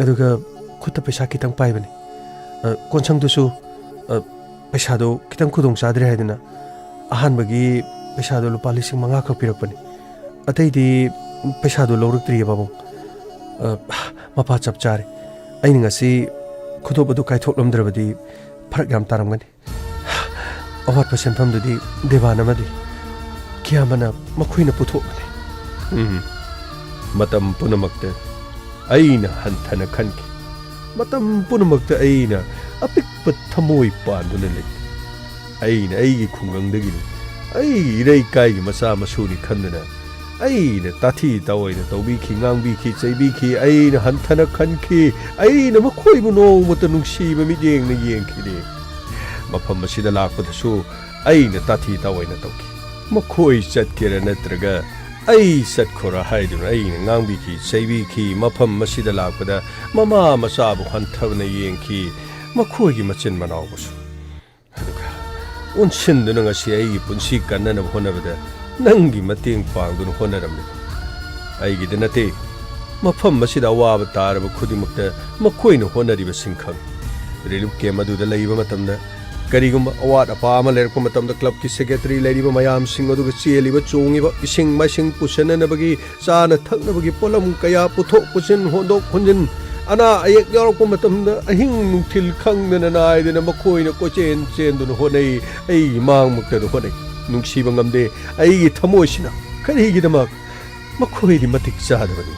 ꯑꯗꯨꯒ ꯈꯨꯠꯇ ꯄꯩꯁꯥ ꯈꯤꯇꯪ ꯄꯥꯏꯕꯅꯤ꯫ ꯑ, ꯀꯣꯟꯁꯪꯗꯨꯁꯨ, ꯑ, ꯄꯩꯁꯥꯗꯣ ꯈꯤꯇꯪ ꯈꯨꯗꯣꯡ ꯆꯥꯗ꯭ꯔꯦ ꯍꯥꯏꯗꯅ ꯑꯍꯥꯟꯕꯒꯤ ꯄꯩꯁꯥꯗꯣ ꯂꯨꯄꯥ ꯂꯤꯁꯤꯡ ꯃꯉꯥ ꯈꯛ ꯄꯤꯔꯛꯄꯅꯤ꯫ ꯑꯇꯩꯗꯤ ꯄꯩꯁꯥꯗꯣ ꯂꯧꯔꯛꯇ꯭ꯔꯤꯌꯦ ꯄꯥꯕꯨꯡ꯫ ꯑ, ꯃꯄꯥ ꯆꯞ ꯆꯥꯔꯦ꯫ ꯑꯩꯅ ꯉꯁꯤ ꯈꯨꯗꯣꯞ ꯑꯗꯨ ꯀꯥꯏꯊꯣꯛꯂꯝꯗ꯭ꯔꯕꯗꯤ ꯐꯔꯛ ꯌꯥꯝ ꯇꯥꯔꯝꯒꯅꯤ꯫ ꯑꯋꯥꯠꯄ ꯁꯦꯟꯐꯝꯗꯨꯗꯤ ꯗꯦꯕꯥꯟ ꯑꯃꯗꯤ ꯀꯤꯌꯥꯃꯅ ꯃꯈꯣꯏꯅ ꯄꯨꯊꯣꯛꯂꯅꯤ꯫ ꯎꯝ꯫ ꯃꯇꯝ ꯄꯨꯝꯅꯃꯛꯇ ꯑꯩꯅ ꯍꯟꯊꯅ ꯈꯟꯈꯤ꯫ ꯃꯇꯝ ꯄꯨꯝꯅꯃꯛꯇ ꯑꯩꯅ ꯑꯄꯤꯛꯄ ꯊꯃꯣꯏ ꯄꯥꯟꯗꯨꯅ ꯂꯩ꯫ ꯑꯩꯅ ꯑꯩꯒꯤ ꯈꯨꯡꯒꯪꯗꯒꯤꯅꯤ, ꯑꯩꯒꯤ ꯏꯔꯩꯀꯥꯏꯒꯤ ꯃꯆꯥ ꯃꯁꯨꯅꯤ ꯈꯟꯗꯨꯅ ꯑꯩꯅ ꯇꯥꯊꯤ ꯇꯥꯑꯣꯏꯅ ꯇꯧꯕꯤꯈꯤ, ꯉꯥꯡꯕꯤꯈꯤ, ꯆꯩꯕꯤꯈꯤ꯫ ꯑꯩꯅ ꯍꯟꯊꯅ ꯈꯟꯈꯤ꯫ ꯑꯩꯅ ꯃꯈꯣꯏꯕꯨ ꯅꯣꯡꯃꯇ ꯅꯨꯡꯁꯤꯕ ꯃꯤꯠꯌꯦꯡꯅ ꯌꯦꯡꯈꯤꯗꯦ꯫ ꯃꯐꯝ ꯑꯁꯤꯗ ꯂꯥꯛꯄꯗꯁꯨ ꯑꯩꯅ ꯇꯥꯊꯤ ꯇꯥꯑꯣꯏꯅ ꯇꯧꯈꯤ꯫ ꯃꯈꯣꯏ ꯆꯠꯀꯦꯔꯥ ꯅꯠꯇ꯭ꯔꯒ ꯑꯩ ꯆꯠꯈꯣꯔꯥ ꯍꯥꯏꯗꯨꯅ ꯑꯩꯅ ꯉꯥꯡꯕꯤꯈꯤ, ꯆꯩꯕꯤꯈꯤ꯫ ꯃꯐꯝ ꯑꯁꯤꯗ ꯂꯥꯛꯄꯗ ꯃꯃꯥ ꯃꯆꯥꯕꯨ ꯍꯟꯊꯅ ꯌꯦꯡꯈꯤ, ꯃꯈꯣꯏꯒꯤ ꯃꯆꯤꯟ ꯃꯅꯥꯎꯕꯨꯁꯨ꯫ ꯑꯗꯨꯒ ꯑꯣꯟꯁꯤꯟꯗꯨꯅ ꯉꯁꯤ ꯑꯩꯒꯤ ꯄꯨꯟꯁꯤ ꯀꯟꯅꯅꯕ ꯍꯣꯠꯅꯕꯗ ꯅꯪꯒꯤ ꯃꯇꯦꯡ ꯄꯥꯡꯗꯨꯅ ꯍꯣꯠꯅꯔꯝꯂꯤꯕ ꯑꯩꯒꯤꯗ ꯅꯠꯇꯦ꯫ ꯃꯐꯝ ꯑꯁꯤꯗ ꯑꯋꯥꯕ ꯇꯥꯔꯕ ꯈꯨꯗꯤꯡꯃꯛꯇ ꯃꯈꯣꯏꯅ ꯍꯣꯠꯅꯔꯤꯕꯁꯤꯡ ꯈꯪꯏ꯫ ꯔꯤꯂꯤꯐ ꯀꯦꯝꯞ ꯑꯗꯨꯗ ꯂꯩꯕ ꯃꯇꯝꯗ ꯀꯔꯤꯒꯨꯝꯕ ꯑꯋꯥꯠ ꯑꯄꯥ ꯑꯃ ꯂꯩꯔꯛꯄ ꯃꯇꯝꯗ ꯀ꯭ꯂꯕꯀꯤ ꯁꯦꯀ꯭ꯔꯦꯇꯔꯤ ꯂꯩꯔꯤꯕ ꯃꯌꯥꯝꯁꯤꯡ ꯑꯗꯨꯒ ꯆꯦꯜꯂꯤꯕ, ꯆꯣꯡꯉꯤꯕ, ꯏꯁꯤꯡ ꯃꯥꯏꯁꯤꯡ ꯄꯨꯁꯟꯅꯅꯕꯒꯤ, ꯆꯥꯅ ꯊꯛꯅꯕꯒꯤ ꯄꯣꯠꯂꯝ ꯀꯌꯥ ꯄꯨꯊꯣꯛ ꯄꯨꯁꯤꯟ, ꯍꯣꯟꯗꯣꯛ ꯍꯣꯟꯖꯤꯟ, ꯑꯅꯥ ꯑꯌꯦꯛ ꯌꯥꯎꯔꯛꯄ ꯃꯇꯝꯗ ꯑꯍꯤꯡ ꯅꯨꯡꯊꯤꯜ ꯈꯪꯗꯅ ꯅꯥꯏꯗꯅ ꯃꯈꯣꯏꯅ ꯀꯣꯏꯆꯦꯟ ꯆꯦꯟꯗꯨꯅ ꯍꯣꯠꯅꯩ꯫ ꯑꯩꯒꯤ ꯃꯥꯡꯃꯛꯇꯗ ꯍꯣꯠꯅꯩ꯫ ꯅꯨꯡꯁꯤꯕ ꯉꯝꯗꯦ ꯑꯩꯒꯤ ꯊꯃꯣꯏꯁꯤꯅ꯫ ꯀꯔꯤꯒꯤꯗꯃꯛ? ꯃꯈꯣꯏꯗꯤ ꯃꯇꯤꯛ ꯆꯥꯗꯕꯅꯤ꯫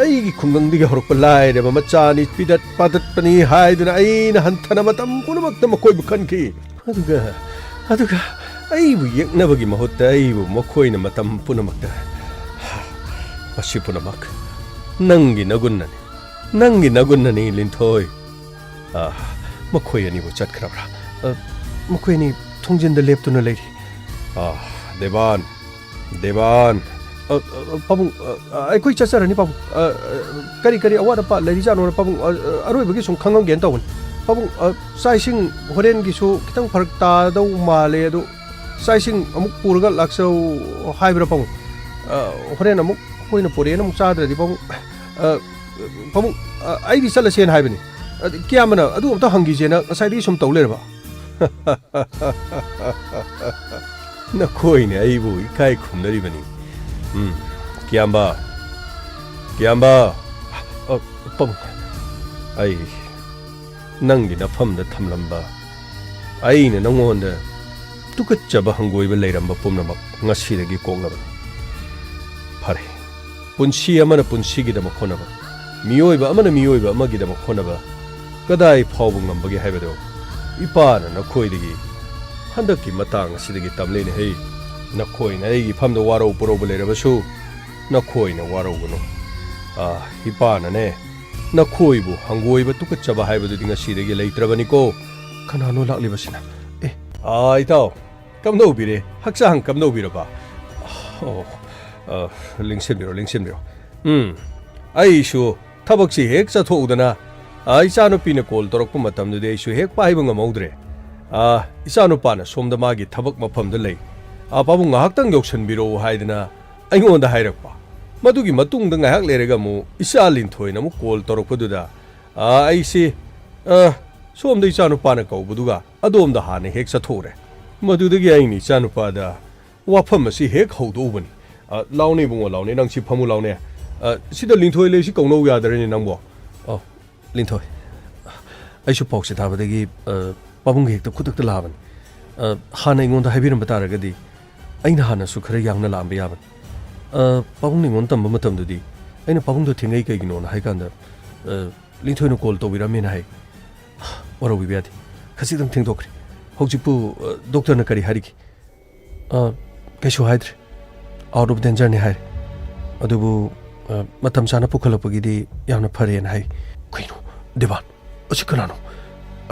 ꯑꯩꯒꯤ ꯈꯨꯡꯒꯪꯗꯒꯤ ꯍꯧꯔꯛꯄ ꯂꯥꯏꯔꯕ ꯃꯆꯥꯅꯤ, ꯄꯤꯗꯠ ꯄꯥꯗꯠꯄꯅꯤ ꯍꯥꯏꯗꯨꯅ ꯑꯩꯅ ꯍꯟꯊꯅ ꯃꯇꯝ ꯄꯨꯝꯅꯃꯛꯇ ꯃꯈꯣꯏꯕꯨ ꯈꯟꯈꯤ꯫ ꯑꯗꯨꯒ, ꯑꯗꯨꯒ ꯑꯩꯕꯨ ꯌꯦꯛꯅꯕꯒꯤ ꯃꯍꯨꯠꯇ ꯑꯩꯕꯨ ꯃꯈꯣꯏꯅ ꯃꯇꯝ ꯄꯨꯝꯅꯃꯛꯇ ꯃꯁꯤ ꯄꯨꯝꯅꯃꯛ ꯅꯪꯒꯤ ꯅꯒꯨꯟꯅꯅꯤ, ꯅꯪꯒꯤ ꯅꯒꯨꯟꯅꯅꯤ, ꯂꯤꯟꯊꯣꯏ꯫ ꯑ, ꯃꯈꯣꯏ ꯑꯅꯤꯕꯨ ꯆꯠꯈ꯭ꯔꯕ꯭ꯔꯥ? ꯑ, ꯃꯈꯣꯏ ꯑꯅꯤ ꯊꯣꯡꯖꯤꯟꯗ ꯂꯦꯞꯇꯨꯅ ꯂꯩꯔꯤ꯫ ꯑ, ꯗꯦꯕꯥꯟ, ꯗꯦꯕꯥꯟ꯫ ꯑ, ꯑ, ꯄꯥꯕꯨꯡ, ꯑ, ꯑ, ꯑꯩꯈꯣꯏ ꯆꯠꯆꯔꯅꯤ, ꯄꯥꯕꯨꯡ꯫ ꯑ, ꯑ, ꯀꯔꯤ ꯀꯔꯤ ꯑꯋꯥꯠ ꯑꯄꯥ ꯂꯩꯔꯤꯖꯥꯠꯅꯣꯅ, ꯄꯥꯕꯨꯡ? ꯑ, ꯑ, ꯑꯔꯣꯏꯕꯒꯤ ꯁꯨꯝ ꯈꯪꯉꯝꯒꯦꯅ ꯇꯧꯕꯅꯤ꯫ ꯄꯥꯕꯨꯡ, ꯑ, ꯆꯥꯛ ꯏꯁꯤꯡ ꯍꯣꯔꯦꯟꯒꯤꯁꯨ ꯈꯤꯇꯪ ꯐꯔꯛ ꯇꯥꯗꯧ ꯃꯥꯜꯂꯦ, ꯑꯗꯨ ꯆꯥꯛ ꯏꯁꯤꯡ ꯑꯃꯨꯛ ꯄꯨꯔꯒ ꯂꯥꯛꯆꯧ ꯍꯥꯏꯕ꯭ꯔꯥ, ꯄꯥꯕꯨꯡ? ꯑ, ꯍꯣꯔꯦꯟ ꯑꯃꯨꯛ ꯑꯩꯈꯣꯏꯅ ꯄꯨꯔꯛꯑꯦꯅ ꯑꯃꯨꯛ ꯆꯥꯗ꯭ꯔꯗꯤ, ꯄꯥꯕꯨꯡ꯫ ꯑ, ꯄꯥꯕꯨꯡ, ꯑ, ꯑꯩꯗꯤ ꯆꯠꯂꯁꯦꯅ ꯍꯥꯏꯕꯅꯤ꯫ ꯑꯗ ꯀꯤꯌꯥꯝꯕꯅ ꯑꯗꯨ ꯑꯝꯇ ꯍꯪꯈꯤꯁꯦꯅ ꯉꯁꯥꯏꯗꯒꯤ ꯁꯨꯝ ꯇꯧ ꯂꯩꯔꯕ꯫ ꯅꯈꯣꯏꯅꯦ ꯑꯩꯕꯨ ꯏꯀꯥꯏ ꯈꯨꯝꯅꯔꯤꯕꯅꯤ꯫ ꯎꯝ, ꯀꯤꯌꯥꯝꯕ, ꯀꯤꯌꯥꯝꯕ, ꯑ, ꯄꯥꯕꯨꯡ, ꯑꯩ ꯅꯪꯒꯤ ꯅꯐꯝꯗ ꯊꯝꯂꯝꯕ, ꯑꯩꯅ ꯅꯉꯣꯟꯗ ꯇꯨꯀꯠꯆꯕ ꯍꯪꯒꯣꯏꯕ ꯂꯩꯔꯝꯕ ꯄꯨꯝꯅꯃꯛ ꯉꯁꯤꯗꯒꯤ ꯀꯣꯛꯂꯕꯅꯤ꯫ ꯐꯔꯦ, ꯄꯨꯟꯁꯤ ꯑꯃꯅ ꯄꯨꯟꯁꯤꯒꯤꯗꯃꯛ ꯍꯣꯠꯅꯕ, ꯃꯤꯑꯣꯏꯕ ꯑꯃꯅ ꯃꯤꯑꯣꯏꯕ ꯑꯃꯒꯤꯗꯃꯛ ꯍꯣꯠꯅꯕ ꯀꯗꯥꯏ ꯐꯥꯎꯕ ꯉꯝꯕꯒꯦ ꯍꯥꯏꯕꯗꯨ ꯏꯄꯥꯅ ꯅꯈꯣꯏꯗꯒꯤ ꯍꯟꯗꯛꯀꯤ ꯃꯇꯥꯡ ꯑꯁꯤꯗꯒꯤ ꯇꯝꯂꯤꯅꯦ ꯍꯦ꯫ ꯅꯈꯣꯏꯅ ꯑꯩꯒꯤ ꯏꯐꯝꯗ ꯋꯥꯔꯧ ꯄꯨꯔꯧꯕ ꯂꯩꯔꯕꯁꯨ ꯅꯈꯣꯏꯅ ꯋꯥꯔꯧꯒꯅꯨ꯫ ꯑꯥ, ꯏꯄꯥꯅꯅꯦ, ꯅꯈꯣꯏꯕꯨ ꯍꯪꯒꯣꯏꯕ ꯇꯨꯀꯠꯆꯕ ꯍꯥꯏꯕꯗꯨꯗꯤ ꯉꯁꯤꯗꯒꯤ ꯂꯩꯇ꯭ꯔꯕꯅꯤꯀꯣ꯫ ꯀꯅꯥꯅꯣ ꯂꯥꯛꯂꯤꯕꯁꯤꯅ? ꯑꯦ꯫ ꯑꯥ, ꯏꯇꯥꯎ, ꯀꯝꯗꯧꯕꯤꯔꯦ? ꯍꯛꯆꯥꯡ ꯀꯝꯗꯧꯕꯤꯔꯕ? ꯑꯣ, ꯑ, ꯂꯦꯡꯁꯤꯟꯕꯤꯔꯣ, ꯂꯦꯡꯁꯤꯟꯕꯤꯔꯣ꯫ ꯎꯝ, ꯑꯩꯁꯨ ꯊꯕꯛꯁꯤ ꯍꯦꯛ ꯆꯠꯊꯣꯛꯎꯗꯅ, ꯑ, ꯏꯆꯥꯅꯨꯄꯤꯅ ꯀꯣꯜ ꯇꯧꯔꯛꯄ ꯃꯇꯝꯗꯨꯗꯤ ꯑꯩꯁꯨ ꯍꯦꯛ ꯄꯥꯏꯕ ꯉꯝꯍꯧꯗ꯭ꯔꯦ꯫ ꯑ, ꯏꯆꯥꯅꯨꯄꯥꯅ ꯁꯣꯝꯗ ꯃꯥꯒꯤ ꯊꯕꯛ ꯃꯐꯝꯗ ꯂꯩ꯫ ꯑ, "ꯄꯥꯕꯨꯡ ꯉꯥꯏꯍꯥꯛꯇꯪ ꯌꯧꯁꯟꯕꯤꯔꯛꯎ" ꯍꯥꯏꯗꯅ ꯑꯩꯉꯣꯟꯗ ꯍꯥꯏꯔꯛꯄ꯫ ꯃꯗꯨꯒꯤ ꯃꯇꯨꯡꯗ ꯉꯥꯏꯍꯥꯛ ꯂꯩꯔꯒ ꯑꯃꯨꯛ ꯏꯆꯥ ꯂꯤꯟꯊꯣꯏꯅ ꯑꯃꯨꯛ ꯀꯣꯜ ꯇꯧꯔꯛꯄꯗꯨꯗ, ꯑ, ꯑꯩꯁꯤ, ꯑ, ꯁꯣꯝꯗ ꯏꯆꯥꯅꯨꯄꯥꯅ ꯀꯧꯕꯗꯨꯒ ꯑꯗꯣꯝꯗ ꯍꯥꯟꯅ ꯍꯦꯛ ꯆꯠꯊꯣꯛꯎꯔꯦ꯫ ꯃꯗꯨꯗꯒꯤ ꯑꯩꯅ ꯏꯆꯥꯅꯨꯄꯥꯗ ꯋꯥꯐꯝ ꯑꯁꯤ ꯍꯦꯛ ꯍꯧꯗꯣꯛꯎꯕꯅꯤ꯫ "ꯑ, ꯂꯥꯎꯅꯦ ꯏꯕꯨꯡꯉꯣ, ꯂꯥꯎꯅꯦ, ꯅꯪ ꯁꯤ ꯐꯝꯃꯨ ꯂꯥꯎꯅꯦ꯫ ꯑ, ꯁꯤꯗ ꯂꯤꯟꯊꯣꯏ ꯂꯩ, ꯁꯤ ꯀꯧꯅꯧ ꯌꯥꯗ꯭ꯔꯦꯅꯦ ꯅꯪꯕꯣ?" ꯑꯣ, ꯂꯤꯟꯊꯣꯏ, ꯑꯩꯁꯨ ꯄꯥꯎꯁꯦ ꯇꯥꯕꯗꯒꯤ, ꯑ, ꯄꯥꯕꯨꯡꯒꯤ ꯍꯦꯛꯇ ꯈꯨꯗꯛꯇ ꯂꯥꯛꯑꯕꯅꯤ꯫ ꯑ, ꯍꯥꯟꯅ ꯑꯩꯉꯣꯟꯗ ꯍꯥꯏꯕꯤꯔꯝꯕ ꯇꯥꯔꯒꯗꯤ ꯑꯩꯅ ꯍꯥꯟꯅꯁꯨ ꯈꯔ ꯌꯥꯡꯅ ꯂꯥꯛꯑꯝꯕ ꯌꯥꯕꯅꯤ꯫ ꯑ, ꯄꯥꯕꯨꯡꯅ ꯑꯩꯉꯣꯟꯗ ꯇꯝꯕ ꯃꯇꯝꯗꯗꯤ ꯑꯩꯅ ꯄꯥꯕꯨꯡꯗꯣ ꯊꯦꯡꯅꯩ ꯀꯩꯒꯤꯅꯣꯅ ꯍꯥꯏ ꯀꯥꯟꯗ, ꯑ, ꯂꯤꯟꯊꯣꯏꯅ ꯀꯣꯜ ꯇꯧꯕꯤꯔꯝꯃꯦꯅ ꯍꯥꯏ꯫ ꯋꯥꯔꯧꯕꯤꯕ ꯌꯥꯗꯦ꯫ ꯈꯖꯤꯛꯇꯪ ꯊꯦꯡꯗꯣꯛꯈ꯭ꯔꯦ꯫ ꯍꯧꯖꯤꯛꯄꯨ, ꯑ, ꯗꯣꯛꯇꯔꯅ ꯀꯔꯤ ꯍꯥꯏꯔꯤꯒꯦ? ꯑ, ꯀꯩꯁꯨ ꯍꯥꯏꯗ꯭ꯔꯦ꯫ "Out of dangerꯅꯤ" ꯍꯥꯏꯔꯦ꯫ ꯑꯗꯨꯕꯨ, ꯑ, ꯃꯇꯝ ꯆꯥꯅ ꯄꯨꯈꯠꯂꯛꯄꯒꯤꯗꯤ ꯌꯥꯝꯅ ꯐꯔꯦꯅ ꯍꯥꯏ꯫ ꯀꯩꯅꯣ, ꯗꯦꯕꯥꯟ, ꯑꯁꯤ ꯀꯅꯥꯅꯣ?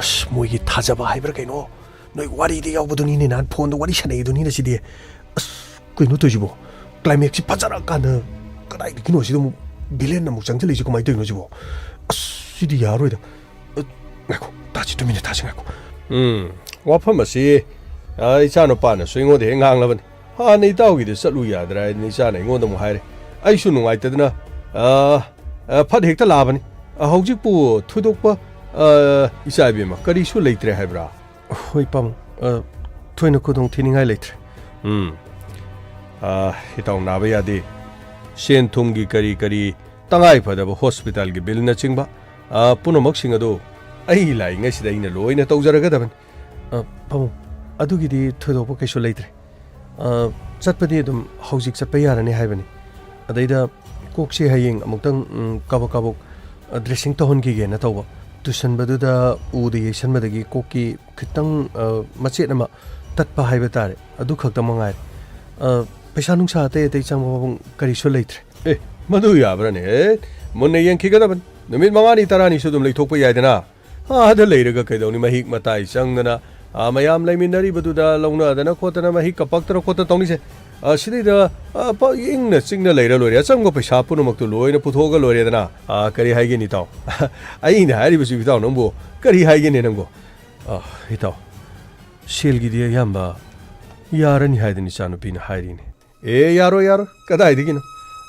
ꯑꯁ, ꯃꯣꯏꯒꯤ ꯊꯥꯖꯕ ꯍꯥꯏꯕ꯭ꯔꯥ ꯀꯩꯅꯣ? ꯅꯣꯏ ꯋꯥꯔꯤꯗ ꯌꯥꯎꯕꯗꯨꯅꯤꯅꯦ, ꯅꯍꯥꯟ ꯐꯣꯟꯗ ꯋꯥꯔꯤ ꯁꯥꯟꯅꯩꯗꯨꯅꯤꯅꯦ ꯁꯤꯗꯤ꯫ ꯑꯁ, ꯀꯩꯅꯣ ꯇꯧꯔꯤꯁꯤꯕꯣ? ꯀ꯭ꯂꯥꯏꯃꯦꯛꯁꯁꯤ ꯐꯖꯔꯀꯥꯟꯗ ꯀꯗꯥꯏꯗꯒꯤꯅꯣ ꯁꯤꯗ ꯑꯃꯨꯛ ꯚꯤꯂꯦꯟ ꯑꯃꯨꯛ ꯆꯪꯁꯤꯜꯂꯛꯏꯁꯤ ꯀꯃꯥꯏꯅ ꯇꯧꯔꯤꯅꯣ ꯁꯤꯕꯣ? ꯑꯁ, ꯁꯤꯗꯤ ꯌꯥꯔꯔꯣꯏꯗ꯫ ꯑ, ꯉꯥꯏꯈꯣ, ꯇꯥꯁꯤ, ꯇꯨꯃꯤꯟꯅ ꯇꯥꯁꯤ, ꯉꯥꯏꯈꯣ꯫ ꯎꯝ, ꯋꯥꯐꯝ ꯑꯁꯤ, ꯑ, ꯏꯆꯥꯅꯨꯄꯥꯅꯁꯨ ꯑꯩꯉꯣꯟꯗ ꯍꯦꯛ ꯉꯥꯡꯂꯕꯅꯤ꯫ ꯍꯥꯟꯅ ꯏꯇꯥꯎꯒꯤꯗ ꯆꯠꯂꯨ ꯌꯥꯗ꯭ꯔꯥ ꯍꯥꯏꯗꯅ ꯏꯆꯥꯅ ꯑꯩꯉꯣꯟꯗ ꯑꯃꯨꯛ ꯍꯥꯏꯔꯦ꯫ ꯑꯩꯁꯨ ꯅꯨꯡꯉꯥꯏꯇꯗꯅ, ꯑ, ꯑ, ꯐꯠ ꯍꯦꯛꯇ ꯂꯥꯛꯑꯕꯅꯤ꯫ ꯑ, ꯍꯧꯖꯤꯛꯄꯨ ꯊꯣꯏꯗꯣꯛꯄ, ꯑ, ꯏꯆꯥ ꯏꯕꯦꯝꯃ, ꯀꯔꯤꯁꯨ ꯂꯩꯇ꯭ꯔꯦ ꯍꯥꯏꯕ꯭ꯔꯥ? ꯍꯣꯏ, ꯄꯥꯕꯨꯡ꯫ ꯑ, ꯊꯣꯏꯅ ꯈꯨꯗꯣꯡ ꯊꯤꯅꯤꯡꯉꯥꯏ ꯂꯩꯇ꯭ꯔꯦ꯫ ꯎꯝ꯫ ꯑ, ꯏꯇꯥꯎ ꯅꯥꯕ ꯌꯥꯗꯦ꯫ ꯁꯦꯟ ꯊꯨꯝꯒꯤ ꯀꯔꯤ ꯀꯔꯤ ꯇꯉꯥꯏ ꯐꯗꯕ ꯍꯣꯁꯄꯤꯇꯥꯜꯒꯤ ꯕꯤꯜꯅꯆꯤꯡꯕ, ꯑ, ꯄꯨꯝꯅꯃꯛꯁꯤꯡ ꯑꯗꯨ ꯑꯩ ꯂꯥꯛꯏꯉꯩꯁꯤꯗ ꯑꯩꯅ ꯂꯣꯏꯅ ꯇꯧꯖꯔꯒꯗꯕꯅꯤ꯫ ꯑ, ꯄꯥꯕꯨꯡ, ꯑꯗꯨꯒꯤꯗꯤ ꯊꯣꯏꯗꯣꯛꯄ ꯀꯩꯁꯨ ꯂꯩꯇ꯭ꯔꯦ꯫ ꯑ, ꯆꯠꯄꯗꯤ ꯑꯗꯨꯝ ꯍꯧꯖꯤꯛ ꯆꯠꯄ ꯌꯥꯔꯅꯤ ꯍꯥꯏꯕꯅꯤ꯫ ꯑꯗꯩꯗ ꯀꯣꯛꯁꯦ ꯍꯌꯦꯡ ꯑꯃꯨꯛꯇꯪ, ꯎꯝ, ꯀꯥꯕꯛ ꯀꯥꯕꯛ, ꯑ, ꯗ꯭ꯔꯦꯁꯤꯡ ꯇꯧꯍꯟꯈꯤꯒꯦꯅ ꯇꯧꯕ꯫ ꯇꯨꯁꯟꯕꯗꯨꯗ ꯎꯗ ꯌꯩꯁꯟꯕꯗꯒꯤ ꯀꯣꯛꯀꯤ ꯈꯤꯇꯪ, ꯑ, ꯃꯆꯦꯠ ꯑꯃ ꯇꯠꯄ ꯍꯥꯏꯕ ꯇꯥꯔꯦ, ꯑꯗꯨ ꯈꯛꯇ ꯃꯉꯥꯏꯔꯦ꯫ ꯑ, ꯄꯩꯁꯥ ꯅꯨꯡꯁꯥ ꯑꯇꯩ ꯑꯇꯩ ꯆꯪꯕ ꯃꯑꯣꯡ ꯀꯔꯤꯁꯨ ꯂꯩꯇ꯭ꯔꯦ꯫ ꯑꯦ, ꯃꯗꯨ ꯌꯥꯕ꯭ꯔꯥꯅꯦ? ꯑꯦ, ꯃꯨꯟꯅ ꯌꯦꯡꯈꯤꯒꯗꯕꯅꯤ꯫ ꯅꯨꯃꯤꯠ ꯃꯉꯥꯅꯤ ꯇꯔꯥꯅꯤꯁꯨ ꯑꯗꯨꯝ ꯂꯩꯊꯣꯛꯄ ꯌꯥꯏꯗꯅ꯫ ꯑꯥꯗ ꯂꯩꯔꯒ ꯀꯩꯗꯧꯅꯤ? ꯃꯍꯤꯛ ꯃꯇꯥꯏ ꯆꯪꯗꯅ, ꯑꯥ, ꯃꯌꯥꯝ ꯂꯩꯃꯤꯟꯅꯔꯤꯕꯗꯨꯗ ꯂꯧꯅꯗꯅ ꯈꯣꯠꯇꯅ ꯃꯍꯤꯛꯀ ꯄꯛꯇꯅ ꯈꯣꯠꯇꯅ ꯇꯧꯅꯤꯁꯦ꯫ ꯑꯥ, ꯁꯤꯗꯩꯗ, ꯑꯥ, ꯄ-, ꯏꯪꯅ ꯆꯤꯛꯅ ꯂꯩꯔ ꯂꯣꯏꯔꯦ꯫ ꯑꯆꯪꯕ ꯄꯩꯁꯥ ꯄꯨꯝꯅꯃꯛꯇꯨ ꯂꯣꯏꯅ ꯄꯨꯊꯣꯛꯑꯒ ꯂꯣꯏꯔꯦꯗꯅ꯫ ꯑꯥ, ꯀꯔꯤ ꯍꯥꯏꯒꯦꯅꯤ, ꯏꯇꯥꯎ? ꯑꯩꯅ ꯍꯥꯏꯔꯤꯕꯁꯤ, ꯏꯇꯥꯎ, ꯅꯪꯕꯨ ꯀꯔꯤ ꯍꯥꯏꯒꯦꯅꯦ ꯅꯪꯕꯨ? ꯑꯥ, ꯏꯇꯥꯎ, ꯁꯦꯜꯒꯤꯗꯤ ꯑꯌꯥꯝꯕ ꯌꯥꯔꯅꯤ ꯍꯥꯏꯗꯅ ꯏꯆꯥꯅꯨꯄꯤꯅ ꯍꯥꯏꯔꯤꯅꯦ꯫ ꯑꯦ, ꯌꯥꯔꯣꯏ, ꯌꯥꯔꯣꯏ꯫ ꯀꯗꯥꯏꯗꯒꯤꯅꯣ?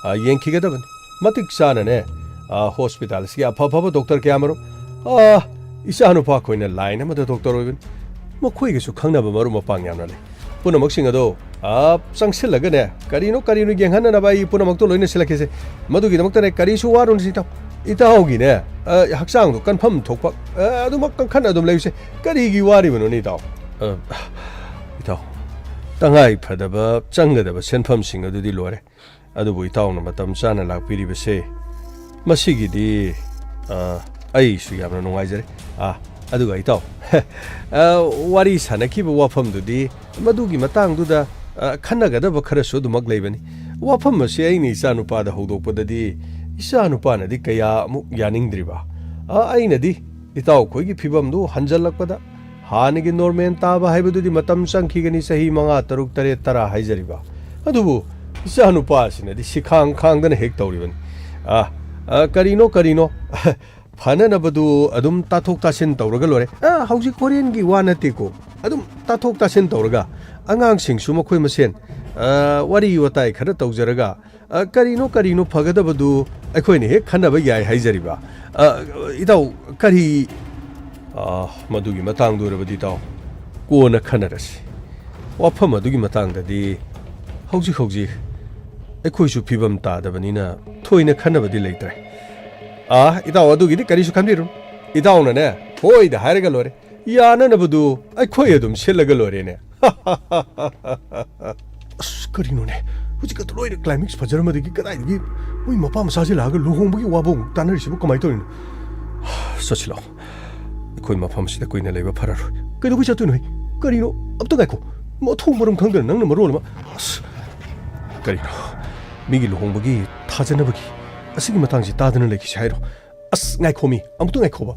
ꯑꯥ, ꯌꯦꯡꯈꯤꯒꯗꯕꯅꯤ꯫ ꯃꯇꯤꯛ ꯆꯥꯅꯅꯦ, ꯑꯥ, ꯍꯣꯁꯄꯤꯇꯥꯜ ꯑꯁꯤꯒꯤ ꯑꯐ ꯑꯐꯕ ꯗꯣꯛꯇꯔ ꯀꯌꯥꯃꯔꯨꯝ, ꯑꯥ, ꯏꯆꯥꯅꯨꯄꯥ ꯑꯩꯈꯣꯏꯅ ꯂꯥꯏꯟ ꯑꯃꯗ ꯗꯣꯛꯇꯔ ꯑꯣꯏꯕꯅꯤ꯫ ꯃꯈꯣꯏꯒꯁꯨ ꯈꯪꯅꯕ ꯃꯔꯨꯞ ꯃꯄꯥꯡ ꯌꯥꯝꯅ ꯂꯩ꯫ ꯄꯨꯝꯅꯃꯛꯁꯤꯡ ꯑꯗꯣ, ꯑꯥ, ꯆꯪꯁꯤꯜꯂꯒꯅꯦ, ꯀꯔꯤꯅꯣ ꯀꯔꯤꯅꯣ ꯌꯦꯡꯍꯟꯅꯅꯕ ꯑꯩ ꯄꯨꯝꯅꯃꯛꯇꯣ ꯂꯣꯏꯅ ꯁꯤꯜꯂꯛꯀꯦꯁꯦ꯫ ꯃꯗꯨꯒꯤꯗꯃꯛꯇꯅꯦ, ꯀꯔꯤꯁꯨ ꯋꯥꯔꯨꯅꯨꯁꯦ, ꯏꯇꯥꯎ꯫ ꯏꯇꯥꯎꯒꯤꯅꯦ, ꯑꯥ, ꯍꯛꯆꯥꯡꯗꯣ ꯀꯟꯐꯝ ꯊꯣꯛꯄ, ꯑꯥ, ꯑꯗꯨꯃꯛ ꯀꯟꯈꯠꯅ ꯑꯗꯨꯝ ꯂꯩꯌꯨꯁꯦ꯫ ꯀꯔꯤꯒꯤ ꯋꯥꯔꯤꯕꯅꯣꯅꯦ, ꯏꯇꯥꯎ? ꯑꯥ, ꯏꯇꯥꯎ, ꯇꯉꯥꯏ ꯐꯗꯕ ꯆꯪꯒꯗꯕ ꯁꯦꯟꯐꯝꯁꯤꯡ ꯑꯗꯨꯗꯤ ꯂꯣꯏꯔꯦ꯫ ꯑꯗꯨꯕꯨ ꯏꯇꯥꯎꯅ ꯃꯇꯝ ꯆꯥꯅ ꯂꯥꯛꯄꯤꯔꯤꯕꯁꯦ, ꯃꯁꯤꯒꯤꯗꯤ, ꯑ, ꯑꯩꯁꯨ ꯌꯥꯝꯅ ꯅꯨꯡꯉꯥꯏꯖꯔꯦ꯫ ꯑ, ꯑꯗꯨꯒ ꯏꯇꯥꯎ, ꯑ, ꯋꯥꯔꯤ ꯁꯥꯟꯅꯈꯤꯕ ꯋꯥꯐꯝꯗꯨꯗꯤ ꯃꯗꯨꯒꯤ ꯃꯇꯥꯡꯗꯨꯗ, ꯑ, ꯈꯟꯅꯒꯗꯕ ꯈꯔꯁꯨ ꯑꯗꯨꯃꯛ ꯂꯩꯕꯅꯤ꯫ ꯋꯥꯐꯝ ꯑꯁꯤ ꯑꯩꯅ ꯏꯆꯥꯅꯨꯄꯥꯗ ꯍꯧꯗꯣꯛꯄꯗꯗꯤ ꯏꯆꯥꯅꯨꯄꯥꯅꯗꯤ ꯀꯌꯥ ꯑꯃꯨꯛ ꯌꯥꯅꯤꯡꯗ꯭ꯔꯤꯕ꯫ ꯑ, ꯑꯩꯅꯗꯤ ꯏꯇꯥꯎꯈꯣꯏꯒꯤ ꯐꯤꯕꯝꯗꯨ ꯍꯟꯖꯜꯂꯛꯄꯗ ꯍꯥꯟꯅꯒꯤ ꯅꯣꯔꯃꯦꯜ ꯇꯥꯕ ꯍꯥꯏꯕꯗꯨꯗꯤ ꯃꯇꯝ ꯆꯪꯈꯤꯒꯅꯤ, ꯆꯍꯤ ꯃꯉꯥ, ꯇꯔꯨꯛ, ꯇꯔꯦꯠ, ꯇꯔꯥ ꯍꯥꯏꯖꯔꯤꯕ꯫ ꯑꯗꯨꯕꯨ ꯏꯆꯥꯅꯨꯄꯥꯁꯤꯅꯗꯤ ꯁꯤꯈꯥꯡ ꯈꯥꯡꯗꯅ ꯍꯦꯛ ꯇꯧꯔꯤꯕꯅꯤ꯫ "ꯑ, ꯑ, ꯀꯔꯤꯅꯣ, ꯀꯔꯤꯅꯣ? ꯐꯅꯅꯕꯗꯨ ꯑꯗꯨꯝ ꯇꯥꯊꯣꯛ ꯇꯥꯁꯤꯟ ꯇꯧꯔꯒ ꯂꯣꯏꯔꯦ꯫ ꯑ, ꯍꯧꯖꯤꯛ ꯍꯣꯔꯦꯟꯒꯤ ꯋꯥ ꯅꯠꯇꯦꯀꯣ꯫ ꯑꯗꯨꯝ ꯇꯥꯊꯣꯛ ꯇꯥꯁꯤꯟ ꯇꯧꯔꯒ ꯑꯉꯥꯡꯁꯤꯡꯁꯨ ꯃꯈꯣꯏ ꯃꯁꯦꯟ, ꯑ, ꯋꯥꯔꯤ ꯋꯥꯇꯥꯏ ꯈꯔ ꯇꯧꯖꯔꯒ, ꯑ, ꯀꯔꯤꯅꯣ ꯀꯔꯤꯅꯣ ꯐꯒꯗꯕꯗꯨ ꯑꯩꯈꯣꯏꯅ ꯍꯦꯛ ꯈꯟꯅꯕ ꯌꯥꯏ ꯍꯥꯏꯖꯔꯤꯕ꯫ ꯑ, ꯏꯇꯥꯎ, ꯀꯔꯤ, ꯑ, ꯃꯗꯨꯒꯤ ꯃꯇꯥꯡꯗ ꯑꯣꯏꯔꯕꯗꯤ ꯏꯇꯥꯎ, ꯀꯣꯟꯅ ꯈꯟꯅꯔꯁꯤ꯫ ꯋꯥꯐꯝ ꯑꯗꯨꯒꯤ ꯃꯇꯥꯡꯗꯗꯤ ꯍꯧꯖꯤꯛ ꯍꯧꯖꯤꯛ ꯑꯩꯈꯣꯏꯁꯨ ꯐꯤꯕꯝ ꯇꯥꯗꯕꯅꯤꯅ ꯊꯣꯏꯅ ꯈꯟꯅꯕꯗꯤ ꯂꯩꯇ꯭ꯔꯦ꯫ ꯑꯥ, ꯏꯇꯥꯎ, ꯑꯗꯨꯒꯤꯗꯤ ꯀꯔꯤꯁꯨ ꯈꯟꯕꯤꯔꯨꯅꯨ꯫ ꯏꯇꯥꯎꯅꯅꯦ, ꯍꯣꯏꯗ ꯍꯥꯏꯔꯒ ꯂꯣꯏꯔꯦ꯫ ꯌꯥꯅꯅꯕꯗꯨ ꯑꯩꯈꯣꯏ ꯑꯗꯨꯝ ꯁꯤꯜꯂꯒ ꯂꯣꯏꯔꯦꯅꯦ꯫ ꯑꯁ, ꯀꯔꯤꯅꯣꯅꯦ? ꯍꯧꯖꯤꯛ ꯈꯛꯇ ꯂꯣꯏꯅ ꯀ꯭ꯂꯥꯏꯃꯦꯛꯁ ꯐꯖꯔꯝꯕꯗꯒꯤ ꯀꯗꯥꯏꯗꯒꯤ ꯃꯣꯏ ꯃꯄꯥ ꯃꯆꯥꯁꯦ ꯂꯥꯛꯑꯒ ꯂꯨꯍꯣꯡꯕꯒꯤ ꯋꯥꯕ ꯑꯃꯨꯛ ꯇꯥꯟꯅꯔꯤꯁꯤꯕꯨ ꯀꯃꯥꯏꯅ ꯇꯧꯔꯤꯅꯣ? ꯆꯠꯁꯤ ꯂꯥꯛꯑꯣ꯫ ꯑꯩꯈꯣꯏ ꯃꯐꯝꯁꯤꯗ ꯀꯨꯏꯅ ꯂꯩꯕ ꯐꯔꯔꯣꯏ꯫ ꯀꯩꯗꯧꯕꯩ ꯆꯠꯇꯣꯏꯅꯣ ꯍꯦ? ꯀꯔꯤꯅꯣ? ꯑꯝꯇ ꯉꯥꯏꯈꯣ꯫ ꯃꯊꯣꯡ ꯃꯔꯝ ꯈꯪꯗꯅ ꯅꯪꯅ ꯃꯔꯣꯜ ꯑꯃ꯫ ꯑꯁ, ꯀꯔꯤꯅꯣ? ꯃꯤꯒꯤ ꯂꯨꯍꯣꯡꯕꯒꯤ ꯊꯥꯖꯅꯕꯒꯤ ꯑꯁꯤꯒꯤ ꯃꯇꯥꯡꯁꯤ ꯇꯥꯗꯅ ꯂꯩꯈꯤꯁꯤ ꯍꯥꯏꯔꯣ? ꯑꯁ, ꯉꯥꯏꯈꯣꯃꯤ, ꯑꯃꯨꯛꯇ ꯉꯥꯏꯈꯣꯕ꯫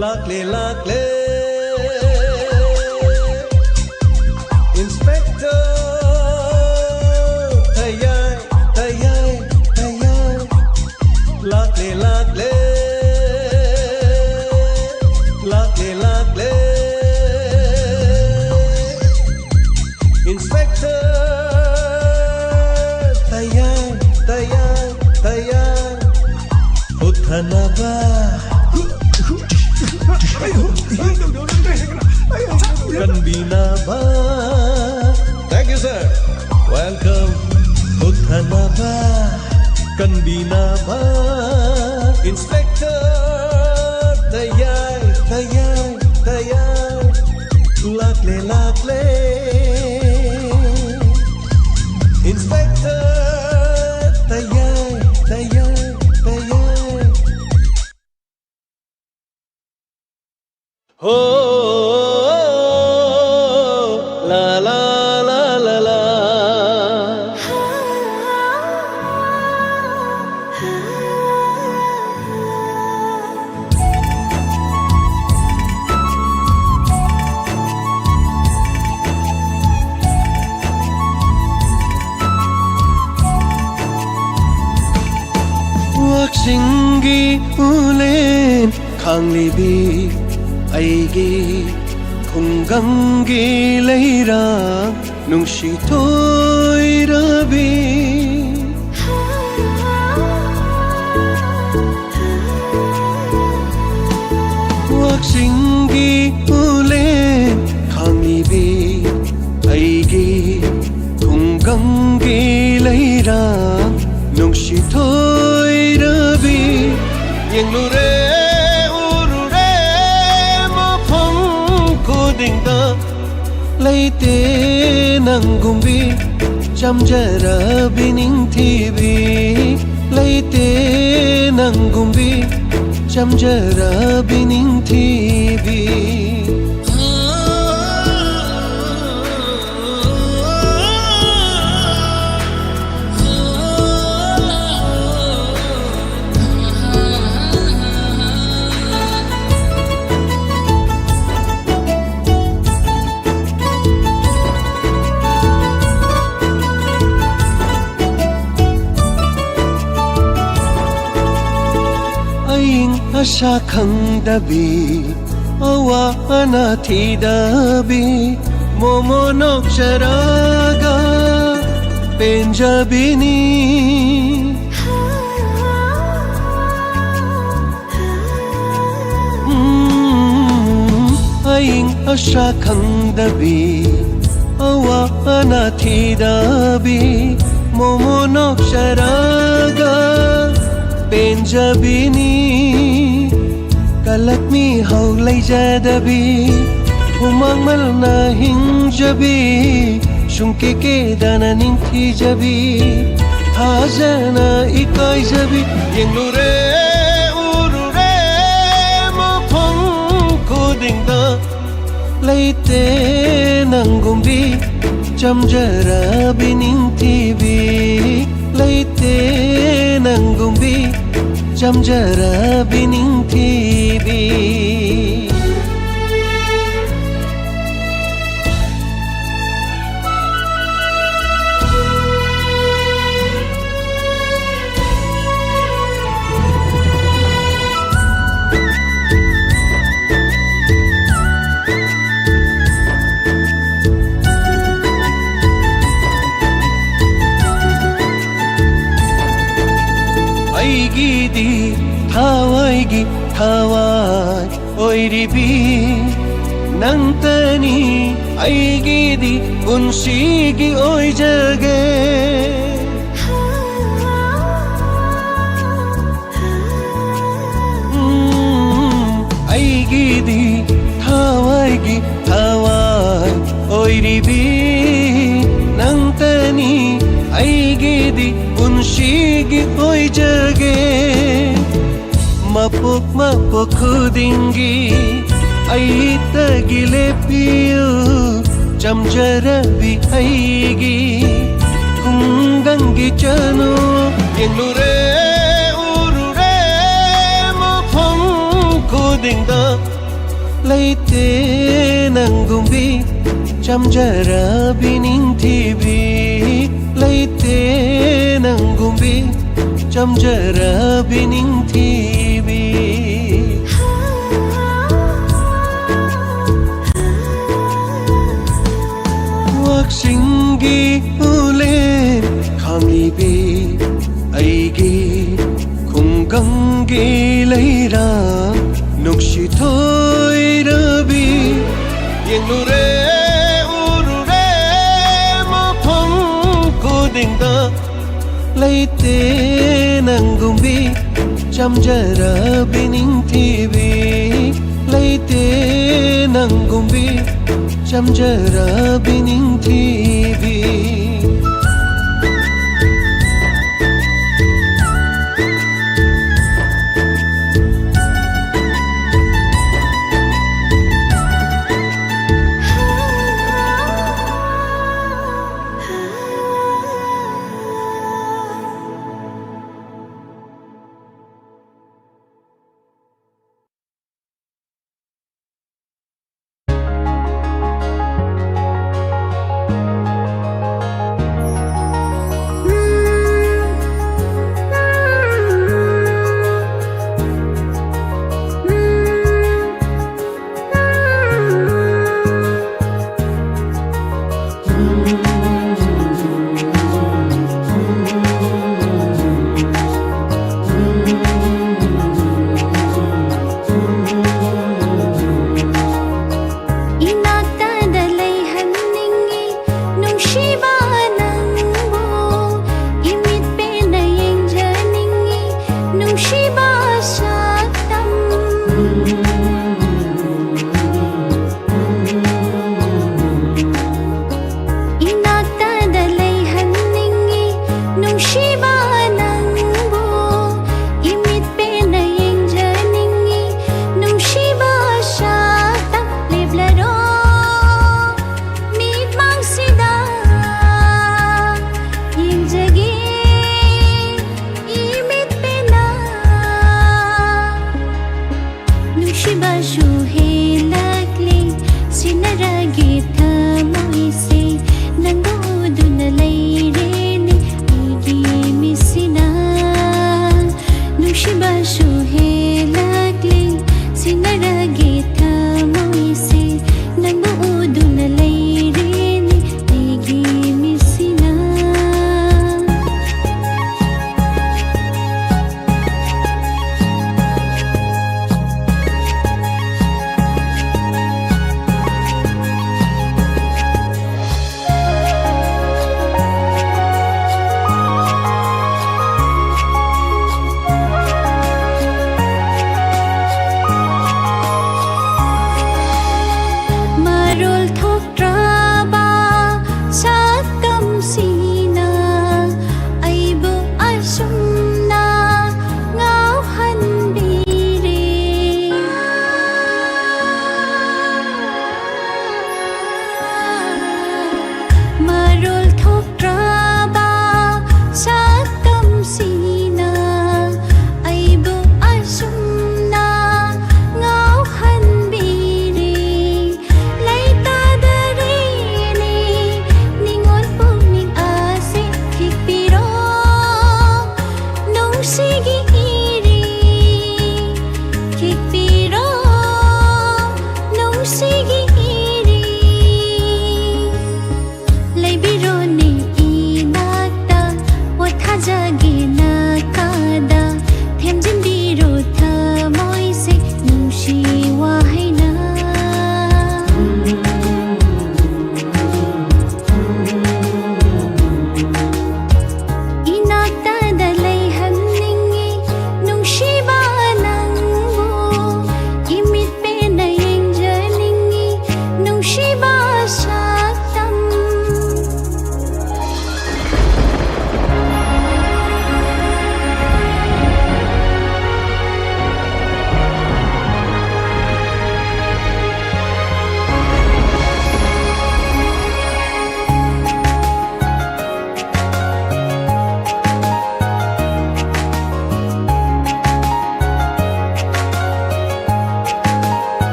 ꯂꯥꯛꯂꯦ, ꯂꯥꯛꯂꯦ, Inspector ꯊꯌꯥꯏ, ꯊꯌꯥꯏ, ꯊꯌꯥꯏ꯫ ꯂꯥꯛꯂꯦ, ꯂꯥꯛꯂꯦ, ꯂꯥꯛꯂꯦ, ꯂꯥꯛꯂꯦ꯫ Inspector ꯊꯌꯥꯏ, ꯊꯌꯥꯏ, ꯊꯌꯥꯏ꯫ ꯍꯨꯠꯊꯅꯕ꯫ ꯀꯟꯕꯤꯅꯕ꯫ Thank you, sir. Welcome. ꯍꯨꯠꯊꯅꯕ꯫ ꯀꯟꯕꯤꯅꯕ꯫ Inspector ꯊꯌꯥꯏ, ꯊꯌꯥꯏ, ꯊꯌꯥꯏ꯫ ꯂꯥꯛꯂꯦ, ꯂꯥꯛꯂꯦ꯫ Inspector ꯊꯌꯥꯏ, ꯊꯌꯥꯏ, ꯊꯌꯥꯏ꯫ ꯍꯣ꯫ ꯆꯤꯡꯒꯤ ꯎꯂꯦꯟ ꯈꯥꯡꯂꯤꯕꯤ ꯑꯩꯒꯤ ꯈꯨꯡꯒꯪꯒꯤ ꯂꯩꯔꯥꯡ ꯅꯨꯡꯁꯤ ꯊꯣꯏꯔꯕꯤ꯫ ꯋꯥꯛꯆꯤꯡꯒꯤ ꯎꯂꯦꯟ ꯈꯥꯡꯂꯤꯕꯤ ꯑꯩꯒꯤ ꯈꯨꯡꯒꯪꯒꯤ ꯂꯩꯔꯥꯡ ꯅꯨꯡꯁꯤ ꯊꯣꯏꯔꯕꯤ꯫ ꯌꯦꯡꯂꯨꯔꯦ ꯎꯔꯨꯔꯦ ꯃꯐꯝ ꯈꯨꯗꯤꯡꯗ ꯂꯩꯇꯦ ꯅꯪꯒꯨꯝꯕꯤ ꯆꯝꯖꯔꯕꯤ ꯅꯤꯡꯊꯤꯕꯤ꯫ ꯂꯩꯇꯦ ꯅꯪꯒꯨꯝꯕꯤ ꯆꯝꯖꯔꯕꯤ ꯅꯤꯡꯊꯤꯕꯤ꯫ ꯑꯏꯪ ꯑꯁꯥ ꯈꯪꯗꯕꯤ ꯑꯋꯥ ꯑꯅꯥ ꯊꯤꯗꯕꯤ ꯃꯣꯃꯣ ꯅꯣꯛꯆꯔꯒ ꯄꯦꯟꯖꯕꯤꯅꯤ꯫ ꯎꯝ, ꯑꯏꯪ ꯑꯁꯥ ꯈꯪꯗꯕꯤ ꯑꯋꯥ ꯑꯅꯥ ꯊꯤꯗꯕꯤ ꯃꯣꯃꯣ ꯅꯣꯛꯆꯔꯒ ꯄꯦꯟꯖꯕꯤꯅꯤ꯫ ꯀꯂꯛ ꯃꯤꯍꯧ ꯂꯩꯖꯗꯕꯤ ꯍꯨꯃꯥꯡ ꯃꯜꯅ ꯍꯤꯡꯖꯕꯤ ꯁꯨꯡꯀꯦ ꯀꯦꯗꯅ ꯅꯤꯡꯊꯤꯖꯕꯤ ꯊꯥꯖꯅ ꯏꯀꯥꯏꯖꯕꯤ꯫ ꯌꯦꯡꯂꯨꯔꯦ ꯎꯔꯨꯔꯦ ꯃꯐꯝ ꯈꯨꯗꯤꯡꯗ ꯂꯩꯇꯦ ꯅꯪꯒꯨꯝꯕꯤ ꯆꯝꯖꯔꯕꯤ ꯅꯤꯡꯊꯤꯕꯤ꯫ ꯂꯩꯇꯦ ꯅꯪꯒꯨꯝꯕꯤ ꯆꯝꯖꯔꯕꯤ ꯅꯤꯡꯊꯤꯕꯤ꯫ ꯏꯗꯤ ꯊꯋꯥꯏꯒꯤ ꯊꯋꯥꯏ ꯑꯣꯏꯔꯤꯕꯤ ꯅꯪꯇꯅꯤ ꯑꯩꯒꯤꯗꯤ ꯄꯨꯟꯁꯤꯒꯤ ꯑꯣꯏꯖꯒꯦ꯫ ꯎꯝ, ꯑꯩꯒꯤꯗꯤ ꯊꯋꯥꯏꯒꯤ ꯊꯋꯥꯏ ꯑꯣꯏꯔꯤꯕꯤ ꯅꯪꯇꯅꯤ ꯑꯩꯒꯤꯗꯤ ꯄꯨꯟꯁꯤꯒꯤ ꯑꯣꯏꯖꯒꯦ꯫ ꯃꯄꯣꯛ ꯃꯄꯣꯛ ꯈꯨꯗꯤꯡꯒꯤ ꯑꯩꯇꯒꯤ ꯂꯦꯞꯄꯤꯌꯨ ꯆꯝꯖꯔꯕꯤ ꯑꯩꯒꯤ ꯈꯨꯡꯒꯪꯒꯤ ꯆꯅꯨ꯫ ꯌꯦꯡꯂꯨꯔꯦ ꯎꯔꯨꯔꯦ ꯃꯐꯝ ꯈꯨꯗꯤꯡꯗ ꯂꯩꯇꯦ ꯅꯪꯒꯨꯝꯕꯤ ꯆꯝꯖꯔꯕꯤ ꯅꯤꯡꯊꯤꯕꯤ꯫ ꯂꯩꯇꯦ ꯅꯪꯒꯨꯝꯕꯤ ꯆꯝꯖꯔꯕꯤ ꯅꯤꯡꯊꯤꯕꯤ꯫ ꯋꯥꯛꯆꯤꯡꯒꯤ ꯎꯂꯦꯟ ꯈꯥꯡꯂꯤꯕꯤ ꯑꯩꯒꯤ ꯈꯨꯡꯒꯪꯒꯤ ꯂꯩꯔꯥ ꯅꯨꯡꯁꯤ ꯊꯣꯏꯔꯕꯤ꯫ ꯌꯦꯡꯂꯨꯔꯦ ꯎꯔꯨꯔꯦ ꯃꯐꯝ ꯈꯨꯗꯤꯡꯗ ꯂꯩꯇꯦ ꯅꯪꯒꯨꯝꯕꯤ ꯆꯝꯖꯔꯕꯤ ꯅꯤꯡꯊꯤꯕꯤ꯫ ꯂꯩꯇꯦ ꯅꯪꯒꯨꯝꯕꯤ ꯆꯝꯖꯔꯕꯤ ꯅꯤꯡꯊꯤꯕꯤ꯫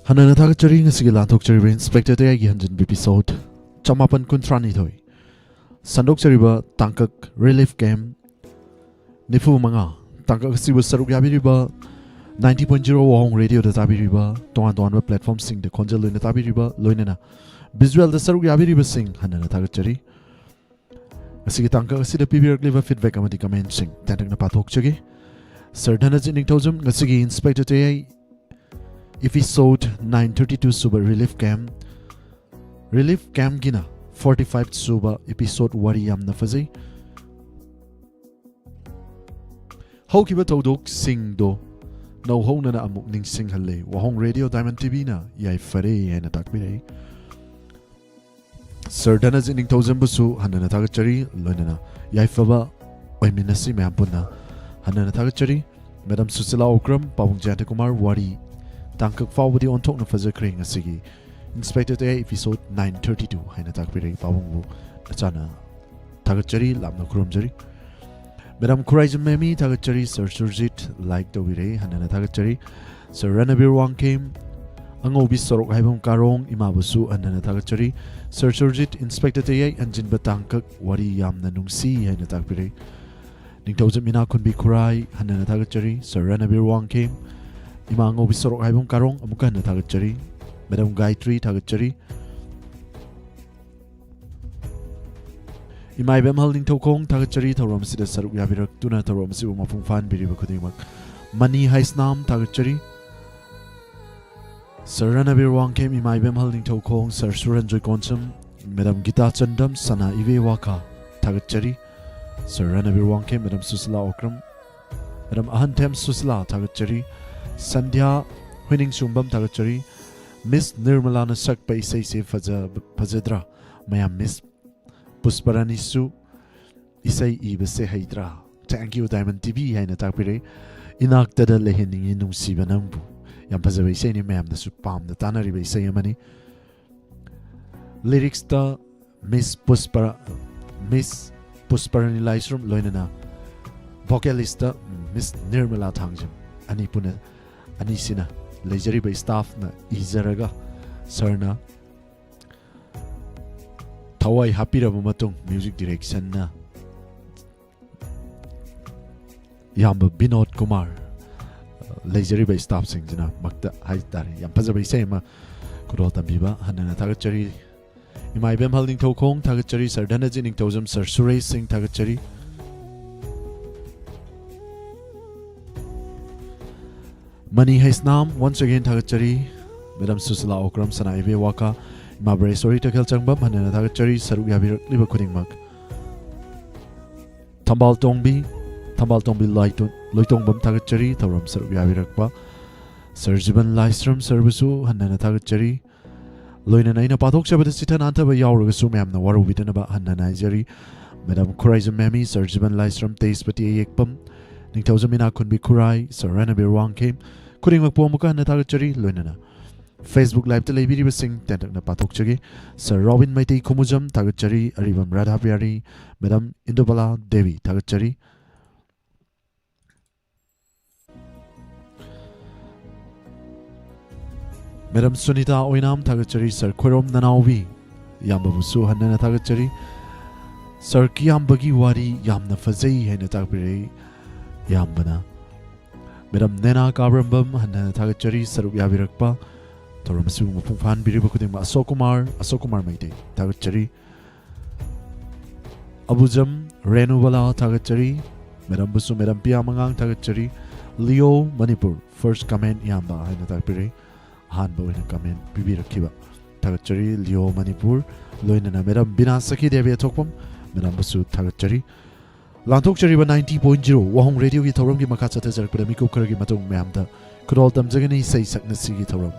ꯍꯟꯅꯅ ꯊꯥꯒꯠꯆꯔꯤ ꯉꯁꯤꯒꯤ ꯂꯥꯟꯊꯣꯛꯆꯔꯤꯕ ꯏꯟꯁꯄꯦꯛꯇꯔ ꯇꯌꯥꯏꯒꯤ ꯍꯟꯖꯤꯟꯕꯤ ꯏꯄꯤꯁꯣꯗ ꯆꯃꯥꯄꯟ ꯀꯨꯟꯊ꯭ꯔꯥ ꯅꯤꯊꯣꯏ꯫ ꯁꯟꯗꯣꯛꯆꯔꯤꯕ ꯇꯥꯡꯀꯛ ꯔꯤꯂꯤꯐ ꯀꯦꯝꯞ ꯅꯤꯐꯨ ꯃꯉꯥ꯫ ꯇꯥꯡꯀꯛ ꯑꯁꯤꯕꯨ ꯁꯔꯨꯛ ꯌꯥꯕꯤꯔꯤꯕ ninety point zero ꯋꯥꯍꯣꯡ ꯔꯦꯗꯤꯑꯣꯗ ꯇꯥꯕꯤꯔꯤꯕ, ꯇꯣꯉꯥꯟ ꯇꯣꯉꯥꯟꯕ ꯄ꯭ꯂꯦꯠꯐꯣꯔꯝꯁꯤꯡꯗ ꯈꯣꯟꯖꯦꯜ ꯑꯣꯏꯅ ꯇꯥꯕꯤꯔꯤꯕ, ꯂꯣꯏꯅꯅ Visualꯗ ꯁꯔꯨꯛ ꯌꯥꯕꯤꯔꯤꯕꯁꯤꯡ ꯍꯟꯅꯅ ꯊꯥꯒꯠꯆꯔꯤ꯫ ꯉꯁꯤꯒꯤ ꯇꯥꯡꯀꯛ ꯑꯁꯤꯗ ꯄꯤꯕꯤꯔꯛꯂꯤꯕ feedback ꯑꯃꯗꯤ commentꯁꯤꯡ ꯇꯦꯟꯇꯛꯅ ꯄꯥꯊꯣꯛꯆꯒꯦ꯫ Sir ꯙꯅꯖꯤꯠ ꯅꯤꯡꯊꯧꯖꯝ, ꯉꯁꯤꯒꯤ Inspector ꯇꯌꯥꯏ episode nine thirty two ꯁꯨꯕ relief camp, relief campꯒꯤꯅ forty five ꯁꯨꯕ episode ꯋꯥꯔꯤ ꯌꯥꯝꯅ ꯐꯖꯩ꯫ ꯍꯧꯈꯤꯕ ꯊꯧꯗꯣꯛꯁꯤꯡꯗꯣ ꯅꯧꯍꯧꯅꯅ ꯑꯃꯨꯛ ꯅꯤꯡꯁꯤꯡꯍꯜꯂꯦ꯫ ꯋꯥꯍꯣꯡ ꯔꯦꯗꯤꯑꯣ ꯗꯥꯏꯃꯟ ꯇꯤꯚꯤꯅ ꯌꯥꯏꯐꯔꯦ ꯍꯥꯏꯅ ꯇꯥꯛꯄꯤꯔꯛꯏ꯫ Sir ꯙꯅꯖꯤꯠ ꯅꯤꯡꯊꯧꯖꯝꯕꯨꯁꯨ ꯍꯟꯅꯅ ꯊꯥꯒꯠꯆꯔꯤ, ꯂꯣꯏꯅꯅ ꯌꯥꯏꯐꯕ ꯑꯣꯏꯃꯤꯟꯅꯁꯤ ꯃꯌꯥꯝ ꯄꯨꯟꯅ꯫ ꯍꯟꯅꯅ ꯊꯥꯒꯠꯆꯔꯤ꯫ Madam ꯁꯨꯁꯤꯂꯥ ꯑꯣꯀ꯭ꯔꯝ, ꯄꯥꯕꯨꯡ ꯖꯌꯟꯇ ꯀꯨꯃꯥꯔ ꯋꯥꯔꯤ ꯇꯥꯡꯀꯛ ꯐꯥꯎꯕꯗꯤ ꯑꯣꯟꯊꯣꯛꯅ ꯐꯖꯈ꯭ꯔꯦ꯫ ꯉꯁꯤꯒꯤ Inspector ꯇꯌꯥꯏ episode nine thirty two ꯍꯥꯏꯅ ꯇꯥꯛꯄꯤꯔꯛꯏ꯫ ꯄꯥꯕꯨꯡꯕꯨ ꯅꯆꯥꯅ ꯊꯥꯒꯠꯆꯔꯤ, ꯂꯥꯞꯅ ꯈꯨꯔꯨꯝꯖꯔꯤ꯫ Madam ꯈꯨꯔꯥꯏꯖꯝ ꯃꯦꯃꯤ ꯊꯥꯒꯠꯆꯔꯤ꯫ Sir ꯁꯨꯔꯖꯤꯠ like ꯇꯧꯕꯤꯔꯛꯏ, ꯍꯟꯅꯅ ꯊꯥꯒꯠꯆꯔꯤ꯫ Sir ꯔꯅꯕꯤꯔ ꯋꯥꯡꯈꯦꯝ, ꯑꯉꯧꯕꯤ ꯁꯣꯔꯣꯛ ꯍꯥꯏꯐꯝ ꯀꯥꯔꯣꯡ ꯏꯃꯥꯕꯨꯁꯨ ꯍꯟꯅꯅ ꯊꯥꯒꯠꯆꯔꯤ꯫ Sir ꯁꯨꯔꯖꯤꯠ, Inspector ꯇꯌꯥꯏ ꯍꯟꯖꯤꯟꯕ ꯇꯥꯡꯀꯛ ꯋꯥꯔꯤ ꯌꯥꯝꯅ ꯅꯨꯡꯁꯤ ꯍꯥꯏꯅ ꯇꯥꯛꯄꯤꯔꯛꯏ꯫ ꯅꯤꯡꯊꯧꯖꯝ ꯏꯅꯥꯈꯨꯟꯕꯤ ꯈꯨꯔꯥꯏ ꯍꯟꯅꯅ ꯊꯥꯒꯠꯆꯔꯤ꯫ Sir ꯔꯅꯕꯤꯔ ꯋꯥꯡꯈꯦꯝ, ꯏꯃꯥ ꯑꯉꯧꯕꯤ ꯁꯣꯔꯣꯛ ꯍꯥꯏꯐꯝ ꯀꯥꯔꯣꯡ ꯑꯃꯨꯛꯀ ꯍꯟꯅ ꯊꯥꯒꯠꯆꯔꯤ꯫ Madam ꯒꯥꯌꯇ꯭ꯔꯤ ꯊꯥꯒꯠꯆꯔꯤ꯫ ꯏꯃꯥ ꯏꯕꯦꯝꯍꯜ ꯅꯤꯡꯊꯧꯈꯣꯡ ꯊꯥꯒꯠꯆꯔꯤ, ꯊꯧꯔꯝ ꯑꯁꯤꯗ ꯁꯔꯨꯛ ꯌꯥꯕꯤꯔꯛꯇꯨꯅ ꯊꯧꯔꯝ ꯑꯁꯤꯕꯨ ꯃꯄꯨꯡ ꯐꯥꯍꯟꯕꯤꯔꯤꯕ ꯈꯨꯗꯤꯡꯃꯛ꯫ ꯃꯅꯤ ꯍꯥꯏꯁꯅꯥꯝ ꯊꯥꯒꯠꯆꯔꯤ꯫ Sir ꯔꯅꯕꯤꯔ ꯋꯥꯡꯈꯦꯝ, ꯏꯃꯥ ꯏꯕꯦꯝꯍꯜ Ningthoukhong, Sir ꯁꯨꯔꯟꯖꯣꯏ Konsam, Madam guitar ꯆꯟꯗꯝ, ꯁꯅꯥ ꯏꯕꯦ ꯋꯥꯀꯥ ꯊꯥꯒꯠꯆꯔꯤ꯫ Sir ꯔꯅꯕꯤꯔ Wangkhem, Madam Sushila Okram, Madam ꯑꯍꯟꯊꯦꯝ Sushila ꯊꯥꯒꯠꯆꯔꯤ꯫ ꯁꯟꯙ꯭ꯌꯥ ꯍꯨꯏꯅꯤꯡꯁꯨꯝꯕꯝ ꯊꯥꯒꯠꯆꯔꯤ꯫ Miss ꯅꯤꯔꯃꯂꯥꯅ ꯁꯛꯄ ꯏꯁꯩꯁꯦ ꯐꯖ-, ꯐꯖꯗ꯭ꯔꯥ? ꯃꯌꯥꯝ Miss ꯄꯨꯁꯄꯔꯥꯅꯤꯁꯨ ꯏꯁꯩ ꯏꯕꯁꯦ ꯍꯩꯇ꯭ꯔꯥ? Thank you ꯗꯥꯏꯃꯟ ꯇꯤꯚꯤ ꯍꯥꯏꯅ ꯇꯥꯛꯄꯤꯔꯛꯏ꯫ ꯏꯅꯥꯛꯇꯗ ꯂꯩꯍꯟꯅꯤꯡꯉꯤ ꯅꯨꯡꯁꯤꯕ ꯅꯪꯕꯨ꯫ ꯌꯥꯝ ꯐꯖꯕ ꯏꯁꯩꯅꯤ, ꯃꯌꯥꯝꯅꯁꯨ ꯄꯥꯝꯅ ꯇꯥꯅꯔꯤꯕ ꯏꯁꯩ ꯑꯃꯅꯤ꯫ Lyricsꯇ Miss ꯄꯨꯁꯄꯔ-, Miss ꯄꯨꯁꯄꯔꯥꯅꯤ ꯂꯥꯏꯁ꯭ꯔꯝ, ꯂꯣꯏꯅꯅ vocalistꯇ Miss ꯅꯤꯔꯃꯂꯥ ꯊꯥꯡꯖꯝ꯫ ꯑꯅꯤ ꯄꯨꯟꯅ, ꯑꯅꯤꯁꯤꯅ ꯂꯩꯖꯔꯤꯕ staffꯅ ꯏꯖꯔꯒ sirꯅ ꯊꯋꯥꯏ ꯍꯥꯞꯄꯤꯔꯕ ꯃꯇꯨꯡ music directionꯅ ꯏꯌꯥꯝꯕ ꯕꯤꯅꯣꯗ ꯀꯨꯃꯥꯔ, ꯂꯩꯖꯔꯤꯕ staffꯁꯤꯡꯁꯤꯅ ꯃꯛꯇ ꯍꯥꯏꯇꯥꯔꯦ꯫ ꯌꯥꯝ ꯐꯖꯕ ꯏꯁꯩ ꯑꯃ ꯈꯨꯗꯣꯜ ꯇꯝꯕꯤꯕ ꯍꯟꯅꯅ ꯊꯥꯒꯠꯆꯔꯤ꯫ ꯏꯃꯥ ꯏꯕꯦꯝꯍꯜ ꯅꯤꯡꯊꯧꯈꯣꯡ ꯊꯥꯒꯠꯆꯔꯤ, ꯁꯔ ꯙꯅꯖꯤꯠ ꯅꯤꯡꯊꯧꯖꯝ, ꯁꯔ ꯁꯨꯔꯦꯁ ꯁꯤꯡ ꯊꯥꯒꯠꯆꯔꯤ꯫ ꯃꯅꯤ ꯍꯩꯁꯅꯥꯝ, once again ꯊꯥꯒꯠꯆꯔꯤ꯫ ꯃꯦꯗꯥꯝ ꯁꯨꯁꯤꯂꯥ ꯑꯣꯀ꯭ꯔꯝ, ꯁꯅꯥ ꯏꯕꯦ ꯋꯥꯀꯥ, ꯏꯃꯥ ꯕ꯭ꯔꯦꯁꯣꯔꯤ ꯇꯈꯦꯜ ꯆꯪꯕꯝ, ꯍꯟꯅꯅ ꯊꯥꯒꯠꯆꯔꯤ, ꯁꯔꯨꯛ ꯌꯥꯕꯤꯔꯛꯂꯤꯕ ꯈꯨꯗꯤꯡꯃꯛ꯫ ꯊꯝꯕꯥꯜ ꯇꯣꯡꯕꯤ, ꯊꯝꯕꯥꯜ ꯇꯣꯡꯕꯤ ꯂꯣꯏꯇꯣ-, ꯂꯣꯏꯇꯣꯡꯕꯝ ꯊꯥꯒꯠꯆꯔꯤ, ꯊꯧꯔꯝ ꯁꯔꯨꯛ ꯌꯥꯕꯤꯔꯛꯄ꯫ ꯁꯔ ꯖꯤꯕꯟ ꯂꯥꯏꯁ꯭ꯔꯝ ꯁꯔꯕꯨꯁꯨ ꯍꯟꯅꯅ ꯊꯥꯒꯠꯆꯔꯤ꯫ ꯂꯣꯏꯅꯅ ꯑꯩꯅ ꯄꯥꯊꯣꯛꯆꯕꯗ ꯆꯤꯊ ꯅꯥꯟꯊꯕ ꯌꯥꯎꯔꯒꯁꯨ ꯃꯌꯥꯝꯅ ꯋꯥꯔꯧꯕꯤꯗꯅꯕ ꯍꯟꯅꯅ ꯍꯥꯏꯖꯔꯤ꯫ ꯃꯦꯗꯥꯝ ꯈꯨꯔꯥꯏꯖꯝ ꯃꯦꯃꯤ, ꯁꯔ ꯖꯤꯕꯟ ꯂꯥꯏꯁ꯭ꯔꯝ, ꯇꯦꯖꯄꯇꯤ ꯑꯌꯦꯛꯄꯝ, ꯅꯤꯡꯊꯧꯖꯝ ꯏꯅꯥꯛꯈꯨꯟꯕꯤ ꯈꯨꯔꯥꯏ, ꯁꯔ ꯔꯅꯕꯤꯔ ꯋꯥꯡꯈꯦꯝ, ꯈꯨꯗꯤꯡꯃꯛꯄꯨ ꯑꯃꯨꯛꯀ ꯍꯟꯅ ꯊꯥꯒꯠꯆꯔꯤ꯫ ꯂꯣꯏꯅꯅ Facebook Liveꯇ ꯂꯩꯕꯤꯔꯤꯕꯁꯤꯡ ꯇꯦꯟꯇꯛꯅ ꯄꯥꯊꯣꯛꯆꯒꯦ꯫ ꯁꯔ ꯔꯣꯕꯤꯟ ꯃꯩꯇꯩ ꯈꯨꯃꯨꯖꯝ ꯊꯥꯒꯠꯆꯔꯤ, ꯑꯔꯤꯕꯝ ꯔꯥꯙꯥ ꯕꯤꯍꯥꯔꯤ, ꯃꯦꯗꯥꯝ ꯏꯟꯗꯨꯕꯂꯥ ꯗꯦꯕꯤ ꯊꯥꯒꯠꯆꯔꯤ꯫ ꯃꯦꯗꯥꯝ ꯁꯨꯅꯤꯇꯥ ꯑꯣꯏꯅꯥꯝ ꯊꯥꯒꯠꯆꯔꯤ, ꯁꯔ ꯈꯣꯏꯔꯣꯝ ꯅꯅꯥꯎꯕꯤ ꯏꯌꯥꯝꯕꯕꯨꯁꯨ ꯍꯟꯅꯅ ꯊꯥꯒꯠꯆꯔꯤ꯫ ꯁꯔ ꯀꯤꯌꯥꯝꯕꯒꯤ ꯋꯥꯔꯤ ꯌꯥꯝꯅ ꯐꯖꯩ ꯍꯥꯏꯅ ꯇꯥꯛꯄꯤꯔꯛꯏ ꯏꯌꯥꯝꯕꯅ꯫ ꯃꯦꯗꯥꯝ ꯅꯦꯅꯥ ꯀꯥꯕ꯭ꯔꯝꯕꯝ ꯍꯟꯅꯅ ꯊꯥꯒꯠꯆꯔꯤ, ꯁꯔꯨꯛ ꯌꯥꯕꯤꯔꯛꯄ ꯊꯧꯔꯝ ꯑꯁꯤꯕꯨ ꯃꯄꯨꯡ ꯐꯥꯍꯟꯕꯤꯔꯤꯕ ꯈꯨꯗꯤꯡꯃꯛ꯫ ꯑꯁꯣꯛ ꯀꯨꯃꯥꯔ, ꯑꯁꯣꯛ ꯀꯨꯃꯥꯔ ꯃꯩꯇꯩ ꯊꯥꯒꯠꯆꯔꯤ꯫ ꯑꯕꯨꯖꯝ ꯔꯦꯅꯨꯕꯂꯥ ꯊꯥꯒꯠꯆꯔꯤ꯫ ꯃꯦꯗꯥꯝꯕꯨꯁꯨ ꯃꯦꯗꯥꯝ ꯄꯤꯌꯥ ꯃꯉꯥꯡ ꯊꯥꯒꯠꯆꯔꯤ꯫ ꯂꯤꯑꯣ ꯃꯅꯤꯄꯨꯔ, first comment ꯏꯌꯥꯝꯕ ꯍꯥꯏꯅ ꯇꯥꯛꯄꯤꯔꯦ꯫ ꯑꯍꯥꯟꯕ ꯑꯣꯏꯅ comment ꯄꯤꯕꯤꯔꯛꯈꯤꯕ ꯊꯥꯒꯠꯆꯔꯤ꯫ ꯂꯤꯑꯣ ꯃꯅꯤꯄꯨꯔ, ꯂꯣꯏꯅꯅ ꯃꯦꯗꯥꯝ ꯕꯤꯅꯥ ꯁꯈꯤ ꯗꯦꯕꯤ ꯑꯊꯣꯛꯄꯝ, ꯃꯦꯗꯥꯝꯕꯨꯁꯨ ꯊꯥꯒꯠꯆꯔꯤ꯫ ꯂꯥꯟꯊꯣꯛꯆꯔꯤꯕ ninety point zero ꯋꯥꯍꯣꯡ ꯔꯦꯗꯤꯑꯣꯒꯤ ꯊꯧꯔꯝꯒꯤ ꯃꯈꯥ ꯆꯠꯊꯖꯔꯛꯄꯗ ꯃꯤꯀꯨꯞ ꯈꯔꯒꯤ ꯃꯇꯨꯡ ꯃꯌꯥꯝꯗ ꯈꯨꯗꯣꯜ ꯇꯝꯖꯒꯅꯤ ꯏꯁꯩ ꯁꯛꯅꯁꯤꯒꯤ ꯊꯧꯔꯝ꯫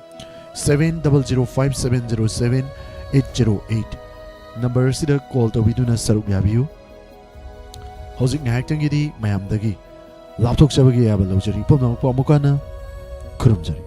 Seven double zero five seven zero seven eight zero eight number ꯑꯁꯤꯗ call ꯇꯧꯕꯤꯗꯨꯅ ꯁꯔꯨꯛ ꯌꯥꯕꯤꯌꯨ꯫ ꯍꯧꯖꯤꯛ ꯉꯥꯏꯍꯥꯛꯇꯪꯒꯤꯗꯤ ꯃꯌꯥꯝꯗꯒꯤ ꯂꯥꯞꯊꯣꯛꯆꯕꯒꯤ ꯑꯌꯥꯕ ꯂꯧꯖꯔꯤ꯫ ꯄꯨꯝꯅꯃꯛꯄꯨ ꯑꯃꯨꯛ ꯍꯟꯅ ꯈꯨꯔꯨꯝꯖꯔꯤ꯫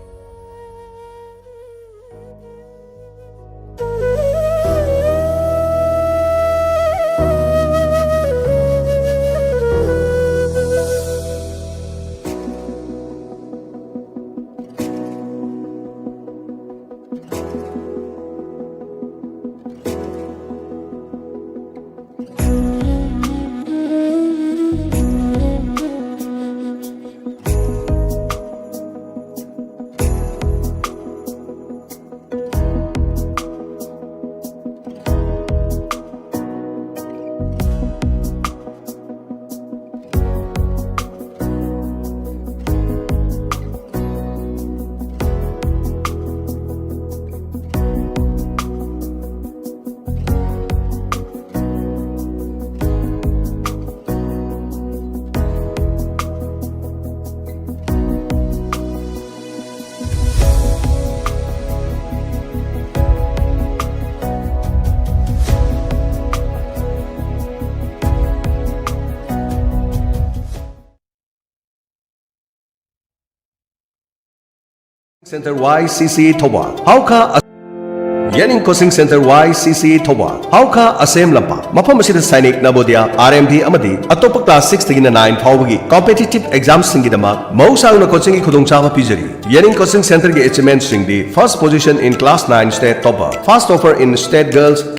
Center Y C C Thoubal, ꯍꯥꯎꯈꯥ ꯑ-, Yening Coaching Center Y C C Thoubal, ꯍꯥꯎꯈꯥ ꯑꯁꯦꯝ ꯂꯝꯄꯥꯛ꯫ ꯃꯐꯝ ꯑꯁꯤꯗ ꯁꯥꯏꯅꯤꯛ, ꯅꯕꯣꯗꯤꯌꯥ, R M B ꯑꯃꯗꯤ ꯑꯇꯣꯞꯄ class six ꯇꯒꯤꯅ nine ꯐꯥꯎꯕꯒꯤ competitive exam ꯁꯤꯡꯒꯤꯗꯃꯛ ꯃꯍꯧꯁꯥꯒꯨꯝꯅ coaching ꯒꯤ ꯈꯨꯗꯣꯡꯆꯥꯕ ꯄꯤꯖꯔꯤ꯫ Yening Coaching Center ꯒꯤ achievement ꯁꯤꯡꯗꯤ: first position in class nine state topper, first topper in state girls